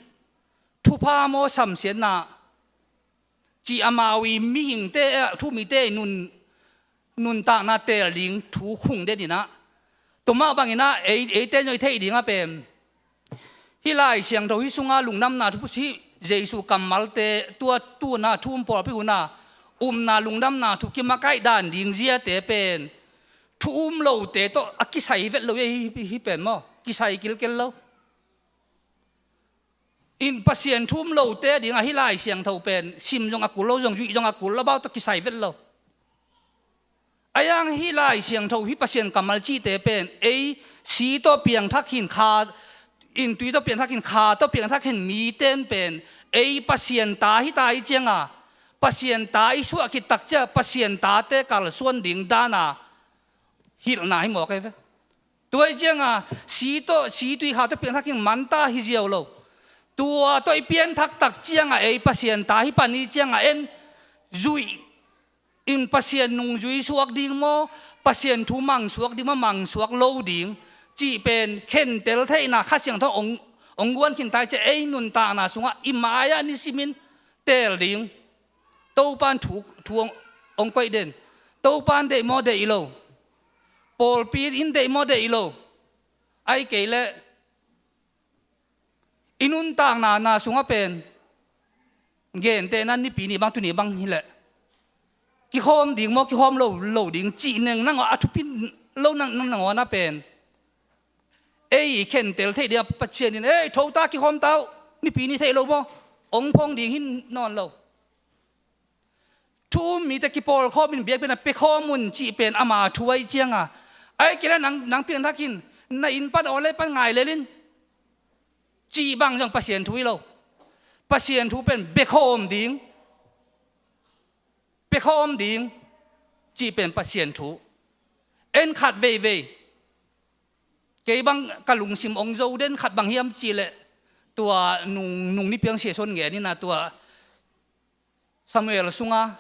thupha maw samsiatna cih amau i mihingte, eh, thumite i nun, nuntakna teel ding thu khung den in ah, tua mah bangin ah ei, eite zong i theih dingah pen hih Lai Siangtho hih sungah lungdamna thupucing, Jesu kammalte, tua tuna thu um pawlpi hun a upna lungdamna thu kimakaih dan ding ziate pen thu um lote tawh a kisai vet lo hi, hi, hi pen maw? Kisai kilkel lo. In Pasian thu um lote dingah hih Lai Siangtho pen sim zong a kul lo, zong zuih zong a kul lo, amau tawh kisai vet lo. Ahi hang hih Lai Siangtho, hih Pasian kammal cihte pen ei si tawh piangthak khin, kha, in tui tawh piangthak khin, kha tawh piangthak khin mite in pen ei Pasian ta hi ta hi ciangah, Pasian ta i suah khit tak ciangah Pasian tate kalsuan ding dana hilhna hi mawk ei ve. Tua hi ciangah si tawh, si tui kha tawh piangthak khin manta hi ziau lo. Tua tawh i pianthak tak ciangah ei Pasian ta hi pan hi ciangah en zuih in Pasian nungzui suak ding maw, Pasian thu mangsuak ding maw, mangsuak lo ding cih pen khentel theihna Kha Siangtho hong, hong guan khin ta hi ciah ei nuntakna sungah i mai-ah nisimin teel ding. Topan thu, thu hong, hong koih den. Topan deih maw deih lo? Pawlpi in deih maw deih lo? Ahih kei leh i nuntakna na sungah pen gentehna nipi ni bang tuni bang hileh kikhawm ding maw, kikhawm lo, lo ding cih neng nang a thupi lo nang, nang nangawn ah pen ei khentel theih dingah Pasian in ei tho ta, kikhawm ta uh, nipi ni theih lo maw, hong phong ding hi nawn lo. Thu um mite kipawlkhawm in biakpiakna piakhawm un cih pen ama thu ahi ciangah, ahih kei leh nang, nang piangthak in na inn pan aw lei pan ngai lel in cih bang zong Pasian thu hi lo. Pasian thu pen biakhawm ding, piakhawm ding cih pen Pasian thu. En khat veivei kei bang ka lungsim hong zo den khat bang hiam cih leh tua nung, nung nipi hong siason ngen in ah tua Samuel sungah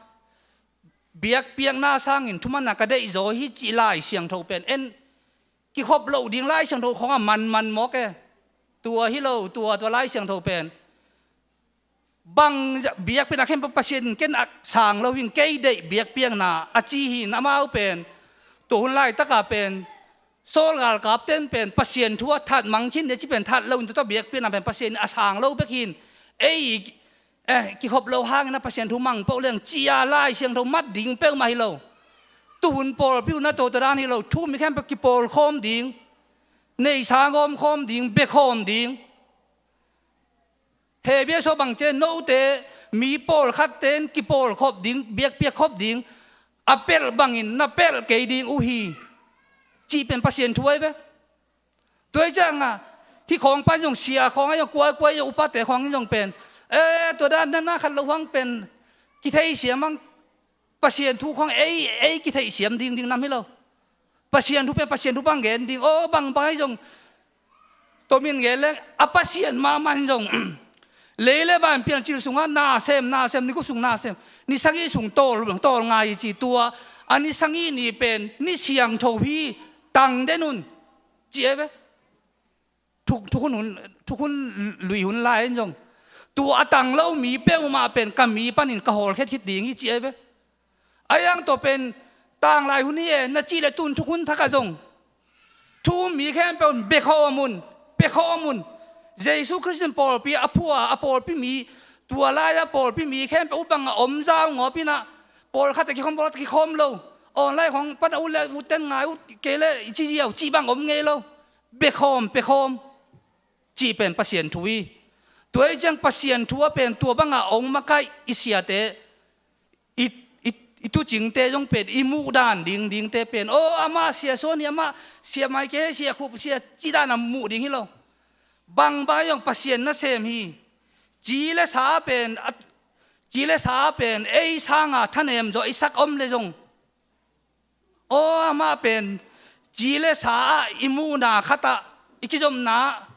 biakpiakna sangin thumanna ka deihzaw hi cih Lai Siangtho pen en kikhop loh ding Lai Siangtho khawngah manman mawk e. Tua hi lo, tua, tua Lai Siangtho pen bang biakpiakna khempeuh Pasian in ken a sang lo hing, kei deih biakpiakna a ci hi in amau pen tua hun laitakah pen Saul galkapten pen Pasian thu a that mang khin ding ci pen that lo in tua biakpiakna pen Pasian in a sang lo bek hi in ei, eh, kikhop lo hangin a Pasian thu mang poh leng ci-a Lai Siangtho mat ding peuhmah hi lo. Tuhun pawlpi hun a tawtaw dan hi lo, thu mi khempeuh kipawlkhawm ding, neihsa gawmkhawm ding, biakhawm ding. Hebrew sung bang ci, note mi pawlkhatte in kipawlkhop ding, biakpiakkhop ding a pelh bangin na pelh kei ding uh hi, cih pen Pasian thu ahi ve. Tua hi ciangah hih khawng pan zong sia khawng ahi zong, kuaikuai zong, upate khawng ahi zong pen Eh, tua dan na, na khat lo hang pen kitheisiam hang. Pasian thu khong ei, ei kitheisiam ding, ding nam hi lo. Pasian thu pen Pasian thu bang gen ding. Aw, bang bang ahi zong, tua min gen leng, a Pasian mahmah in zong lei le van piancil sungah nasem, nasem, ni guk sung nasem, ni sagih sung tawl, tawl ngai ci. Tua a ni sagih ni pen ni siangtho hi, tang den un, ci ei ve. Thuk, thuk hun, hun, thuk hun lui hun lai in zong, tua a tang lo mi peuhmah pen ka mi panin ka hawlkhiat khit ding hi, ci ei ve. A hiang tua pen tanglai hun hi e, na cih leh tun thuk hun thak ah zong thu um mi khempeuh un bekhawm un, bekhawm un. Jesu Khrist in pawlpi a phuah a, a pawlpi mi, tua lai-a pawlpi mi khempeuh uh bangah om zaungawp in ah, pawlkhat ah kikhawm, pawlkhat ah kikhawm lo. Online khong pan a ut le ut ten ngai ut kei leh ci ziau cih bang om ngei lo. Bekhawm, bekhawm cih pen Pasian thu hi. Tua hi ciang Pasian thu ah pen tua bangah ong makaih i siate, i, i, i tuucingte zong pen, i muhdan ding, dingte pen, aw, amah sia suan hi, amah sia mai kei, sia khup, sia, cih dan a muh ding hi lo. Bang bang zong Pasian nasem hi. Ci le sa pen, a, ci le sa pen ei sanga thanem zaw i sak om le zong, aw, amah pen ci le sa ah i muhna khat ah, i kizopna,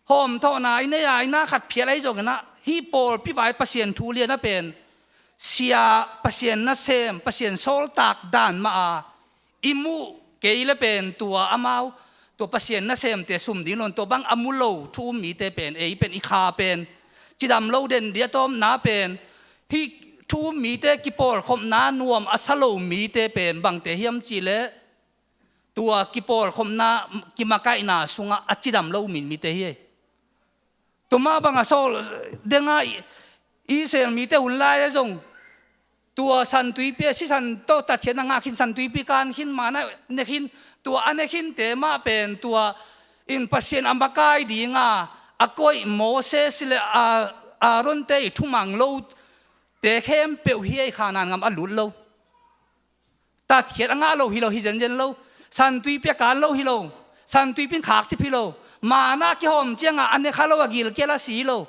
hawmthawhna i nei a, i na khat phial ahi zongin ah, hih pawlpi vai Pasian thu lian ah pen sia, Pasian nasem, Pasian sawltak dan mah a i muh kei le pen tua amau, tua Pasian nasemte sum ding lo in, tua bang a mu lo thu um mite pen, ei pen i kha pen cidam lo den ding a tawpna pen, hih thu um mite kipawlkhopna nuam a sa lo mite pen bangte hiam cih leh, tua kipawlkhopna, kimakaihna sungah a cidam lo mi, mite hi. Tua mah bangah sawl dengah i, Israel mite hun lai-ah zong tua San Tuipi ah sisan tawh tatkhiatna ngah khin, San Tuipi kan khin, manna ne khin, tua a ne khinte mah pen tua in Pasian a makai dinga a koih Moses le a, Aaron-te i thumang lote khempeuh hi ei, Kanaan gam a lut lo. Tatkhiat a ngah lo hi lo, hi zenzen lo. San Tuipi a kan lo hi lo. San Tuipi in khakcip hi lo. Manna kihawm ciangah a ne kha lo, a gilkial a si hi lo.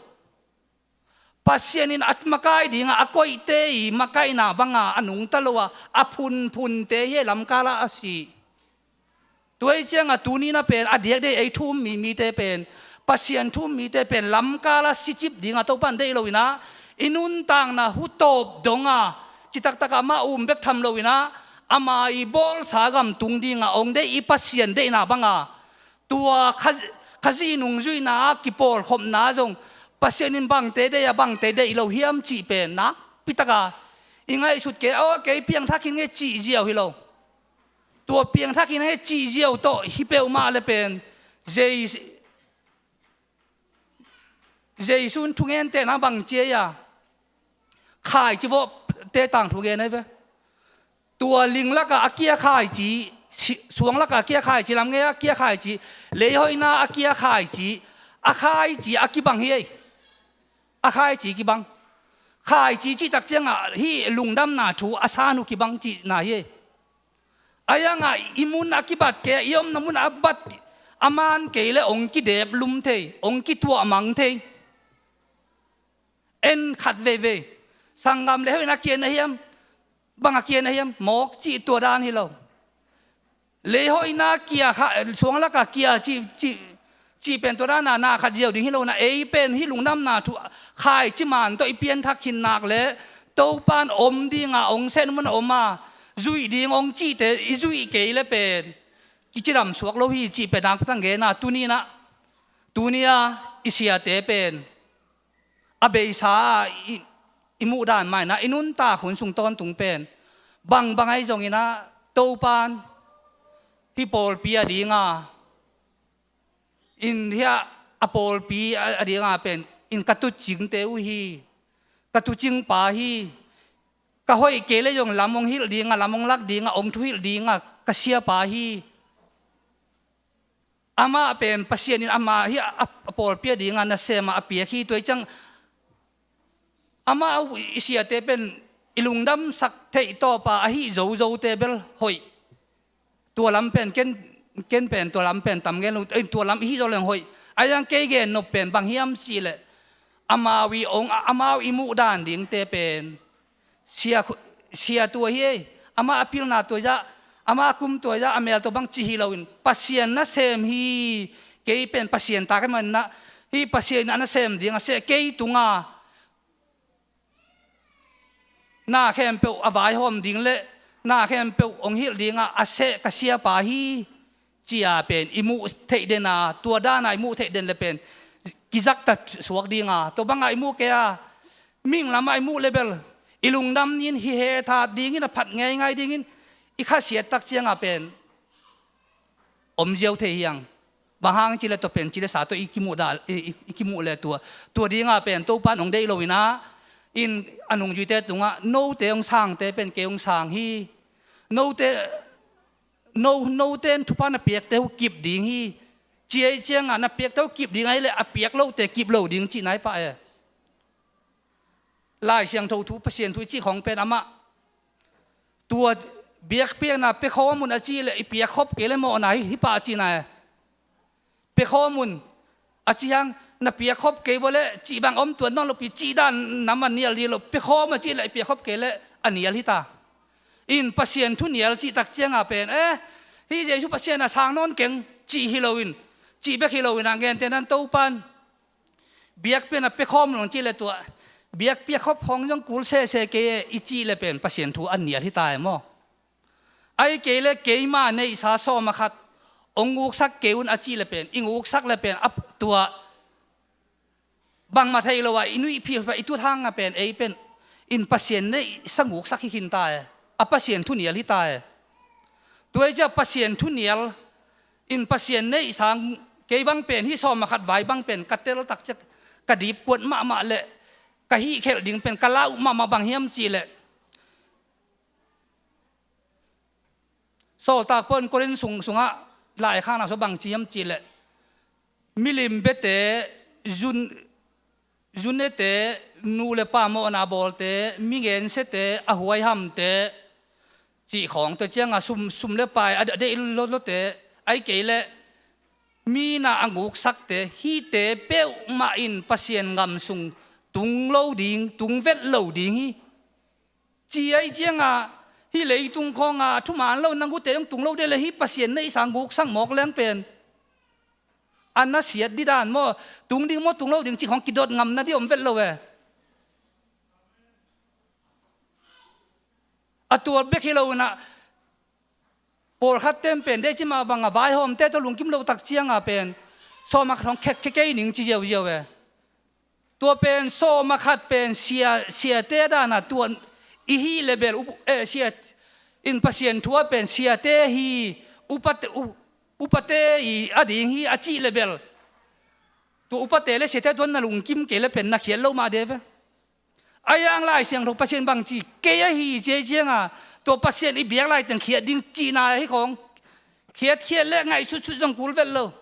Pasian in a makai dinga a koihte i makaihna banga a nungta lo a, a phunphunte hi ei, lamkalah a si. Tua hi ciangah tuni-in ah pen a diakdiak ei thu um mi, mite pen, Pasian thu um mite pen lamkalah sicip dinga Topa in deih lo in ah, i nuntakna hu tawp donga citaktak ah amah um bek tham lo in ah, ama i bawlsa gam tung dinga ong deih i Pasian deihna banga, tua Kha-, Khazih nungzuihna ah kipawlkhopna zong Pasian in bangte deih a, bangte deih lo hiam cih pen nakpi taka i ngaihsut kei, aw, kei piangthak khin ing e cih ziau hi lo. Tua piangthak khin ing e cih ziau tawh hi peuhmah le pen, Jes-, Jesu in thungentehna bang ci ei a, khaici vawhte tangthu gen ahi ve. Tua ling lakah a kia khaici, si-, suang lakah a kia khaici, lam ngei a kia khaici, leihoihna a kia khaici, a khaici a kibang hi ei. A khaici kibang. Khaici cihtak ciangah hih lungdamna thu a san uh kibang cihna hi ei. A hiangah i mun a kibat kei, i omna mun a bat, a man kei le ong kidep lum thei, ong kituah mang thei. En khat veivei. Sanggam, leihoihna kia na hiam? Bang a kia na hiam? Mawk cih tua dan hi lo. Leihoihna kia kha, suang lakah kia cih, cih, cih pen tua dana na khat ziau ding hi lo in ah, ei pen hih lungdamna thu khaici man tawh i pianthak khin nak le, Topa in om dinga ong seh mun a om a, zuih ding ong cihte i zuih kei le pen kicidam suak lo hi cih pen nakpi tak gen a, tuni-in ah, tuni-a i siate pen a beisa i, i muhdan mah in ah, i nuntak hun sung tawntung pen bang bang ahi zongin ah, Topa in hih pawlpi a dinga, in hih a pawlpi a, a dinga pen in ka tuucingte uh hi, ka tuucingpa hi, ka hoih kei le zong lam ong hilh dinga, lam ong lak dinga, ong thuhilh dinga ka siapa hi. Amah pen Pasian in amah hih a, a pawlpi a dinga nasem a, a piak hi. Tua hi ciang amah uh i siate pen i lungdamsak theih tawpa ahi zozote bel hoih. Tua lam pen ken, ken pen tua lam pen tam gen lo, eh, tua lam i hih zo leng hoih. A hiang kei gen nop pen bang hiam cih leh, amau i ong, amau i muh dan dingte pen sia, sia tua hi ei. Amah a pilna tua hi zah, amah a kum tua hi zah, a mel tua bang ci hi loin Pasian nasem hi. Kei pen Pasian ta ka hi manah, hih Pasian in a nasem ding a seh, kei tunga na khempeuh a vaihawm ding le na khempeuh ong hilh dingah a seh ka siapa hi, ci-a pen i muh theih den a, tua dana i muh theih den le pen kizakta suak dinga, tua bangah i muh kei a, mihing lamah i muh le bel i lungdam in hi, hethat dingin, a phat ngeingai dingin i khasiat tak cianga pen om ziau thei hiang. Bang hang ci le tua pen ci le sa tawh i kimuh dah, i, i, i kimuh le tua, tua dinga pen Topan ong deih lo inah, in a nungzuite tungah note ong sangte pen kei ong sang hi. Note, no, note in thupha na piakte uh kip ding hi. Ci ei cianga na piakte uh kip ding ahi le a piak lote kip lo ding cihna hi pah e. Lai Siangtho thu, Pasian thu i cih khawng pen amah tua biakpiakna pia khawm un a cih le i piak khop kei le mawhna hi, hi pah a cihna e. Pia khawm un a cih hang, na piak khop kei vua le cih bang om tuan nawn lopi, cih dan nam a nial dih lo, pia khawm a cih le i piak khop kei le a nial hi ta. In Pasian thu nial cih tak cianga pen, eh, hih Jesu Pasian a sang nawn keng cih hi loin, cih bek hi loin a, gentehna in Topan biakpiakna pia khawm un ong cih le tua biakpiak khop khawng zong kul sese kei e i cih le pen Pasian thu a nial hi ta e maw? Ahi kei le keima neihsa sawm a khat ong nguksak kei un a cih le pen, i nguksak le pen a tua bangmah thei lo a i nuih phihphih i tut hanga pen ei pen in Pasian neihsa nguksak hi khin ta e. A Pasian thu nial hi ta e. Tua hi ciah Pasian thu nial, in Pasian neihsa, kei bang pen hih sawm a khat vai bang pen ka tel tak ciah ka dipkuat mahmah le ka hihkhelh ding pen ka lau mahmah bang hiam cih le, Sawltak Paul in Korin sung, sungah laikhakna sung bang ci hiam cih le, milim biate, zu, zu nete, nu le pa mawhna bawlte, mi ngensiate, a huaihamte, cih khawng, tua cianga sum, sum le pai a deih lotlote, ahi kei le mi na a nguksakte, hihte peuhmah in Pasian gam sung tung lo ding, tung vet lo ding hi. Ci ahi cianga hih leitung khawnga thuman lo nang ute zong tung lo ding le hih Pasian neihsa nguksak mawk leng pen a na siat dih dan maw, tung ding maw tung lo ding cih khawng kidot ngam nading om vet lo e. A tua bek hi lo inah, pawlkhat ten pen dei cimah banga vaihawmte tawh lungkim lo tak cianga pen sawm a khat hong khe, khe kei ning ci ziauziau e. Tua pen sawm a khat pen sia, siate dana tua i hih le bel, eh, sia in Pasian thu ah pen siate hi, upate, u, upate i a ding hi a cih le bel, tua upate le siate tua na lungkim kei le pen na khiat lo mah de ve. Ahi hang Lai Siangtho Pasian bang ci, kei ahi ci ahi cianga tua Pasian i biak laiteng khiat ding cihna hi khawng. Khiatkhiat le ngaihsutsut zong kul vet lo.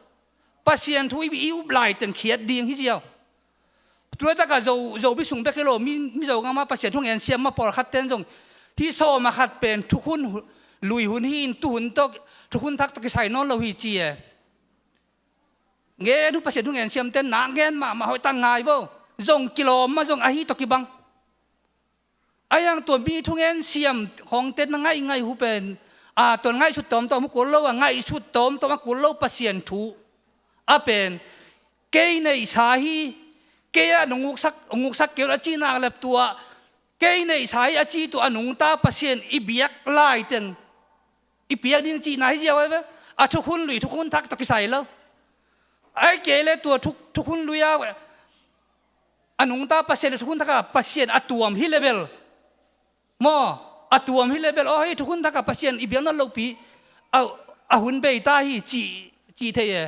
Pasian thu i, i up laiteng khiat ding hi ziau. Tuaitaka Zo, Zomi sung bek hi lo, mi, Mizo gam ah Pasian thu ngen siam mah pawlkhat ten zong hih sawm a khat pen thukhun hu, lui hun hi in, tuhun tawh, thukhun thak tawh kisai nawn lo hi ci e. Ngen uh, Pasian thu ngen siamte nak ngen mahmah, hoih tak ngai vo. Zong kilawm mah zong ahi tawh kibang. Ahi hang tua mi thu ngen siam khawngte na ngaihngaih uh pen, a, tua ngaihsut tawmtawm uh kul lo a, ngaihsut tawmtawm a kul lo Pasian thu a pen, kei neihsa hi, kei a nong nguksak, nguksak kei un a cih nak le tua, kei neihsa hi a ci tua a nungta Pasian i biak laiteng i piak ding cihna hi ziau ahi ve. A thukhun lui thukhun thak tawh kisai lo. Ahi kei le tua thuk, thukhun lui a, a nungta Pasian le thukhun thak a Pasian a tuam hi le bel maw, a tuam hi le bel, aw, hih thukhun thak a Pasian i biak nawn lopi a, a hun bei ta hi cih, cih thei e.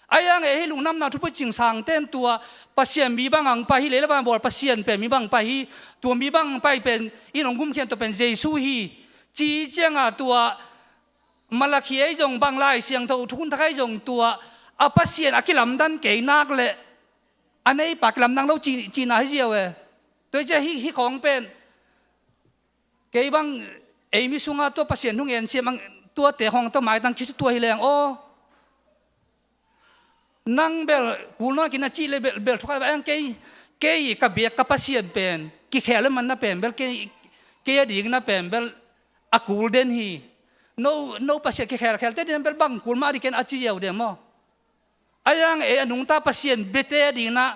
Ahi hang e, hih lungdamna thupicing sangte in tua Pasian mi bang ang pai hi, lei le van bawl Pasian pen mi bang pai hi, tua mi bang ang pai pen in hong gumkhian tua pen Jesu hi, ci cianga tua Malakhi ahi zong bang Lai Siangtho thukhun thak ahi zong tua a Pasian a kilamdan kei nak le a neipa kilamdang lo ci, cihna hi ziau e. Tua hi ciah hih, hih khawng pen kei bang ei mi sunga tua Pasian thu ngen siam ang, tuate khawng tua maitang ci tua hi leng aw. Nang bel kul nawn kei na cih le bel, bel thukhai va ang kei, Kei ka biak ka Pasian pen kikhel le man na pen bel kei, kei a ding na pen bel a kul den hi. No, no Pasian kikhelkhelte ding bel bang kul mah ding ken a ci ziau ding maw? A yang e a nungta Pasian biate a ding na,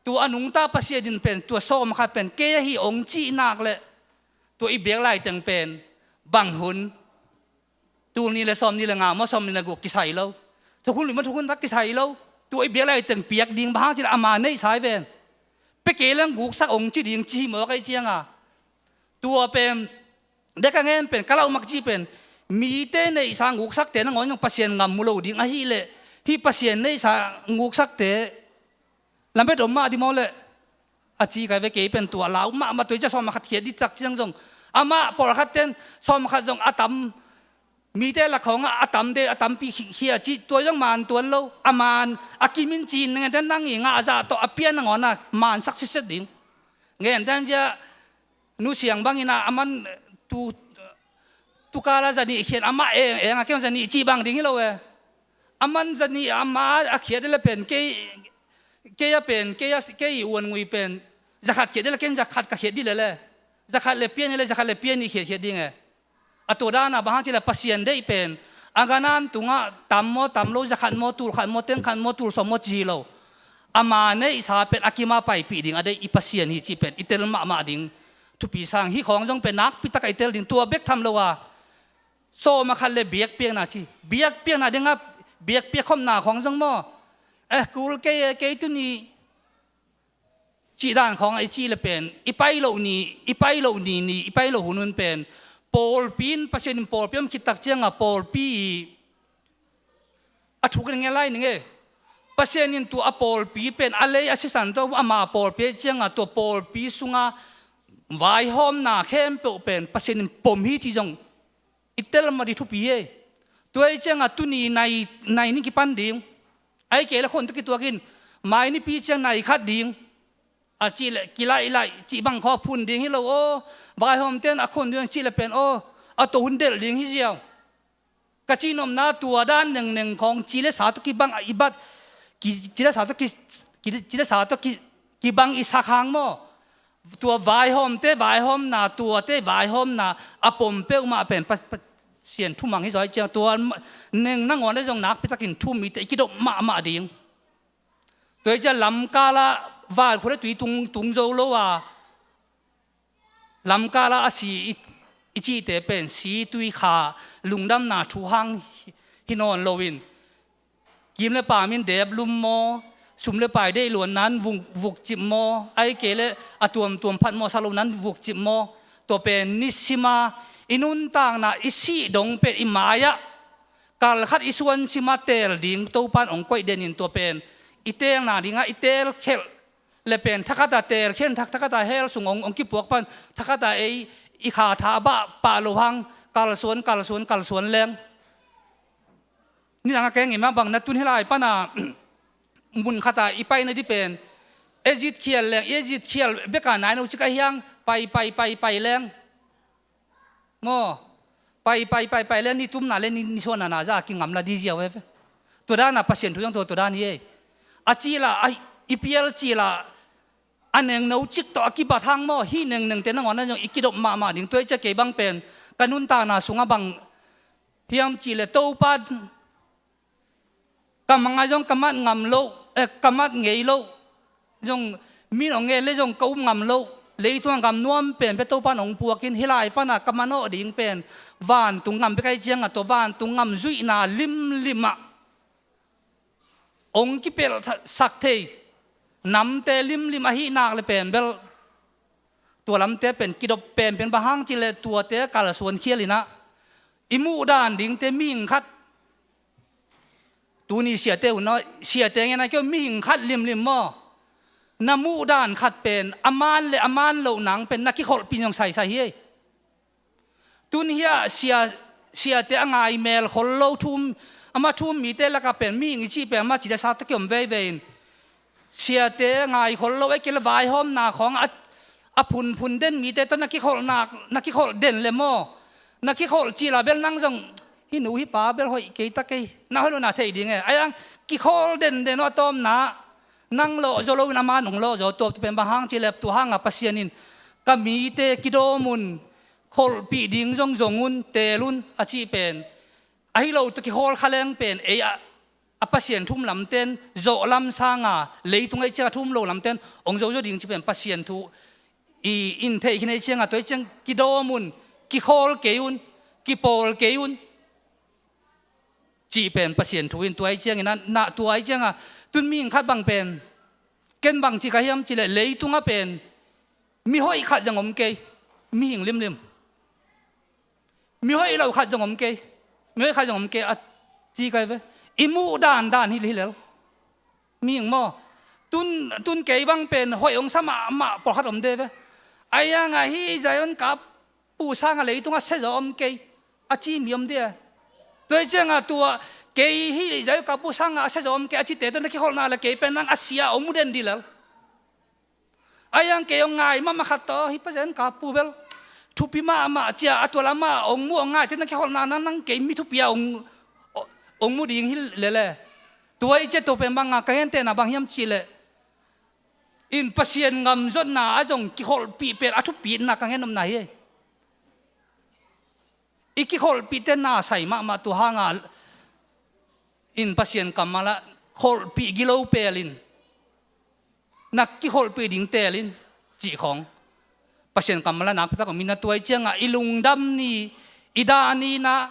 tua a nungta Pasian in pen tua sawm khat pen kei ahi ong cih nak leh, tua i biak laiteng pen bang hun, tul nih le sawm nih le nga maw, sawm nih le guk kisai lo. Thukhun lui maw, thukhun tak kisai lo. Tua i biak laiteng piak ding bang hang cih leh ama neihsa hi ven. Pia kei leng guksak ong ci ding ci hi mawk ahih cianga, tua pen dek a ngen pen ka lauh mak cih pen mite neihsa guksakte nangawn zong Pasian ngam mu lo ding ahih leh, hih Pasian neihsa guksakte lamet om mah ding maw leh, a ci kai ve. Kei pen tua lau mahmah, tua i ciang sawm a khat khiat ding tak ciang zong, amah pawlkhat ten sawm a khat zong a tam, mite lak khawngah a tam de, a tampi hi, hi a ci, tua zong man tuan lo. A man a kim in ci in, nangente nang i ngah zah tawh a pia nangawn a mansak sitset ding. Ngen dan zia Nu Siang bangin a, aman tu, tu kala za nih khiat, amah eng, eng a kem za nih cih bang ding hi lo e. Aman za nih ama a khiat dih le pen kei, kei a pen, kei a, kei i uan ngui pen za khat khiat dih le, ken za khat ka khiat dih le le. Za khat le pia nih le, za khat le pia nih khiat, khiat ding e. A tua dana bang hang cih leh Pasian deih pen a ganan tungah tam maw, tam lo, za khat maw, tul khat maw, teng khat maw, tul sawm maw ci hi lo. Ama neihsa pen a kim a paipih ding a deih i Pasian hi cih pen i tel mahmah ding. Thupi sang hi khawng zong pen nakpi takah i tel ding, tua bek tham lo a. Sawm a khat le biakpiakna ci. Biakpiakna dingah, biakpiak khopna khawng zong maw? Eh, kul kei e, kei tuni cih dan khawngah i cih le pen, i pai loh ni, i pai loh ni, ni, i pai loh hun hun pen, pawlpi in, Pasian in pawlpi om khit tak ciangah pawlpi i a thuk in ngen lai ning e. Pasian in tua a pawlpi pen a lei a sisan tawh ama pawlpi ahih ciangah tua pawlpi sungah vaihawmna khempeuh pen Pasian in pom hi cih zong i tel mah ding thupi hi. Tua ahih ciangah tuni nai, nai nih kipan ding. Ahih kei leh khon tawh kituak in, mai nipi ciang nai khat ding a cih leh kilaih laih cih bang khawng phun ding hi lo aw. Vaihawmte in a khon ding cih leh pen aw, a to hun delh ding hi ziau. Ka cihnopna tua dan nengneng khawng ci le sa tawh kibang a i bat, ki, ci le sa tawh ki, ki, ci le sa tawh ki, kibang i sak hang maw? Tua vaihawmte vaihawmna, tuate vaihawmna a pom peuhmah pen Pa, Pasian thumang hi zaw ahih ciang tua neng nangawn le zong nakpi takin thu-um i te i kidop mahmah ding. Tua ahih ciang lamkalah vankhua le tui tung, tung zo lo a, lamkalah a si i, i cihte pen si, tui, kha, lungdamna thu hang hi, hi nawn loin, kim le paam in deplum maw, sum le pai deih luanna in vuk, vukcip maw, ahih kei leh a tuamtuam phat mawhsak lohna in vukcip maw, tua pen nisima i nuntakna i sih dong pen i mai-ah kal khat i suan sima teel ding Topa in hong koih den in, tua pen i teelna dingah i teelkhelh le pen thakhata teelkhelh, thak, thakhata hell sung hong, hong kipuak pan thakhata ei i kha tha bah pah loh hang kalsuan, kalsuan, kalsuan leng. Nidang a keng i mah bang na tun hi lai pana mun khata i paina dih pen Egypt khial leng, Egypt khial beka nai no cik a hiang pai, pai, pai, pai leng. Maw, pai, pai, pai, pai le ni tumna le ni, ni suahna na za a kingam la dih ziau e ve. Tua dana Pasian thu zong tua, tua dan hi e. A cila, a, i pial cila a nengno cik tawh a kibat hang maw, hih nengnengte nangawn a zong i kidop mahmah ding. Tua ahih ciang kei bang pen ka nuntakna sungah bang hiam cih leh Topa, ka mang a zong ka mat ngam loh, eh, ka mat ngei loh zong, min hong ngen le zong ka um ngam loh, leitung a gam nuam penpen Topa in hong puak in, hih lai pana ka manawh ding pen vantung gam bek ahih ciangah tua vantung gam zuihna limlimah hong kipelhsak thei namte limlim ahih nak le pen bel tua lamte pen kidop penpen, bang hang cih leh tuate kalsuan khial in ah i muh dan dingte mihing khat, tuni siate uh na, siate ngen a keu mihing khat limlim maw, na muh dan khat pen a man le a man loh nang pen na kikholhpih zong saisai hi. Tun hiah sia, siate a ngai mel khol lo thu-um, ama thu-um mite lakah pen mihing i cih pen ama cih le sa tawh kiom veivei in, siate a ngai khol lo, ahih kei leh vaihawmna khawng a, a phunphun den mite tawh na kikholhnak, na kikholh den le maw, na kikholh cila bel nang zong hih nu hih pa bel hoih kei ta kei, na hoih lo na thei ding e. Ahi hang kikholh denden aw a tawpna Nang lawh zaw loin ama nong lawh zaw, tua pen bang hang cih leh tua hangah Pasian in ka mite kidawm un, kholhpih ding zong zong un, teel un a cih pen. Ahi lo tawh kikhawl kha leng pen ei a, a Pasian thu um lamten zawh lam sanga leitung ahih ciangah thu um lo lamten hong zo zaw ding cih pen Pasian thu i in theih khin ahih ciangah, tua ahih ciang kidawm un, kikhawl kei un, kipawl kei un cih pen Pasian thu in, tua ahih ciangin a, na, tua ahih ciangah tun mihing khat bang pen, ken bang ci ka hiam cih leh leitungah pen mihoih khat zong om kei, mihing limlim. Mihoih lo khat zong om kei, mihoih khat zong om kei a ci kai ve. I muh dandan hi, hi lel. Mihing maw, tun, tun kei bang pen hoih hong sa mahmah pawlkhat om de ve. Ahi hangah hih Zion kap pu sangah leitungah sia zaw om kei a ci mi om dia. Tua ahih ciangah tua kei hih Zion kap pu sangah a sia zaw om kei a cite tawh na kikholhna leh kei pen nang a sia hong mu den dih lel. Ahi hang kei hong ngai mahmah khat tawh, hih Pasian kap pu bel thupi mahmah cia a tua lamah hong mu hong ngaite na kikholhna nang, nang kei mi thupi a hong, hong mu ding hi lele. Tua ahih ciang tua pen banga ka gentehna bang hiam cih leh, in Pasian gam zotna ah zong kikholhpih pen a thupitna ka gen nopna hi. I kikholhpihte na sai mahmah, tua hangah in Pasian kammal ah kholhpih gilo pelin, na kikholhpih ding teelin cih khawng Pasian kammal ah nakpitak om in a, tua ahih ciangah i lungdam ni, i dah ni na,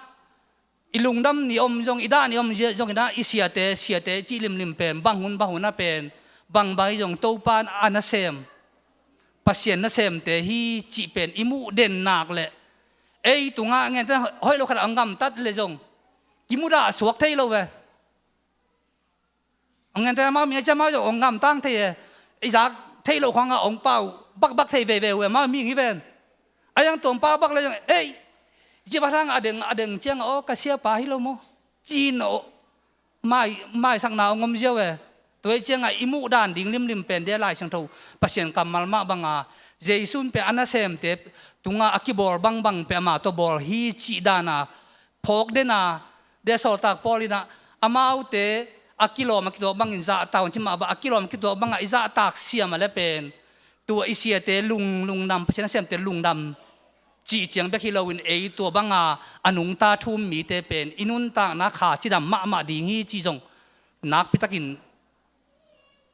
i lungdam ni om zong, i dah ni om zong in a, i siate, siate cih limlim pen bang hun bang hun a pen bangbang hi zong Topa a nasem, Pasian nasemte hi cih pen i muh den nak leh, ei tungah ngente hoih lo khat a hong gamtat leh zong kimudah suak thei lo ve. Hong ngente amau mi a ciah amau zong hong gamtang thei e. I zak theih loh khawngah hong pau bakbak thei veivei uh e, amau mihing hi ven. Ahi hang tua hong pau bak leh zong, ei, i cih vat hangah a deng, a deng ciangah, aw, ka siapa hi lo maw, ci-in aw, mai, maisakna hong om ziau e. Tua ahih ciangah i muh dan ding limlim pen dia Lai Siangtho Pasian kammal mah banga, Jesu in pen a nasemte tungah a kibawl bangbang pen amah tawh bawl hi cih dana phawk den a, dia sawltak Paul in a, amaute a kilawm a kituak bangin zahtak un ci mah bang, a kilawm a kituak bangah i zahtak siam a leh pen tua i siate lung, lungdam, Pasian nasemte lungdam cih ciang bek hi loin ei tua banga a nungta thu um mite pen i nuntakna kha cidam mahmah ding hi cih zong nakpitakin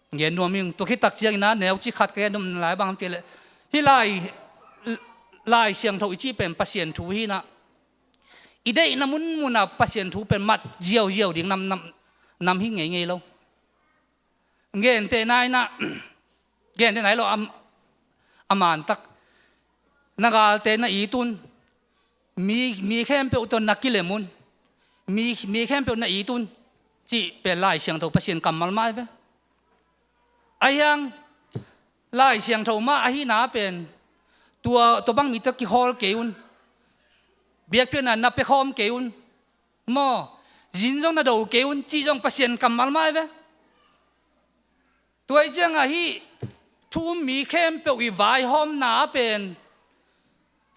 gen nuam ing. Tua khit tak ciangin a neu cik khat ka gen nuam lai bang hiam cih leh, hih Lai, Lai Siangtho i cih pen Pasian thu hi in a, i deihna munmun a Pasian thu pen mat ziauziau ding nam, nam, nam hi ngeingei lo. Gentehna in a, gentehna hi lo, a, a mantak, na galte na it un, mi, mi khempeuh tawh na kilem un, mi, mi khempeuh na it un cih pen Lai Siangtho Pasian kammal mah hi ve. Ahi hang Lai Siangtho mah ahihna pen tua, tua bang mi tawh kihawl kei un, biakpiakna na pia khawm kei un maw, zin zong na do kei un cih zong Pasian kammal mah hi ve. Tua ahih ciangah hih thu um mi khempeuh i vaihawmna pen,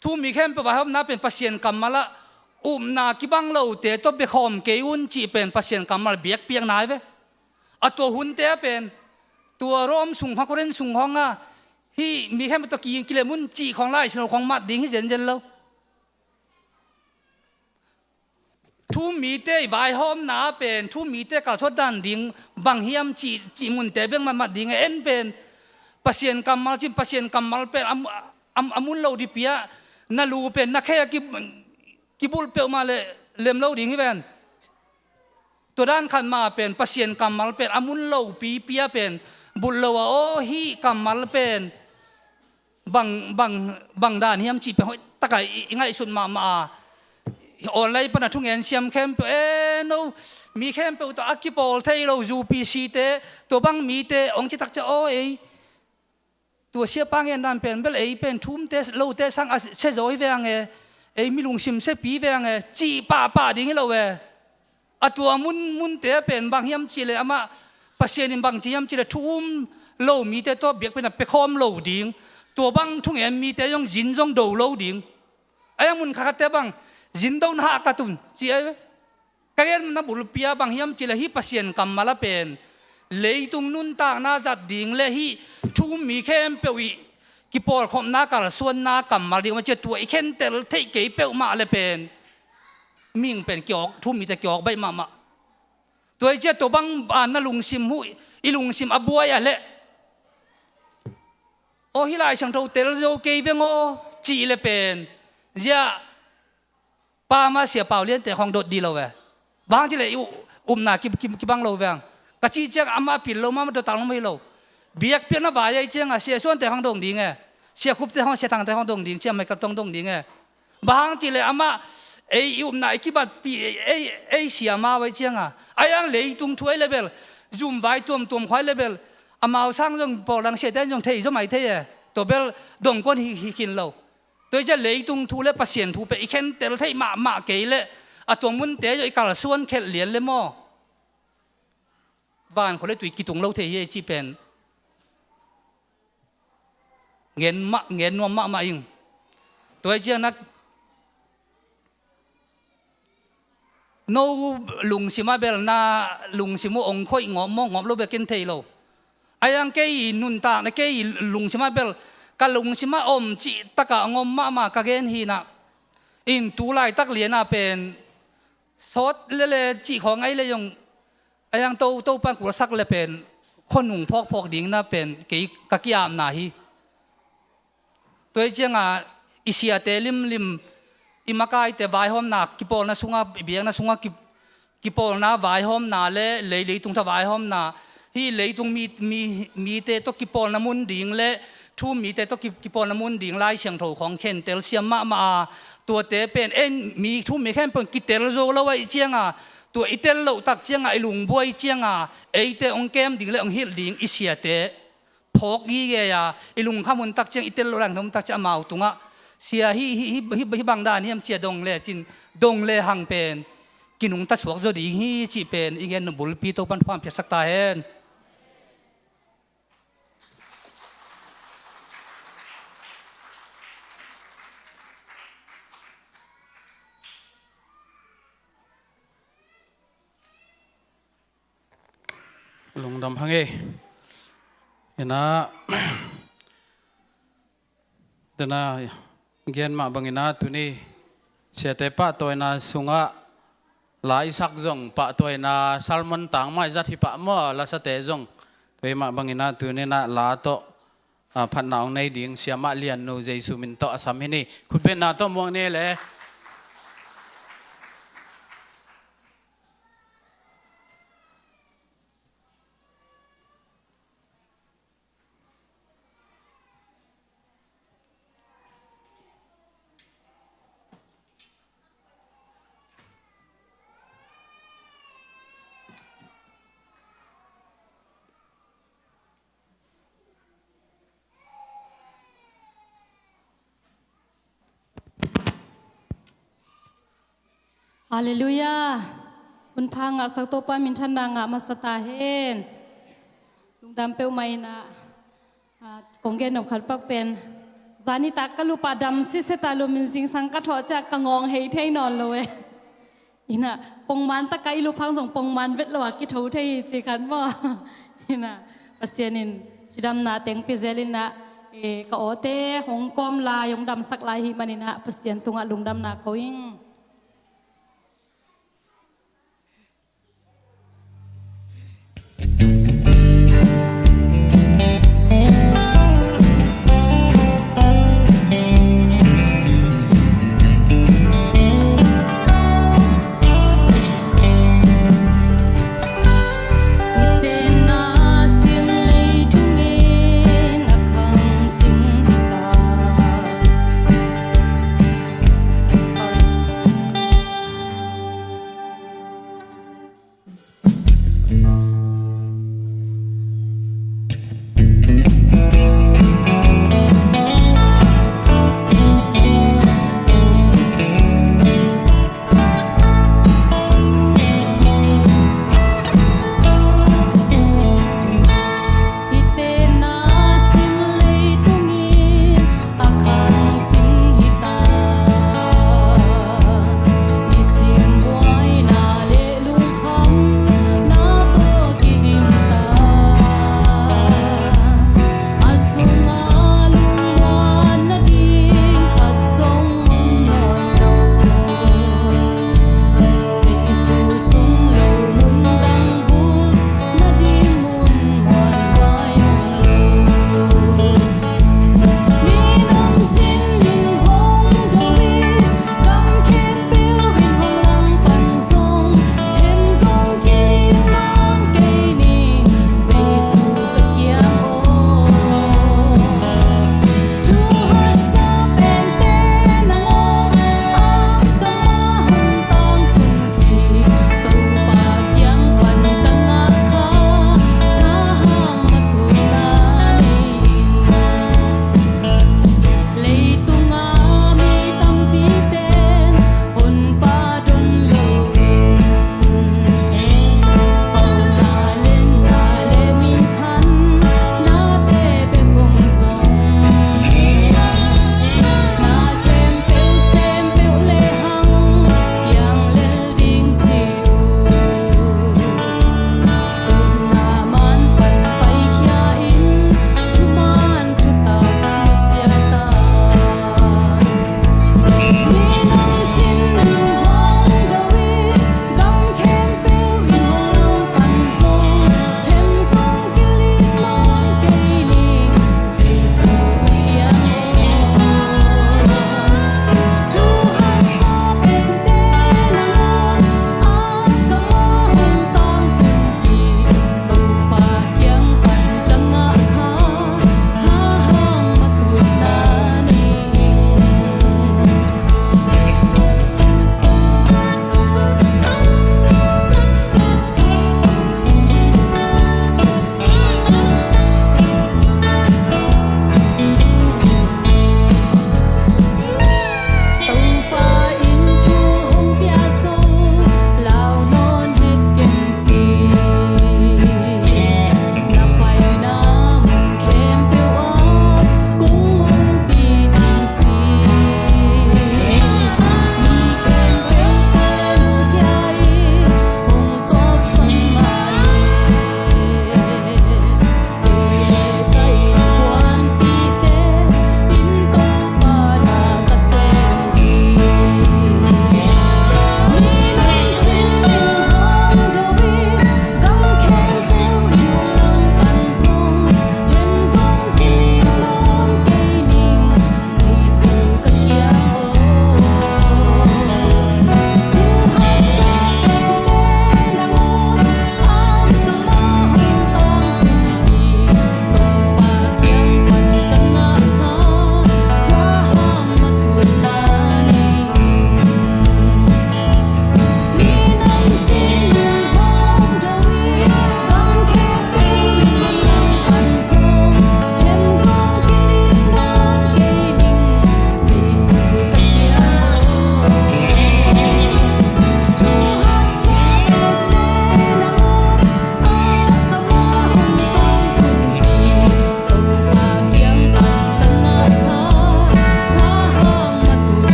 thu um mi khempeuh vaihawmna pen Pasian kammal ah upna kibang lote tawh biakhawm kei un cih pen Pasian kammal biakpiakna hi ve. A tua hunte ah pen tua Rom sung khawng, Korin sung khawngah hih mi khempeuh tawh ki, kilem un cih khawng Lai Siangtho khawng mat ding hi zenzen lo. Thu um mite i vaihawmna pen thu um mite kalsuan dan ding bang hiam cih, cih munte bek matmat ding a, en pen Pasian kammal cin, Pasian kammal pen a, a, a mun lo ding pi a, na lu pen na khe a ki, kibulh peuhmah leh lem lo ding hi ven. Tua dan khat mah pen Pasian kammal pen a mun lo pipi a pen bulh lo a, aw, hih kammal pen bang, bang, bang dan hiam cih pen hoih takah i, i ngaihsut mahmah a, online pan a thungen siam khempeuh, e no, mi khempeuh tawh a kipawl thei lo, U P C te, tua bang mite hong ci tak ciang, aw, ei, tua siapa ngen dan pen bel ei pen thu umte, lote sang a sia zaw hi veng e, ei mi lungsim siapi veng e, cih pahpah ding hi lo e. A tua mun, munte a pen bang hiam cih leh amah Pasian in bang ci hiam cih leh thu um lo mite tawh biakpiakna pia khawm lo ding, tua bang thungen mite zong zin zong do lo ding. Ahi hang mun khat khatte bang zin do na hahkat un ci ahi ve. Ka gen na bulpi ah bang hiam cih leh hih Pasian kammal ah pen Leitung nuntakna zat ding le hih thu-um mi khempeuh i kipawlkhopna kalsuanna kammal ding mah cia tua i khentel theih kei peuhmah le pen mihing pen kiawk, thu-um mite kiawk baih mahmah. Tua i cia tua bang a na lungsim huh, i lungsim a buai a leh, aw, hih Lai Siangtho tel zo kei veng aw cih le pen zia pa mah Sia Pau Liante khawng dot dih lo ve. Bang hang cih leh i u-, upna ki, ki, kibang lo veng. Ka cih ciang amah pil lo, mah mah dotang lo mah hi lo. Biakpiakna vai ahi cianga Sia Suante khawng dong ding e. Sia Khupte khawng, Sia Thangte khawng dong ding, Sia Michael tawng dong ding e. Bang hang cih leh amah ei i upna i kibatpih ei, ei, ei sia mau ahi cianga, a iang leitung thu ahi le bel, zum vai tuamtuam khua ahi le bel, amau sang zong pawldang siate in zong thei zaw mai thei e. Tua bel dongkuan hi, hi khin lo. Tua i cia leitung thu le Pasian thu pen i khentel theih mahmah kei leh a tua munte zong i kalsuan khelh lian le maw? Van khua le tui kitung lo thei hi ei cih pen ngen mah, ngen nuam mahmah ing. Tua i ciang na no lungsim ah bel na lungsim uh ong khoih ngawp maw, ngawp lo bek in thei lo. A iang kei i nuntakna, kei i lungsim ah bel ka lungsim ah om cih takah ong om mahmah ka gen hi na. In tu laitak liana pen sawt lele cih khawng ahi le zong a iang to, Topan kulsak le pen khuanung phawkphawk ding na pen kei ka ki-apna hi. Tua i cianga i siate limlim, i makaite vaihawmna, kipawlna sunga, i biakna sunga ki, kipawlna vaihawmna le lei, leitung tha vaihawmna, hih leitung mi, mi, mite tawh kipawlna mun ding le thu-um mite tawh ki, kipawlna mun ding Lai Siangtho khawng khentel siam mahmah a, tuate pen en mi thu-um mi khempeuh in kitel zo lo ahih cianga, tua i tel loh tak cianga i lungbuai cianga eite ong kem ding le ong hilh ding i siate phawk gige a, i lungkham hun tak ciang, i tel loh lai hun tak ciang amau tungah, sia, hih, hih, hih, hih, hih bang dan hiam cia dong lecin, dong le hang pen kinungta suak zaw ding hi cih pen i gen nop bulpi Topan thupha piaksak ta hen. Lungdam hang e. Ina, dana gen mah bangina tuni siate pahtawina sungah la i sak zong pahtawina sermon tang mah i zat hi pah maw, lasate zong. Tua mah bangina tunina la tawh, a, phatna ong nei ding Siamah Lian Nu Jesu min tawh a sam hi ni. Khutbetna tawh muang ni le. Halleluiah. Hun pha ngahsak Topa minthanna ngah masa ta hen. Lungdam peuhmah ina, ah, kong gen nop khat pak pen, zani tak ka lupa dam siseta lumin zingsang ka thawh ciah ka ngawng hei thei nawn lo e. Ina, pongman taka i luphang zong pongman vet lo a kitho thei hi ci khat maw? Ina, Pasian in cidamna teng pia zel ina, e, ka awte hong kawm lai, hong damsak lai hi manina Pasian tungah lungdamna ko ing.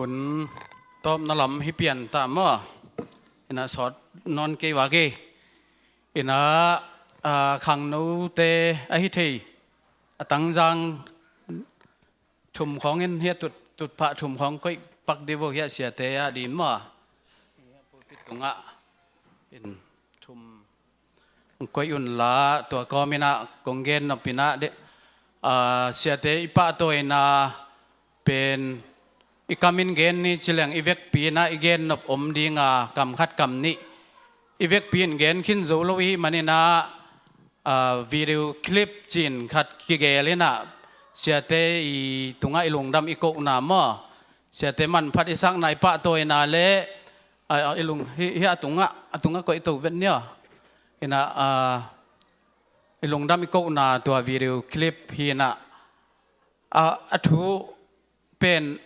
Hun tawpna lam hi pian ta maw? Ina sawt nawn kei vak e. Ina, ah, khangnote ahi thei a tangzang thum khawng in hiah tut, tutphah thum khawng koih pak di vo hiah siate a din maw? Pulpit tungah in thum koih unla tua kawm inah kong gen nop inah de, ah, siate i pahtawina pen i kam in gen ni ci leng i vekpi inah i gen nop om dinga kam khat kam nih i vekpi in gen khin zo lo i hih maninah, ah, video clip cin khat kigel inah siate i tungah i lungdam i kohna maw? Siate manphat i sakna i pahtawina le, ah, i lung, hi, hi a tungah, a tungah koih to vet nia. Inah, ah, i lungdam i kohna tua video clip hi inah, ah, a thu pen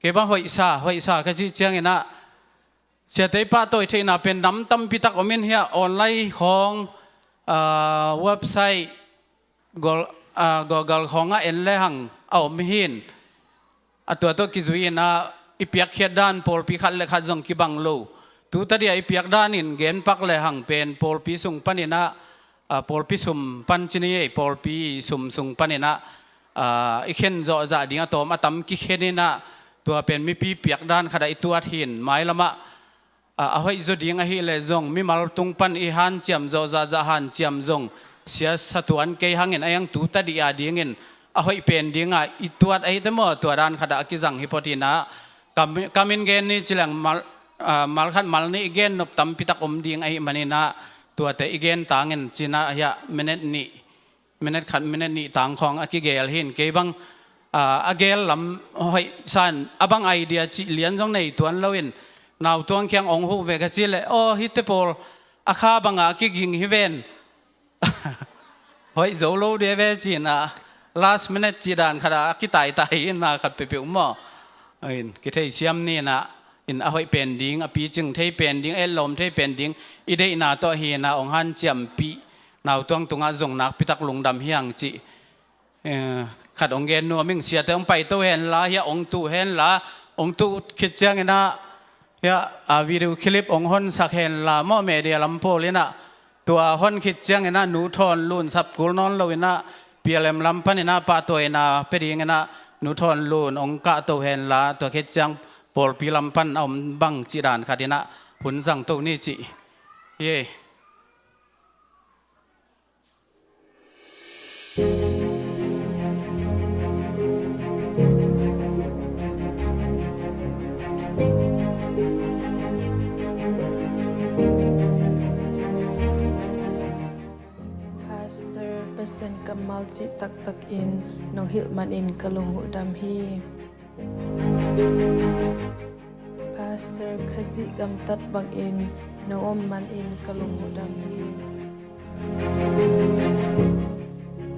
kei bang hoihsa, hoihsa ka cih cianginah siate i pahtawi theihna pen nam tampi tak om in hiah online khawng, ah, website gol, ah, Google khawngah en lehang a om hin. A tua tawh kizui inah i piakkhiat dan pawlpi khat le khat zong kibang lo. Tu tadih a i piak dan in genpak lehang pen pawlpi sung paninah, ah, pawlpi sum pan ci ni ei, pawlpi sum sung paninah, ah, i khen zawhzah ding a tawm a tam kikhen inah tua pen mipi piak dan khatah i tuat hin mailamah, ah, a hoih zaw ding ahih leh zong mimal tung pan i hanciam zawhzahzah hanciam zong siasa tuan kei hangin a iang tu tadih a dingin a hoih pen dingah i tuat ahite maw? Tua dan khatah a kizang hi phot inah kam, kam in gen ni ci leng mal, ah, mal khat mal nih i gen nop tampi tak om ding ahih maninah tuate i gen tangin cinah hiah minute nih, minute khat minute nih tang khawng a kigel hin kei bang, ah, a gel lam hoih san a bang idea cih lian zong nei tuan loin nautuang kiang ong huh ve ka cih leh aw hite pawl a kha bangah a kiging hi ven. Hoih zo lo dia ve cinah last minute cih dan khatah a kitaitai inah khat peuhpeuh maw? In kithei siam ninah in a hoih pen ding, a picing thei pen ding, a etlawm thei pen ding i deihna tawh hinah ong hanciampih nautuang tungah zong nakpitak lungdam hiang cih, eh, khat ong gen nuam ing. Siate ong paito henla hiah ong tuh henla, ong tuh khit cianginah hiah, ah, video clip ong honsak henla maw? Media lam pawl inah tua hon khit cianginah Nu Thawn Lun sapkul nawn lo inah P L M lam paninah pahtawina pia dinginah Nu Thawn Lun ong kahto henla tua khit ciang pawlpi lam pan a om bang cih dan khat inah hun zangto ni cih hi. Pastor, Pasian kammal cih taktak in nong hilh manin ka lunghuhdam hi. Pastor, Khazih gamtat bangin nong om manin ka lunghuhdam hi.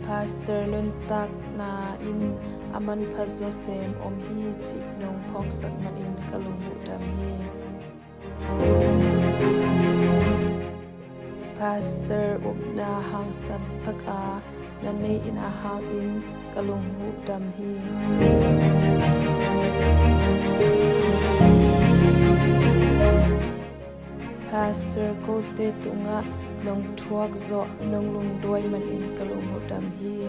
Pastor, nuntakna in a manpha zawsem om hi cih nong phawksak manin ka lunghuhdam hi. Pastor, upna hangsan taka na nei in a hangin ka lunghuhdam hi. Pastor, kote tungah nong thuak zawh, nong lungduai manin ka lunghuhdam hi.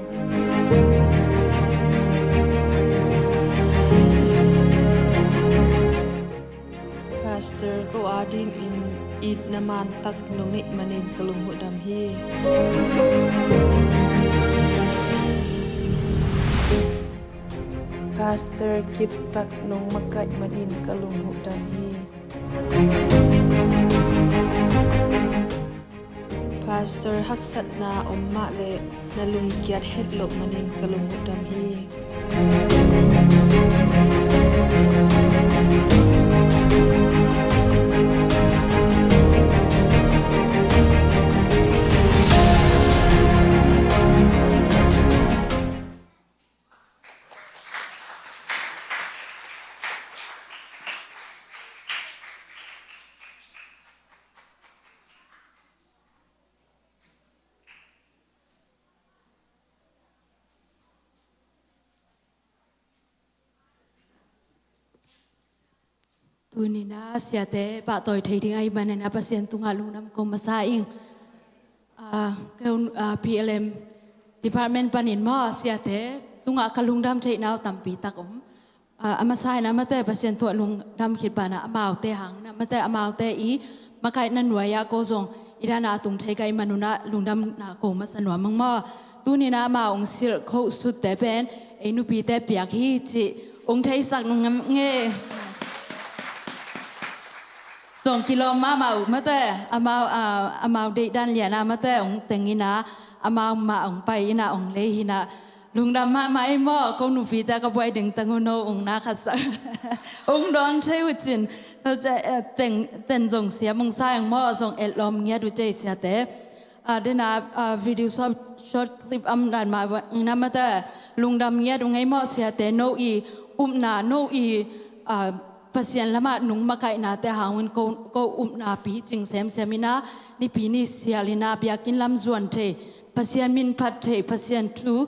Pastor, ko adingin itna mantak nong neih manin ka lunghuhdam hi. Pastor, kiptak nong makaih manin ka lunghuhdam hi. Pastor, haksatna om mah leh na lungkiat het loh manin ka lunghuhdam hi. Tuni-in ah siate pahtawi thei ding ahih manin ah Pasian tungah lungdam ko masa ing. Ah, kei un, ah, P L M department panin maw, siate tungah ka lungdam theihna uh tampi tak om. Ah, a masa in ah mate Pasian tungah lungdam khit banah amaute hang in ah mate amaute i makaihna nuai-ah ko zong i dana tung thei ka hih manun ah lungdamna ko masa nuam ing maw. Tuni-in ah amau ong silh khosutte pen ei nupite piak hi cih ong theisak nung ngam nge. Zong kilawm mahmah uh mate, amau, ah, amau deihdan lian ah mate ong teng in ah amau mah ong pai in ah ong lei hi in ah lungdam mahmah ei maw. Ko nupite ka buai ding teng uh no ong na khatsak ong dawn thei uh cin. Tua ciang, eh, teng, teng zong siam ong sa eng maw, zong etlawm ngiat uh cei siate. Ah, dena, ah, video short, short clip om dan mah in ah mate lungdam ngiat ung ei maw. Siate no i upna, no i, ah, Pasian lamah nung makaihnate hangin ko, ko upna picing semsem in ah nipi ni sial in ah biakinn lam zuan thei, Pasian min phat thei, Pasian thu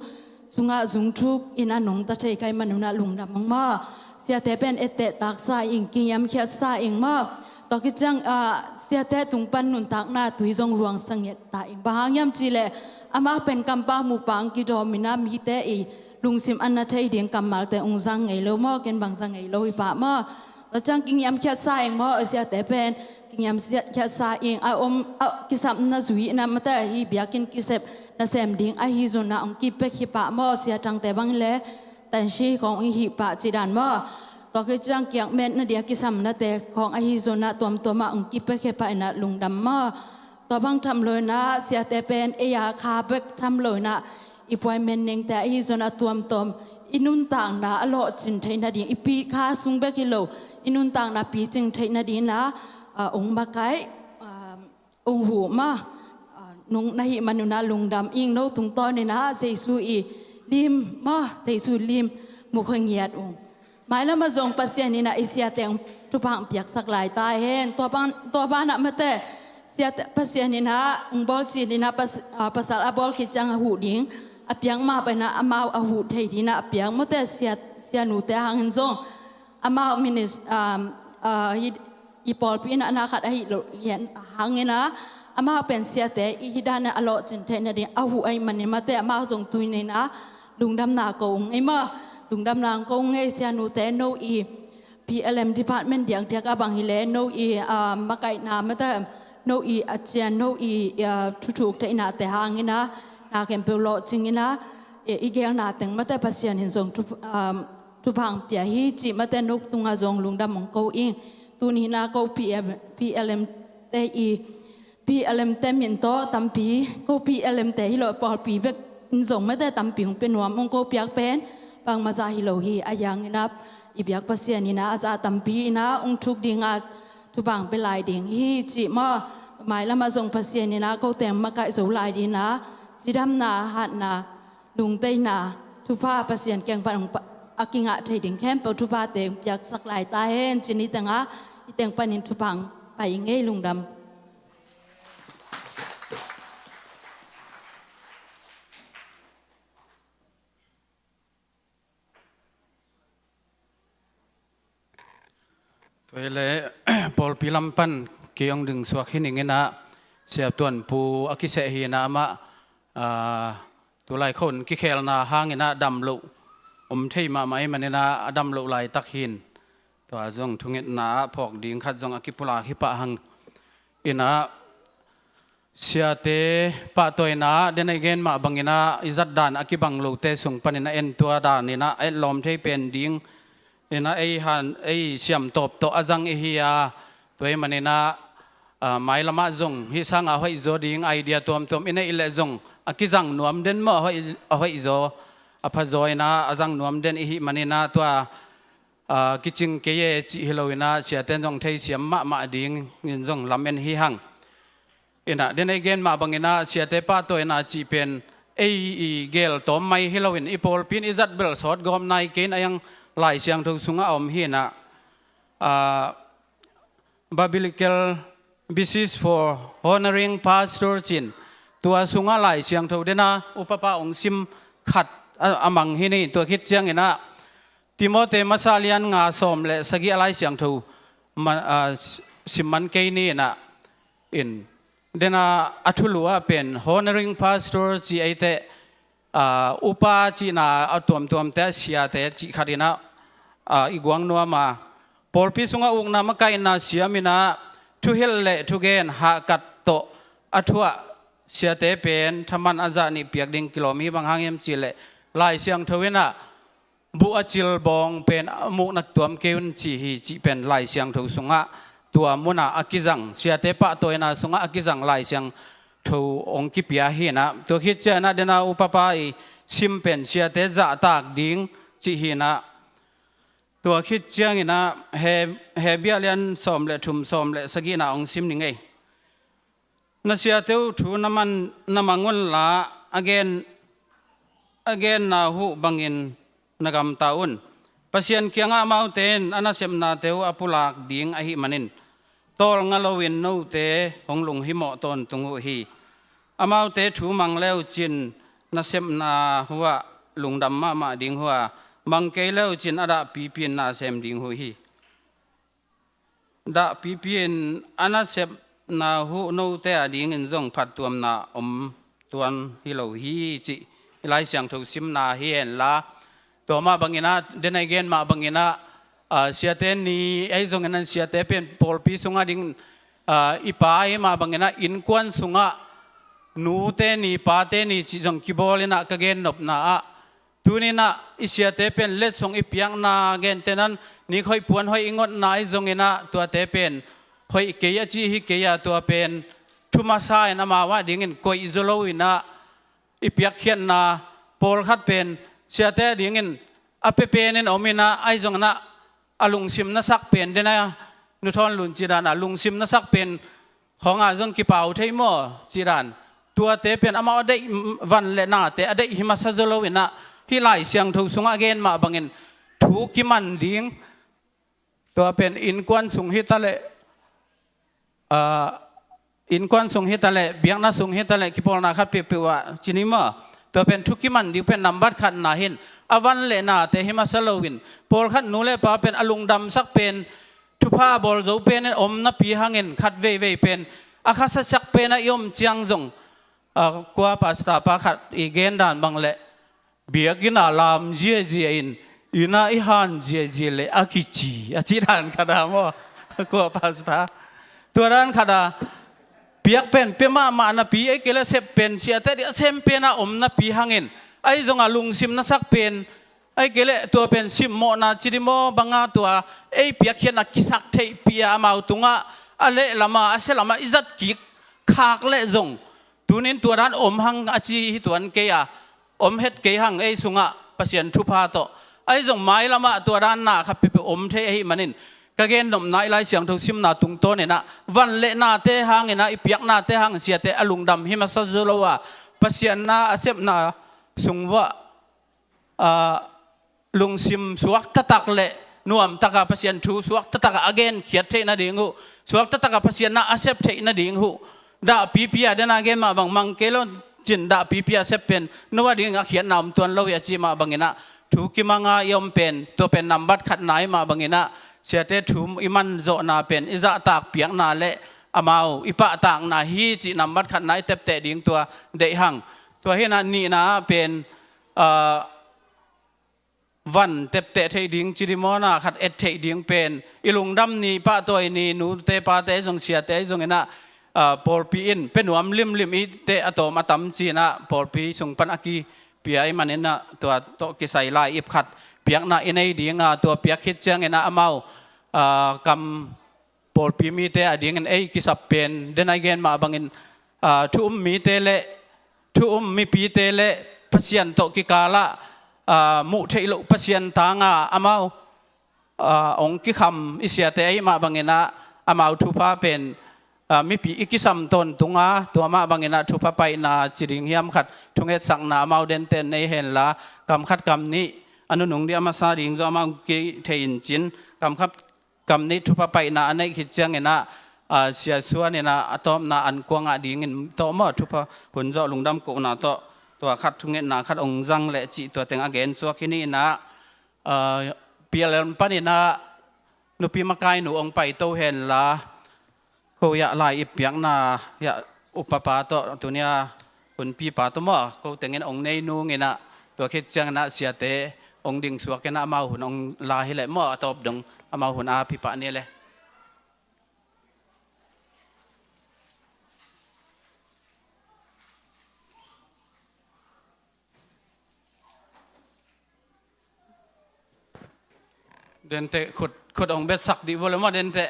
sungah zung thuk in ah nungta thei ka hih manun ah lungdam ung maw. Siate pen etteh taksa ing, kingiamkhiatsa ing maw. Tua khit ciang, ah, siate tung pan nuntakna tui zong luangsa ngiat ta ing. Bang hang hiam cih leh amau pen kampau mupa ong kidawm in ah mite i lungsim a na thei ding kammalte ong zang ngei lo maw, ken bang zang ngei lo hi pah maw. Tua ciang kingiamkhiatsa ing maw, siate pen kingiamkhiatsa ing. A om, a kisapna zui in ah mate hih biakinn kisep nasem ding ahi zong ah ong kipia khia pah maw, sia tangte bang leh tansi khawng i hih pah cih dan maw. Tua khit ciang kiakmetna dia kisapnate khawng ahi zong ah tuamtuam ah ong kipia khia pah in ah lungdam maw. Tua bang tham lo in ah siate pen ei a kha bek tham lo in ah i puai men nengte ahi zong ah tuamtuam i nuntakna a lawhcin theih nading, i pi kha sung bek hi lo, i nuntakna picing theih nading in ah, ah, ong makaih, ah, ong huh maw, ah, nung na hih manun ah lungdam ing. No tungtawn in ah Jesu i lim maw, Jesu lim mu kha ngiat ung. Mailam ah zong Pasian in ah i siate ong thupha ong piaksak lai ta hen. Tua ban, tua banah mate siate Pasian in ah ong bawl cin in ah pas-, ah, pasal a bawl khit ciang a huh ding a piak mah bangin ah amau a huh thei ding in ah a piak mate. Sia, sianute hangin zong amau minis-, um, ah, i, i pawlpi in ah na khat ahih loh lian hangin ah amau pen siate i hih dan a lawhcin theih nading a huh ahih manin mate amau zong tuni in ah lungdamna ko ung ei maw. Lungdamna ko ung ei. Sianute no i P L M department diakdiak a bang hi leh no i, ah, makaihna mate no i a cian, no i, ah, thuthuk theihnate hangin ah na khempeuh lawhcing in ah i, i geelna teng mate Pasian in zong thu, ah, thupha ong pia hi cih mate no tungah zong lungdam ong ko ing. Tuni in ah ko P M, P L M te i P L M te min tawh tampi, ko P L M te hi lo pawlpi bek in zong mate tampi ong pia nuam ung. Ko piak pen bangmah zah hi lo hi. A yang in ah i biak Pasian in ah a zah tampi in ah ong thuk ding ah thupha ong pia lai ding hi cih maw. Mailam ah zong Pasian in ah kote ong makaih zo lai ding in ah cidamna, hatna, lungteina, thupha Pasian kiang pan ong pa-, a kingah thei ding khempeuh thuphate ong piaksak lai ta hen. Ci-in hih teng ah, hih teng panin thupha ong pai ing ei. Lungdam. Tua hi leh pawlpi lam pan kei ong ding suak hi ning in ah, Sia Tuan Pu a kiseh hi in ah amah, ah, tulai khawng kikhelna hangin ah dam loh om thei mahmah ahih manin ah a dam loh laitak hi in. Tua zong thungetna ah phawk ding khat zong a kipulak hi pah hang in ah, siate pahtawina, den a i gen mah bangin ah i zatdan a kibang lote sung panin a en tua dan in ah a etlawm thei pen ding in ah ei han, ei siamtawp tawh a zang i hi a, tua ahih manin ah, ah, mailam ah zong hih sangah hoihzaw ding idea tuamtuam i neih leh zong a kizang nuam den maw, a hoih, a hoihzaw, a phazaw in ah a zang nuam den i hih manin ah tua, ah, kicing kei e cih hi lo in ah siate in zong theisiam mahmah ding in zong lamen hi hang. In ah, den a i gen mah bangin ah siate pahtawina cih pen ei i geel tawm mai hi lo in, i pawlpi in i zat bel sawt gawp nai kei in, a yang Lai Siangtho sungah a om hi in ah, ah, Biblical Basis for Honoring Pastor ci-in tua sungah Lai Siangtho den a upapa ong sim khat a, a mang hi ni. Tua khit ciangin ah Timote masa lian nga sawm le sagih a Lai Siangtho man, ah, si-, sim man kei ni inah in. Dena a thulu ah pen honoring pastor ci eite, ah, upa cihna a tuamtuamte ah siate cih khat inah, ah, i guang nuam a. Pawlpi sungah ukna makaihna siam inah thuhilh le thugen hahkat tawh a thuah siate pen thaman a zah nih piak ding kilawm hi. Bang hang hiam cihleh Lai Siangtho inah buh a cil bawng pen a mukna tuam kei un ci hi cih pen Lai Siangtho sungah tua munah a kizang, siate pahtawina sungah a kizang Lai Siangtho hong kipia hi inah. Tua khit ciang inah dena upapa i sim pen siate zahtak ding cih hi inah. Tua khit ciang inah He, Hebru lian sawm le thum, sawm le sagihna hong sim ning ei. Na siate uh thu na man, na mang unla, a gen, a genna uh bangin na gamta un. Pasian kiangah amaute in a nasepnate uh a pulak ding ahih manin tawlnga loin note hong lunghimawh tawntung uh hi. Amaute thu mang le uh cin nasepna uh ah lungdam mahmah ding uh a, mang kei le uh cin a dahpipi in na sem ding uh hi. Dahpipi in a nasepna uh note a dingin zong phattuamna om tuan hi lo hi cih i Lai Siangtho simna hi henla. Tua mah bangin ah, dena i gen mah bangin ah, ah, siate ni ahi zongin ah siate pen pawlpi sungah ding, ah, i pa ahi mah bangin ah innkuan sungah nute ni pate ni cih zong kibawl inah ka gennopna ah tuni inah i siate pen letsong i piakna gentehna nikhoih puanhoih i ngotna ahi zongin ah tuate pen hoih kei a cih hi kei a, tua pen thu masa in amau a dingin koih zaw lo inah i piakkhiatna pawlkhat pen siate a dingin a pepen in om inah ahi zongin ah a lungsim na sak pen dena Nu Thawn Lun cih dan a lungsim na sak pen khawng a zong kipau thei maw cih dan. Tuate pen amau a deih van le nate a deih hi masa zaw lo inah hih Lai Siangtho sungah a gen mah bangin thu kiman ding. Tua pen innkuan sung hi ta leh, ah, innkuan sung hi ta leh, biakna sung hi ta leh, kipawlna khat peuhpeuh ah ci ni maw. Tua pen thu kiman ding pen nambat khatna hi in, a van le nate hi masa loin pawlkhat nu le pa pen a lungdamsak pen thupha a bawl zo pen in om napi hangin khat veivei pen a khasasak pen ah i om ciang zong, ah, kua pastor pa khat i gen dan bang leh biakinn ah lam ziahziah in inn ah i han ziahziah leh a kici a cih dan khat a maw. Kua pastor tua dan khat a piak pen pia mahmah napi, ahih kei leh sep pen siate ding a sem pen a om napi hangin ahi zong a lungsim na sak pen, ahih kei leh tua pen simmawhna ci ding maw bang a tua ei piakkhiatna kisak theihpih a amau tungah a lehlam a a sialam ah i zat kik khak leh zong tunin tua dan om hang a ci hi tuan kei a, om het kei hang. Ei sungah Pasian thupha tawh ahi zong mailam ah tua dan na khat peuhpeuh om thei ahih manin ka gennopna i Lai Siangtho simna tungtawn inah van le nate hang inah i piaknate hang siate a lungdam hi masa zaw lo a, Pasian na a sepna sung uah, ah, lungsim suak taktak le nuam taka Pasian thu suak taktak a a genkhiat theih nading uh, suak taktak a Pasian na a sep theih nading uh, dahpipi a dena gen mah bang mang kei lo cin dahpipi a sep pen no a ding a khiatna om tuan lo hi a cih mah bangin ah thu kimang a i om pen tua pen nambat khatna i mah bangin ah siate thu i man zawhna pen i zahtak piakna le amau i pahtakna hi cih nambat khatna i tepteh ding tua deih hang. Tua hi inah nihna ah pen, ah, van tepteh theih ding ci ding maw, na khat et theih ding pen i lungdam ni, pahtawi ni, nute pate ahi zong siate ahi zongin ah, ah, pawlpi in pia nuam limlim i teh a tawm a tam ci-in ah pawlpi sung pan a kipia ahih manin ah tua tawh kisai lai-ip khat piakna i nei ding a, tua piak khit ciangin ah amau, ah, kam pawlpi mite a dingin ei kisap pen, den a i gen mah bangin, ah, thu um mite le thu um mipite le Pasian tawh kikalah, ah, muh theih loh Pasian tanga amau, ah, hong kikham i siate ahih mah bangin ah amau thupha pen, ah, mipi i kisam tawntung a, tua mah bangin ah thupha paihna ci ding hiam khat thungetsakna amau denten nei henla, kam khat kam nih a nunung ding a masa ding zong amau kithei in cin, kam khat kam nih thupha paihna a neih khit ciangin ah, ah, Sia Suan in ah a tawpna an kuang a dingin tawh maw, thupha hun zawh lungdam kohna tawh tua khat thungetna khat hong zang leh cih tua teng a gen suak hi ni in ah, ah, P L N panin ah nupi makainu hong paito henla, ko hiah lai-ip piakna hiah upapa tawh, tunia hunpipa tawh maw, ko tengin hong nei nung inah, tua khit cianginah siate hong dingsuak inah amau hun hong la hileh maw, a tawp dong amau hun a pipah ni le. Dente khut, khut hong betsak dih vua le maw, Dente.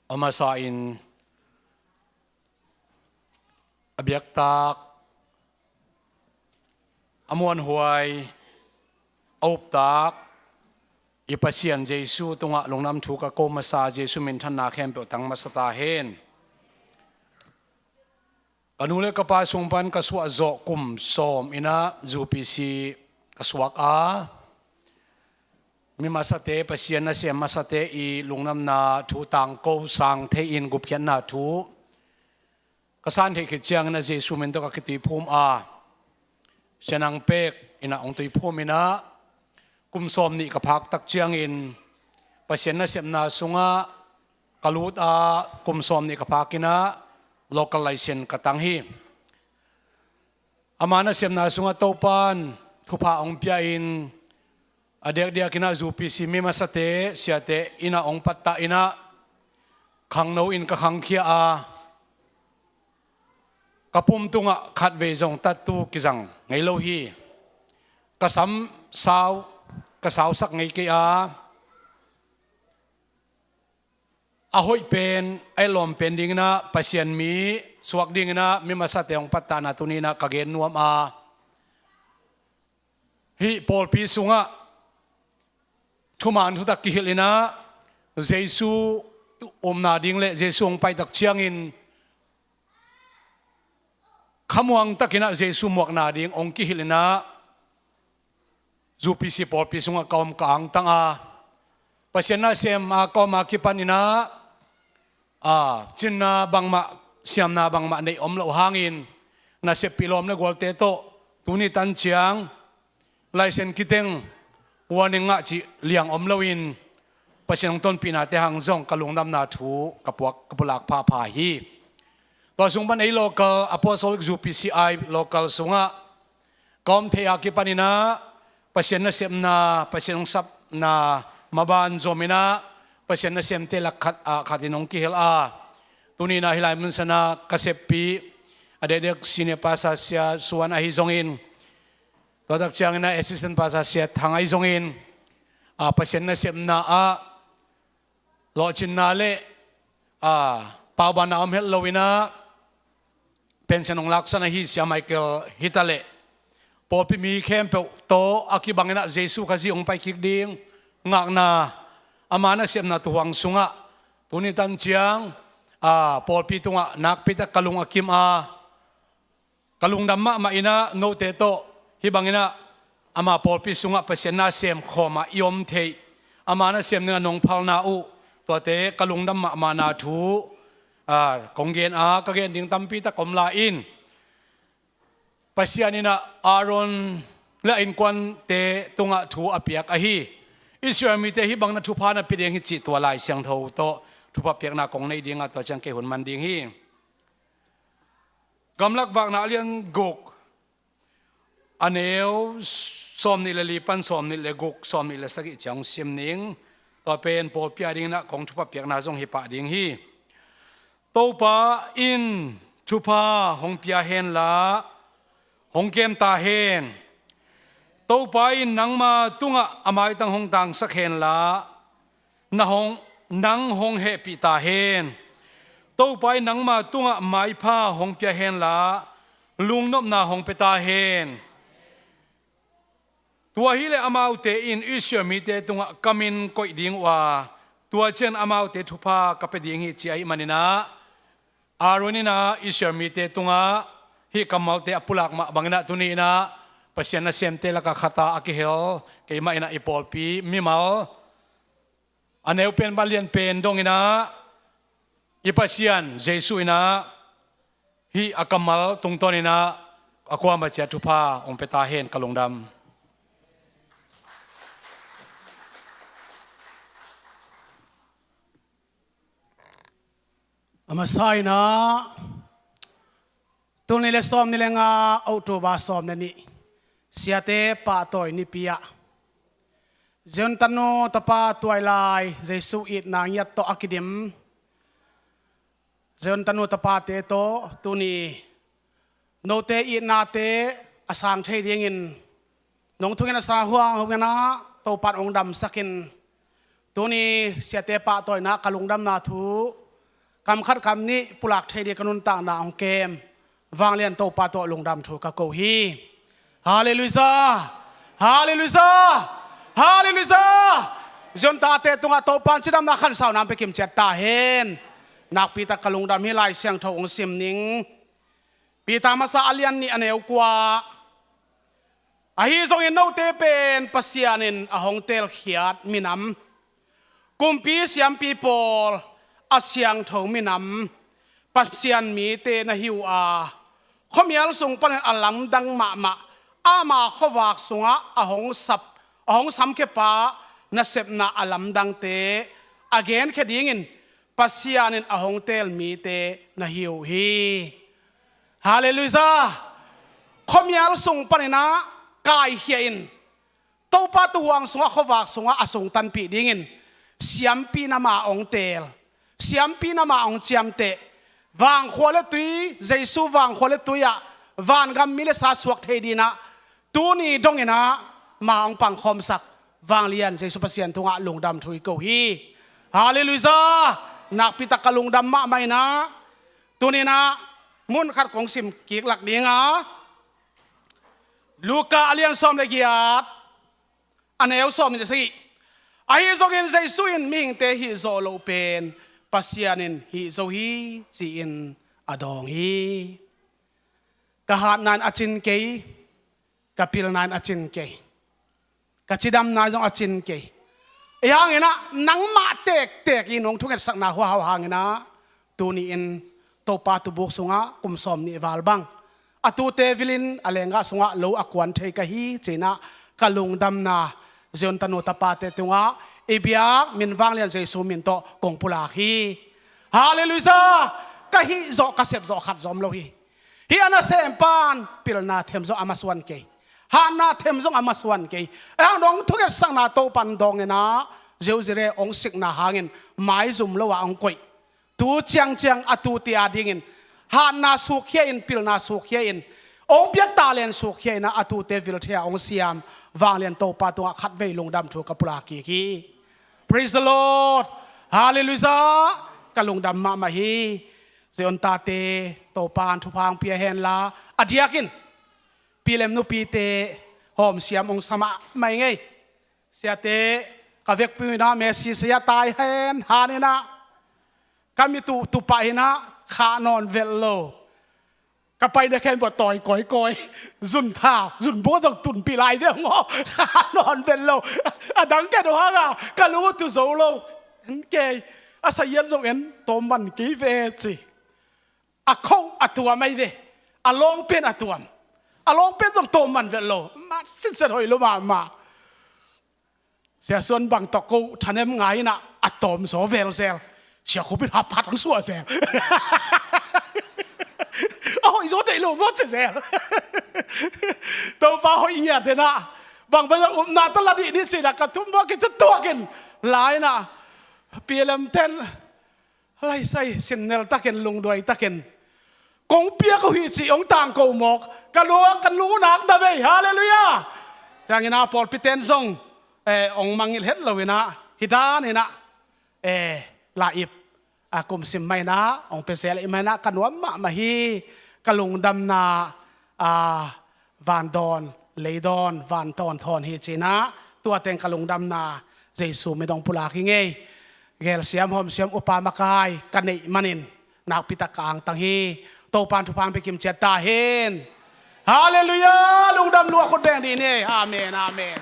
A masa in a biaktak, a muanhuai, a uptak i Pasian Jesu tungah lungdam thu ka ko masa, Jesu minthanna khempeuh tang masa ta hen. Ka nu le ka pa sung pan ka suah zawh kum sawm inah U P C ka suak a, mi masate, Pasian nasem masate i lungdamna thu tangko sang thei-in gupkhiatna thu ka san theih khit ciangin a Jesu min tawh ka kituiphum a, Sianang Pek inah hong tuiphum inah, kum sawm nih ka phak tak ciangin Pasian nasepna sungah ka lut a, kum sawm nih ka phak inah local license ka tang hi. Ama nasepna sungah Topan thupha hong pia-in, a diakdiak inah U P C mi masate, siate inah hong pattah inah khangno in ka khangkhia a, ka pum tungah khatvei zong tattoo kizang ngei lo hi. Ka sam sau, ka sausak ngei kei a, a hoih pen, a lawm pen dinginah Pasian mi suak dinginah mi masate hong pattahna tuni inah ka gen nuam a, hih pawlpi sungah thuman thutak kihilh inah Jesu umna ding le Jesu hong paitak ciangin khamuang takinah Jesu muakna ding hong kihilh inah U P C pawlpi sungah ka om ka angtang a, Pasian nasem a ka om a kipan inah, a, cinna bangmah, siamna bangmah neih om loh hangin nasep pilawm le gualte tawh tuni tan ciang license kiteng warning ngah cih liang om loin Pasian hong tonpihnate hang zong ka lungdamna thu ka puak, ka pulak phapha hi. Tua sung pan ei local Apostolic U P C I local sungah ka om thei a kipan inah Pasian nasepna, Pasian hong sapna maban zom inah Pasian nasemte lak khat ah khat in hong kihel a, tuni inah hih lai mun sanah ka seppi a dekdek senior pastor Sia Suan ahi zongin, tua tak ciangin ah assistant pastor Sia Thang ahi zongin, a, Pasian nasepna ah lawhcinna le, a, paubanna om het lo inah pension hong laksan ahi Sia Michael hi ta leh, pawlpi mi khempeuh tawh a kibang inah Jesu Khazih hong pai kik ding ngakna, ama nasepna tuhuang sungah tuni tan ciang, a, pawlpi tungah nakpi tak ka lung a kim a, ka lungdam mahmah inah note tawh hih bang inah ama pawlpi sungah Pasian nasem khawm ah i om theih, ama nasem dingah nong phalna uh, tuate ka lungdam mahmahna thu, a, kong gen a, ka gen ding tampi tak om lai-in, Pasian inah Aaron le a innkuante tungah thu a piak ahi, Israel mite hih bang na thupha na pia ding hi cih tua Lai Siangtho tawh thupha piakna kong neih dingah tua ciang kei hun man ding hi. Gamlak Vakna a lian guk, a neu sawm nih le li pan sawm nih le guk, sawm nih le sagih ciang sim ning. Tua pen pawlpi a ding inah kong thupha piakna zong hi pah ding hi. Topa in thupha hong pia henla, hong kem ta hen. Topa in nangma tungah a maitang hong tangsak henla, na hong, nang hong hehpih ta hen. Topa in nangma tungah maipha hong pia henla, Lungnopna hong pia ta hen. Tua hileh amaute in Israel mite tungah ka min koih ding uh a, tua ciang amaute thupha ka pia ding hi, ci ahih maninah, Aaron inah Israel mite tungah hih kammalte a pulak mah banginah tuni inah Pasian nasemte lakah khatah a kihel keimah inah i pawlpi mimal a neu pen, a lian pen donginah i Pasian Jesuh inah hih a kammal tungtawn inah a kuamah ciat thupha hong pia ta hen. Ka lungdam. A masa inah, tul nih le sawm nih le nga, October sawm le nih, siate pahtawi nipi ah Zion tanu tapa tuailai Jesuh itna ngiat tawh a kidim Zion tanu tapate tawh tuni note itnate a sang thei dingin nong thunget a sang huang huanginah Topan hong damsakin, tuni siate pahtawina ka lungdamna thu kam khat kam nih pulak thei ding ka nuntakna hong kem vanglian Topa tawh lungdam thu ka ko hi. Halleluijah! Halleluijah! Halleluijah! Zion tate tungah Topan cidamna khansauna hong pia kimciat ta hen. Nakpitak ka lungdam hi. Lai Siangtho hong sim ning. Peter masa a lian nih a neu kua. Ahi zongin note pen Pasian in a hong teelkhiat minam, kumpi siampi pawl, a siangtho minam, Pasian mite na hi uh a, khuamial sung panin a lamdang mahmah, ama khuavak sungah a hong sap, a hong samkhia pa nasepna a lamdangte a genkhia dingin Pasian in a hong teel mite na hi uh hi. Halleluijah! Khuamial sung paninah kaikhia in Topa tuuhuang sungah, khuavak sungah a sungtanpih dingin siampi nama hong teel, siampi nama hong ciamteh, vangkhua le tui, Jesuh vangkhua le tui ah vangam mi le sa suak thei dinah tuni donginah ma hong pangkhawmsak vanglian Jesuh Pasian tungah lungdam thu i ko hi. Halleluijah! Nakpitak ka lungdam mahmah inah, tuninah mun khat kong sim kiklak dinga, Luka a lian sawm le giat, a neu sawm nih le sagih. Ahi zongin Jesuh in mihingte hih zawh loh pen Pasian in hih zo hi, ci-in a dawng hi. Ka hatna in a cin kei, ka pilna in a cin kei, ka cidamna in zong a cin kei. Ahi hanginah nangmah tektek in hong thungetsakna huahau hanginah tuni-in Topa tubuk sungah kum sawm nih val bang a tute vilin a lenggah sungah lo a kuan thei ka hi, ci-inah ka lungdamna Zion tanu tapate tungah i biak min vanglian Jesuh min tawh kong pulak hi. Halleluijah! Ka hih zawh, ka sep zawh khat zong om lo hi. Hih a nasempa in pilna them zong a masuan kei, hatna them zong a masuan kei. Ahi hang dong thungetsakna Topan dawng inah, Joseph hong sikna hangin maizum lo ah hong koih. Tu ciangciang a tute a dingin hatna sukkhia in, pilna sukkhia in, hong piak talent sukkhia inah a tute vil thei a hong siam vanglian Topa tungah khatvei lungdam thu ka pulak kik hi. Praise the Lord! Halleluijah! Ka lungdam mahmah hi. Zion tate Topan thupha hong pia henla, a diakin pilem nupite hawmsiam hong sa mahmah ing ei. Siate, ka vekpi inah Messi saya tai hen han inah, ka mit uh tupah inah khah nawn vet lo. Ka paina khen bua tawi kawikawi, zun tha, zun bua zong tunpih lai ve maw. Khah nawn vet lo. A dang khen uh hanga ka lung uh tu zo lo. En kei, a sayian zong en tawm man kei ve ci. A khoh a tuam ahi ve. A lawng pen a tuam. A lawng pen zong tawm man vet lo. Mat sinset hoih lo mahmah. Sia Suan bang tawh ko thanem ngai inah a tawm zaw velzel. Sia Khupin haphat hong suah zel. A hoih zaw deih lo maw ci zel. Topa hoih ngiat inah, bang bai zong upna tawh la dih ni ci inah ka thum bawk in, cu tuak in la inah, pilem ten laisai sinnel takin, lungduai takin, kong piak uh hi cih hong tangko mawk. Ka lung, ka lung uh nak da vei. Halleluijah! Ciangin a pawlpi ten zong, eh, hong mangngilh het lo inah, hih dan inah, eh, la ip a kumsim mah inah hong pia zel ahih mah inah ka nuam mahmah hi. Ka lungdamna a, vandawn, leidawn, vantawn thawn hi cinah, tua teng ka lungdamna Jesu min tawh pulak hi ngei. Gelsiam, hawmsiam, upa makai ka neih manin nakpitak ka angtang hi. Topan thupha hong pia kim ciat ta hen. Halleluiah! Lungdam lua, khut beng dih ni. Amen, amen.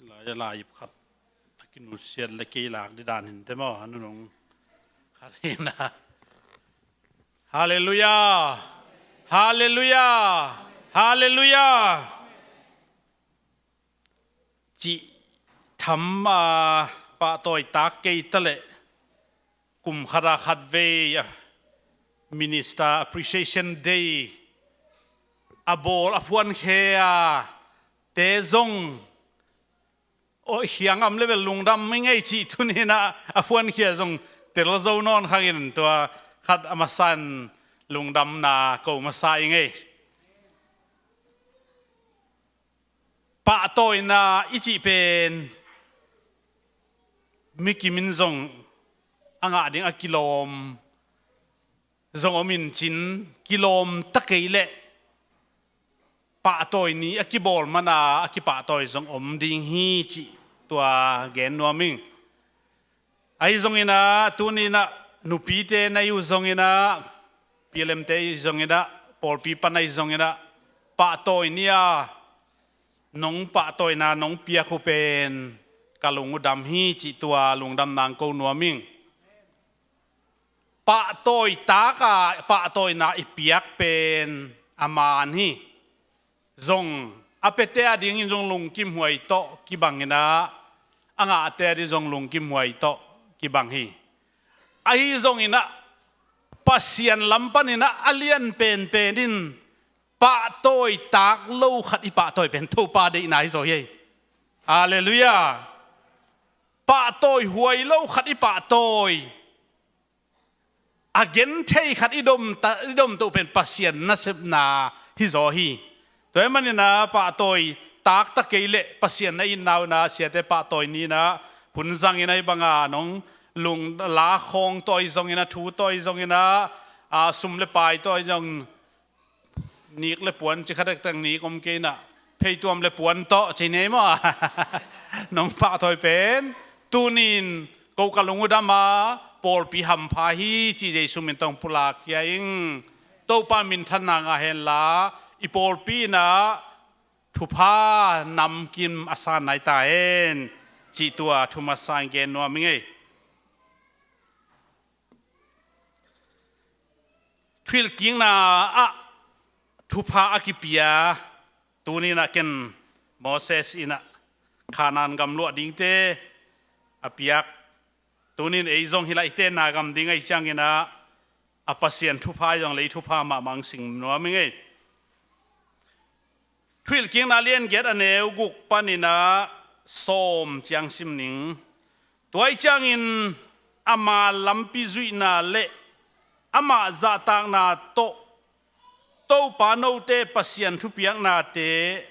Lai, lai ip khat a kinusiat le kei lak dih dan hi inteh maw, a nunung khat hi na. Halleluiah! Halleluiah! Halleluiah! Cih tham a, pahtawi tak kei ta leh kum khat a khat vei a Minister Appreciation Day a bawl a phuankhia te zong, aw, hiang am le bel lungdam i ngei cih tuni-in ah a phuankhia zong tel zo nawn khangin tua khat a masa in lungdamna ko masa i ngei. Pahtawina i cih pen mi kim in zong a ngah ding a kilawm zong om in cin, kilawm ta kei leh pahtawi ni a kibawl mana a kipahtawi zong om ding hi cih tua gen nuam ing. Ahi zongin ah, tuni-in ah nupite na hi uh zongin ah, P L M te hi zongin ah, pawlpi pan ahi zongin ah, pahtawi ni-a nong pahtawina nong piak uh pen ka lung uh dam hi cih tua lungdamna ko nuam ing. Pahtawi tak a pahtawina i piak pen a man hi. Zong a piate a dingin zong lungkimhuai tawh kibang in ah, a ngahte a ding zong lungkimhuai tawh kibang hi. Ahi zongin ah Pasian lam panin ah a lian penpen in pahtawi tak lo khat i pahtawi pen Topa deihna hi zaw hi. Halleluiah. Pahtawi huai lo khat i pahtawi, a genthei khat i dom ta, i domto pen Pasian nasepna hi zaw hi. Tua ahih manin ah pahtawi tak ta kei leh Pasian na itna un ah siate pahtawi ni-in ah hun zangin ah, hih banga nong lung la khawng tawh ahi zongin ah, thu tawh ahi zongin ah, a, sum le pai tawh ahi zong, nik le puan ci khat a tang nik om kei in ah, pheituam le puan tawh ci nei maw? Nong pahtawi pen tuni-in ko ka lung uh dam a, pawlpi hampha hi cih Jesu min tawh pulak khia ing. Topa minthanna ngah hen la, i pawlpi in ah thupha namkim a san nai ta hen cih tua thu masa in gen nuam i ngei. Thuhilhkikna ah thupha a kipia, tuni-in ah ken Moses in ah Kanaan gam luah dingte a piak, tuni-in ei zong hih lai i tenna gam ding ahih ciangin ah a Pasian thupha ahi zong lei thupha mahmah hong sim nuam i ngei. Thuhilhkikna lian giat a neu guk panin ah sawm ciang sim ning. Tua ahih ciangin ama lampi zuihna le amah zahtakna tawh Topa note Pasian thupiaknate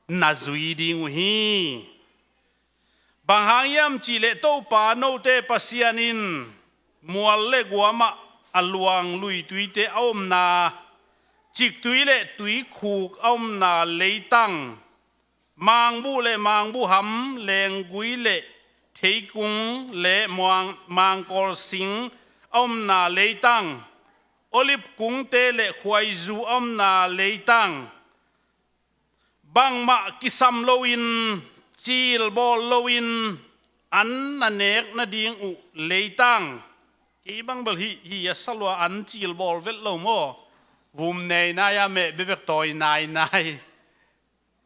na zui ding uh hi. Bang hang hiam cih leh Topa note Pasian in mual le guam ah a luang luituite a omna, ciktui le tuikhuk a omna leitang, mangbuh le mangbuhham, lenggui le theikung le muang-, mangkawlsing a omna leitang, olive kungte le khuaizu a omna leitang, bangmah kisam loin, cilbawl loin an na nek nading uh leitang. Kei bang bel hih, hih a sa lua an cilbawl vet lo maw? Vum nei nai a, meh bebek tawi nainai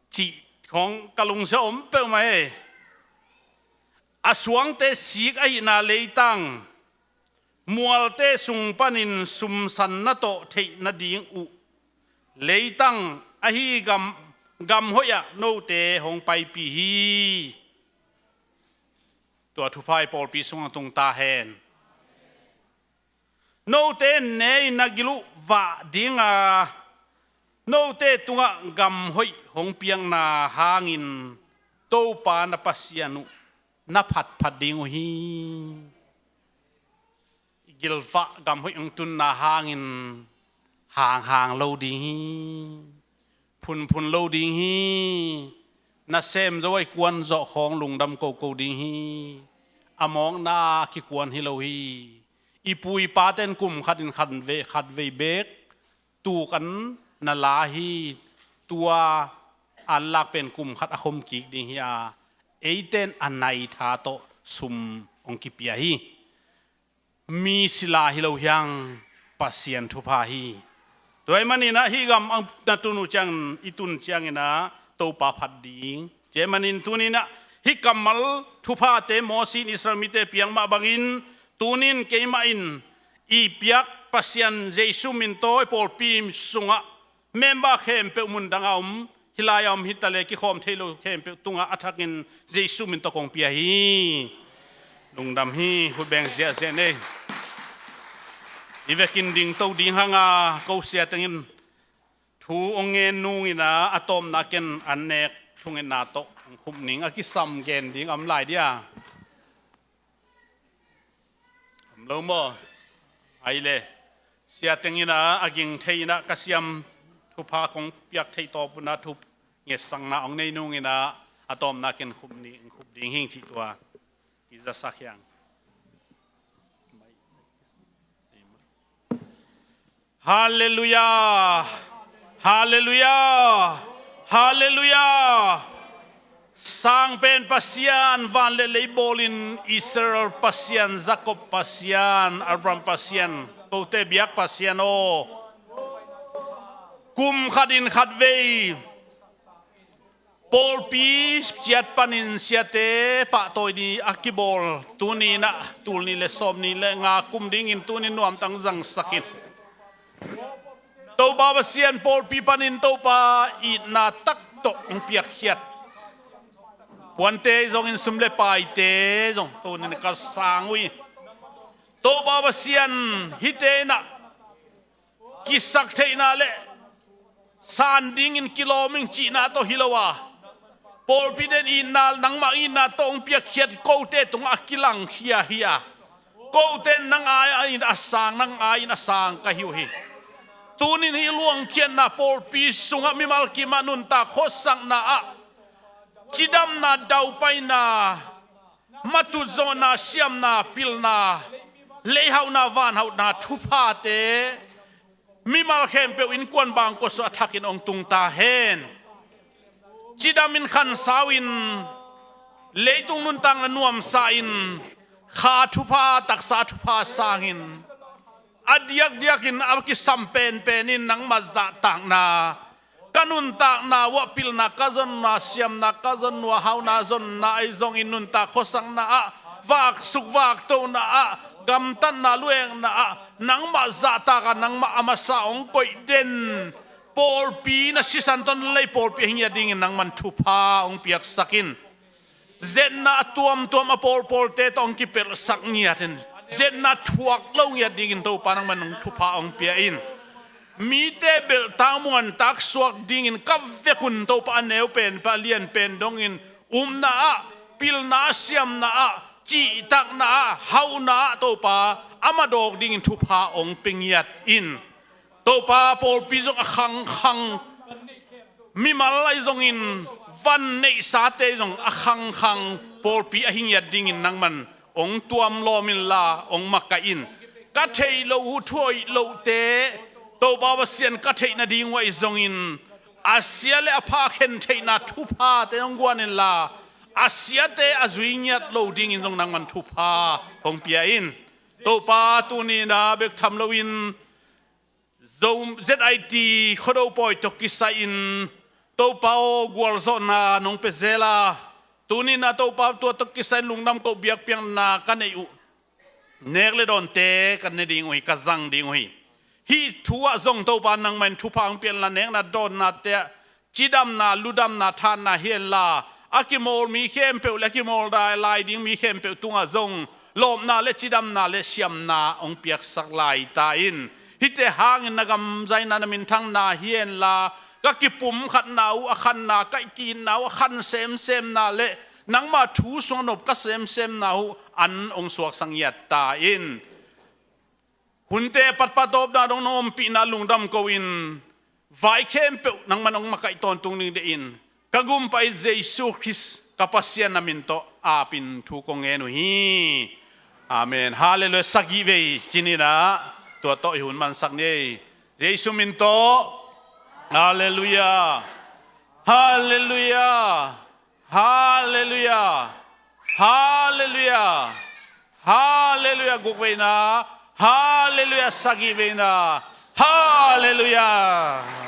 cih khawng ka lungsim om peuhmah e. A suangte sik ahihna leitang, mualte sung panin sumsanna tawh theih nading uh leitang, ahi gam, gam hoih ah note hong paipih hi. Tua thupha i pawlpi sungah tung ta hen. Note ne-in na gil uh vah ding a, note tungah gam hoih hong piakna hangin Topa na Pasian uh na phatphat ding uh hi. I gilvah gam hoih hong tunna hangin hanghang lo ding hi. Phunphun lo ding hi. Na sem zo a i kuan zawh khawng lungdam koko ding hi. A mawkna kikuan hi lo hi. I pu i paten kum khatin khat vei, khat vei beek tuk an na la hi. Tua an lak pen kum khat a khom kik ding hi a, eiten a nai tha tawh sum hong kipia hi. Mi sila hi lo hiang, Pasian thupha hi. Tua ahih manin ah hih gam a na tun uh ciangin, i tun ciangin ah Topa phat ding. Tua ahih manin tuni-in ah hih kammal thuphate Moses in Israel mite piak mah bangin, tuni-in keimah in i piak Pasian Jesu min tawh i pawlpi sungah member khempeuh mundang a om, hih lai-a om hi ta leh kikhawm thei lo khempeuh tungah a thakin Jesu min tawh kong pia hi. Lungdam hi, khut beng ziahziah ni. I vekin dingto ding hang a, ko sia tengin thu hong ngen nungin ah, a tawpna ken an nek thungetna tawh hong khum ning. A kisam gen ding om lai dia? Om lo maw? Ai le. Sia tengin ah a ging thei-in ah ka siam thupha kong piak theih tawpna thu ngetsakna hong nei nungin ah, a tawpna ken khup ni, khup ding hing cih tua i zasak hiang. Halleluiah. Halleluiah. Halleluiah. Sang pen Pasian, van le lei bawlin Israel Pasian, Jakob Pasian, Abraham Pasian, kote biak Pasian aw. Kum khatin khat vei pawlpi ciat panin siate pahtawi ni a kibawl, tuni-in ah tul nih le sawm nih le nga kum dingin tuni nuamtang zangsak in. Topa Pasian, pawlpi panin Topa itna tak tawh hong piakkhiat puante zongin, sum le paite zong tuni-in ka sang uh hi. Topa Pasian, hihte in ah kisaktheihna le san dingin kilawm ing cihna tawh hi lo a, pawlpite in itna, nangmah itna tawh hong piakkhiat kote tungah a kilangkhia hi a, kote in nang a-in a sang, nang a-in a sang ka hi uh hi. Tuni-in hih luangkhiatna pawlpi sungah mimal kimah nuntak khuasakna ah cidamna, daupaina, matutzawhna, siamna, pilna, leihauhna, vanhauhna thuphate mimal khempeuh innkuan bangkua sungah a thakin hong tung ta hen. Cidamin khansau-in, leitung nuntakna nuamsa-in, kha thupha, taksa thupha sangin, a diakdiakin a kisam penpenin nangmah zahtakna, ka nuntakna uah pilna ka zonna, siamna ka zonna, hauhna zonna ahi zongin, nuntak khuasakna ah, vaksuk vaktohna ah, gamtatna luhekna ah nangmah zahtak a, nangmah a masa hong koih den pawlpi, na sisan tawh na lei pawlpi ahi ngiat dingin nangman thupha hong piaksak in. Zetna a tuamtuam a pawlpawlte tawh hong kipelhsak ngiat in, zetna thuak lo ngiat dingin Topa nangman hong thupha hong pia in. Mite belhtak muantak suak dingin ka vekun Topa a neu pen, pa lian pen dongin upna ah, pilna ah, siamna ah, cihtakna ah, hauhna ah Topa a madawk dingin thupha hong pia ngiat in. Topa, pawlpi zong a khangkhang, mimal ahi zongin van neihsate zong a khangkhang pawlpi ahi ngiat dingin nangman hong tuamlawm inla hong makaih in. Ka theih loh uh, thuhoih lohte, Topa Pasian, ka theih nading uh ahi zongin, a sia le a pha khen theihna thuphate hong guan inla, a siate a zui ngiat lo dingin zong nangman thupha hong pia in. Topa, tuni-in ah bek tham loin, Zo, Z I T Khuado pawi tawh kisai-in, Topa aw, gualzawhna nong pia zel a, tuni-in ah Topa, tua tawh kisai-in lungdam ko biakpiakna ka neih uh, nek le dawnte ka ne ding uh hi, ka zang ding uh hi. Hih thu ah zong Topa nangmah in thupha hong pia inla, nekna dawnnate ah cidamna, ludamna, thahatna hi henla, a kimawl mi khempeuh le a kimawl dai lai ding mi khempeuh tungah zong lawpna le cidamna le siamna hong piaksak lai ta in. Hihte hangin na gam zaina, na minthanna hi henla, ka kipumkhatna uh a khanna, ka ki-itna uh a khan semsemna le nangma thu sungah nop ka semsemna uh an hong suaksak ngiat ta in. Hunte patpatawpna dong nong ompihna lungdam ko in, vai khempeuh nangman hong makaih tawntung ding deih in, ka gumpa i Jesu Khrist ka Pasian na min tawh apin thu kong ngen uh hi. Amen. Halleluiah. Sagih vei ci ni in ah, tua tawh i hun mansak ni ei. Jesu min tawh. Halleluiah. Halleluiah. Halleluiah. Halleluiah. Halleluiah. Guk veina. Halleluiah. Sagih veina. Halleluiah.